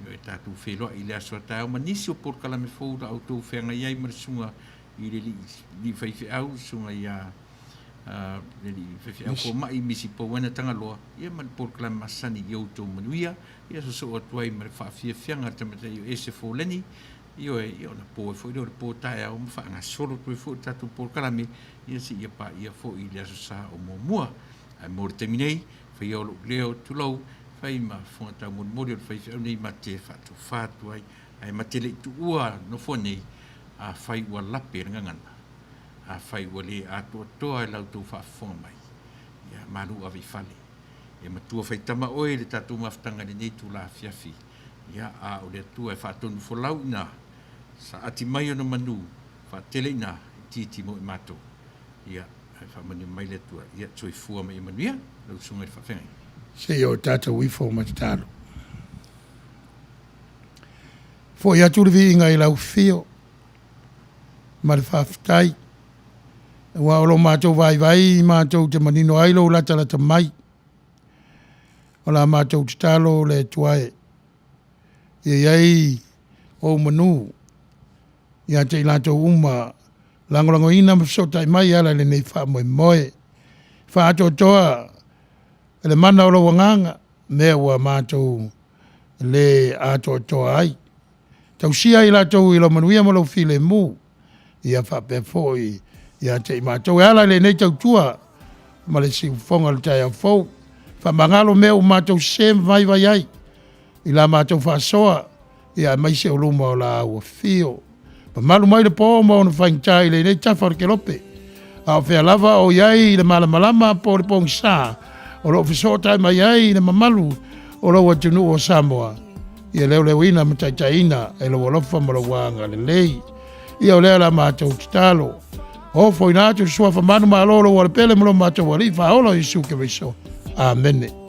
ioe, tatou feiloai i le aso a taeao ma nisi o polokalame fou la outou feagai ai ma le Susuga i le alii faifeau, le susuga ia le alii faifeau fomai Misi Pauena Tagaloa, ia ma le polokalame masani i outou manuia, ia sosoo atu ai ma le faafiafiaga a le tamaitai o Ese Foleni, ioe, ia ona po ai foi lea o le po taeao ma faagasolo atu ai foi le tatou polokalame, ia seia paia foi i le Aso Sa o muamua. Ae mo le taimi nei, faia o lou leo, tulou, fai ma fofoga taumolimoli o le faifeau nei ma te faatofa atu ai, ae ma te le i tuua nofoa nei. Afai ua lape le gagana, afai ua le atoatoa i la outou faafofoga mai, ia, malu ave i fale. E matua faitama oe i le tatou mafutaga i lenei itula afiafi, ia, a o le Atua e faatonufolau i ina, saati mai ona manu, faatele i ina, itiiti mo i matou. Ia, ae faamanuia mai le Atua. Ia, soifua ma ia manuia lau Susuga i le Faafeagaiga. Se i o tatou ifo ma tatalo. Foi atu le viiga i lau afio ma le faafetai, aua o lo matou vaivai matou te manino ai lou latalata mai. O la matou tatalo le Atua e, ia i ai ou manu ia te i latou uma lagolagoina ma fesootai mai e ala i lenei faamoemoe. Faaatoatoa e le mana o lou agaga mea ua matou le atoatoa ai. Tausia i latou i lou manuia ma lou filemu, ia faapea foi ia te i matou. E ala i lenei tautua ma le siufofoga o le taeao fou, faamagalo mea ua matou sese ma vaivai ai i la matou faasoa, ia aemaise o luma o la au afio. Mamalu mai le po ma ona faigata i lenei tafa o le kelope. A o fea lava o i ai le malamalama po o le pogisa o lo o fesootai mai ai le mamalu o lou atunuu o Samoa, ia leoleoina ma taitaiina e lou alofa ma lou agalelei. Ia o lea la matou tatalo. Ofoina atu le suafa manumalo o lou alepele ma lo matou Alii Faaola o Iesu Keriso. Amene.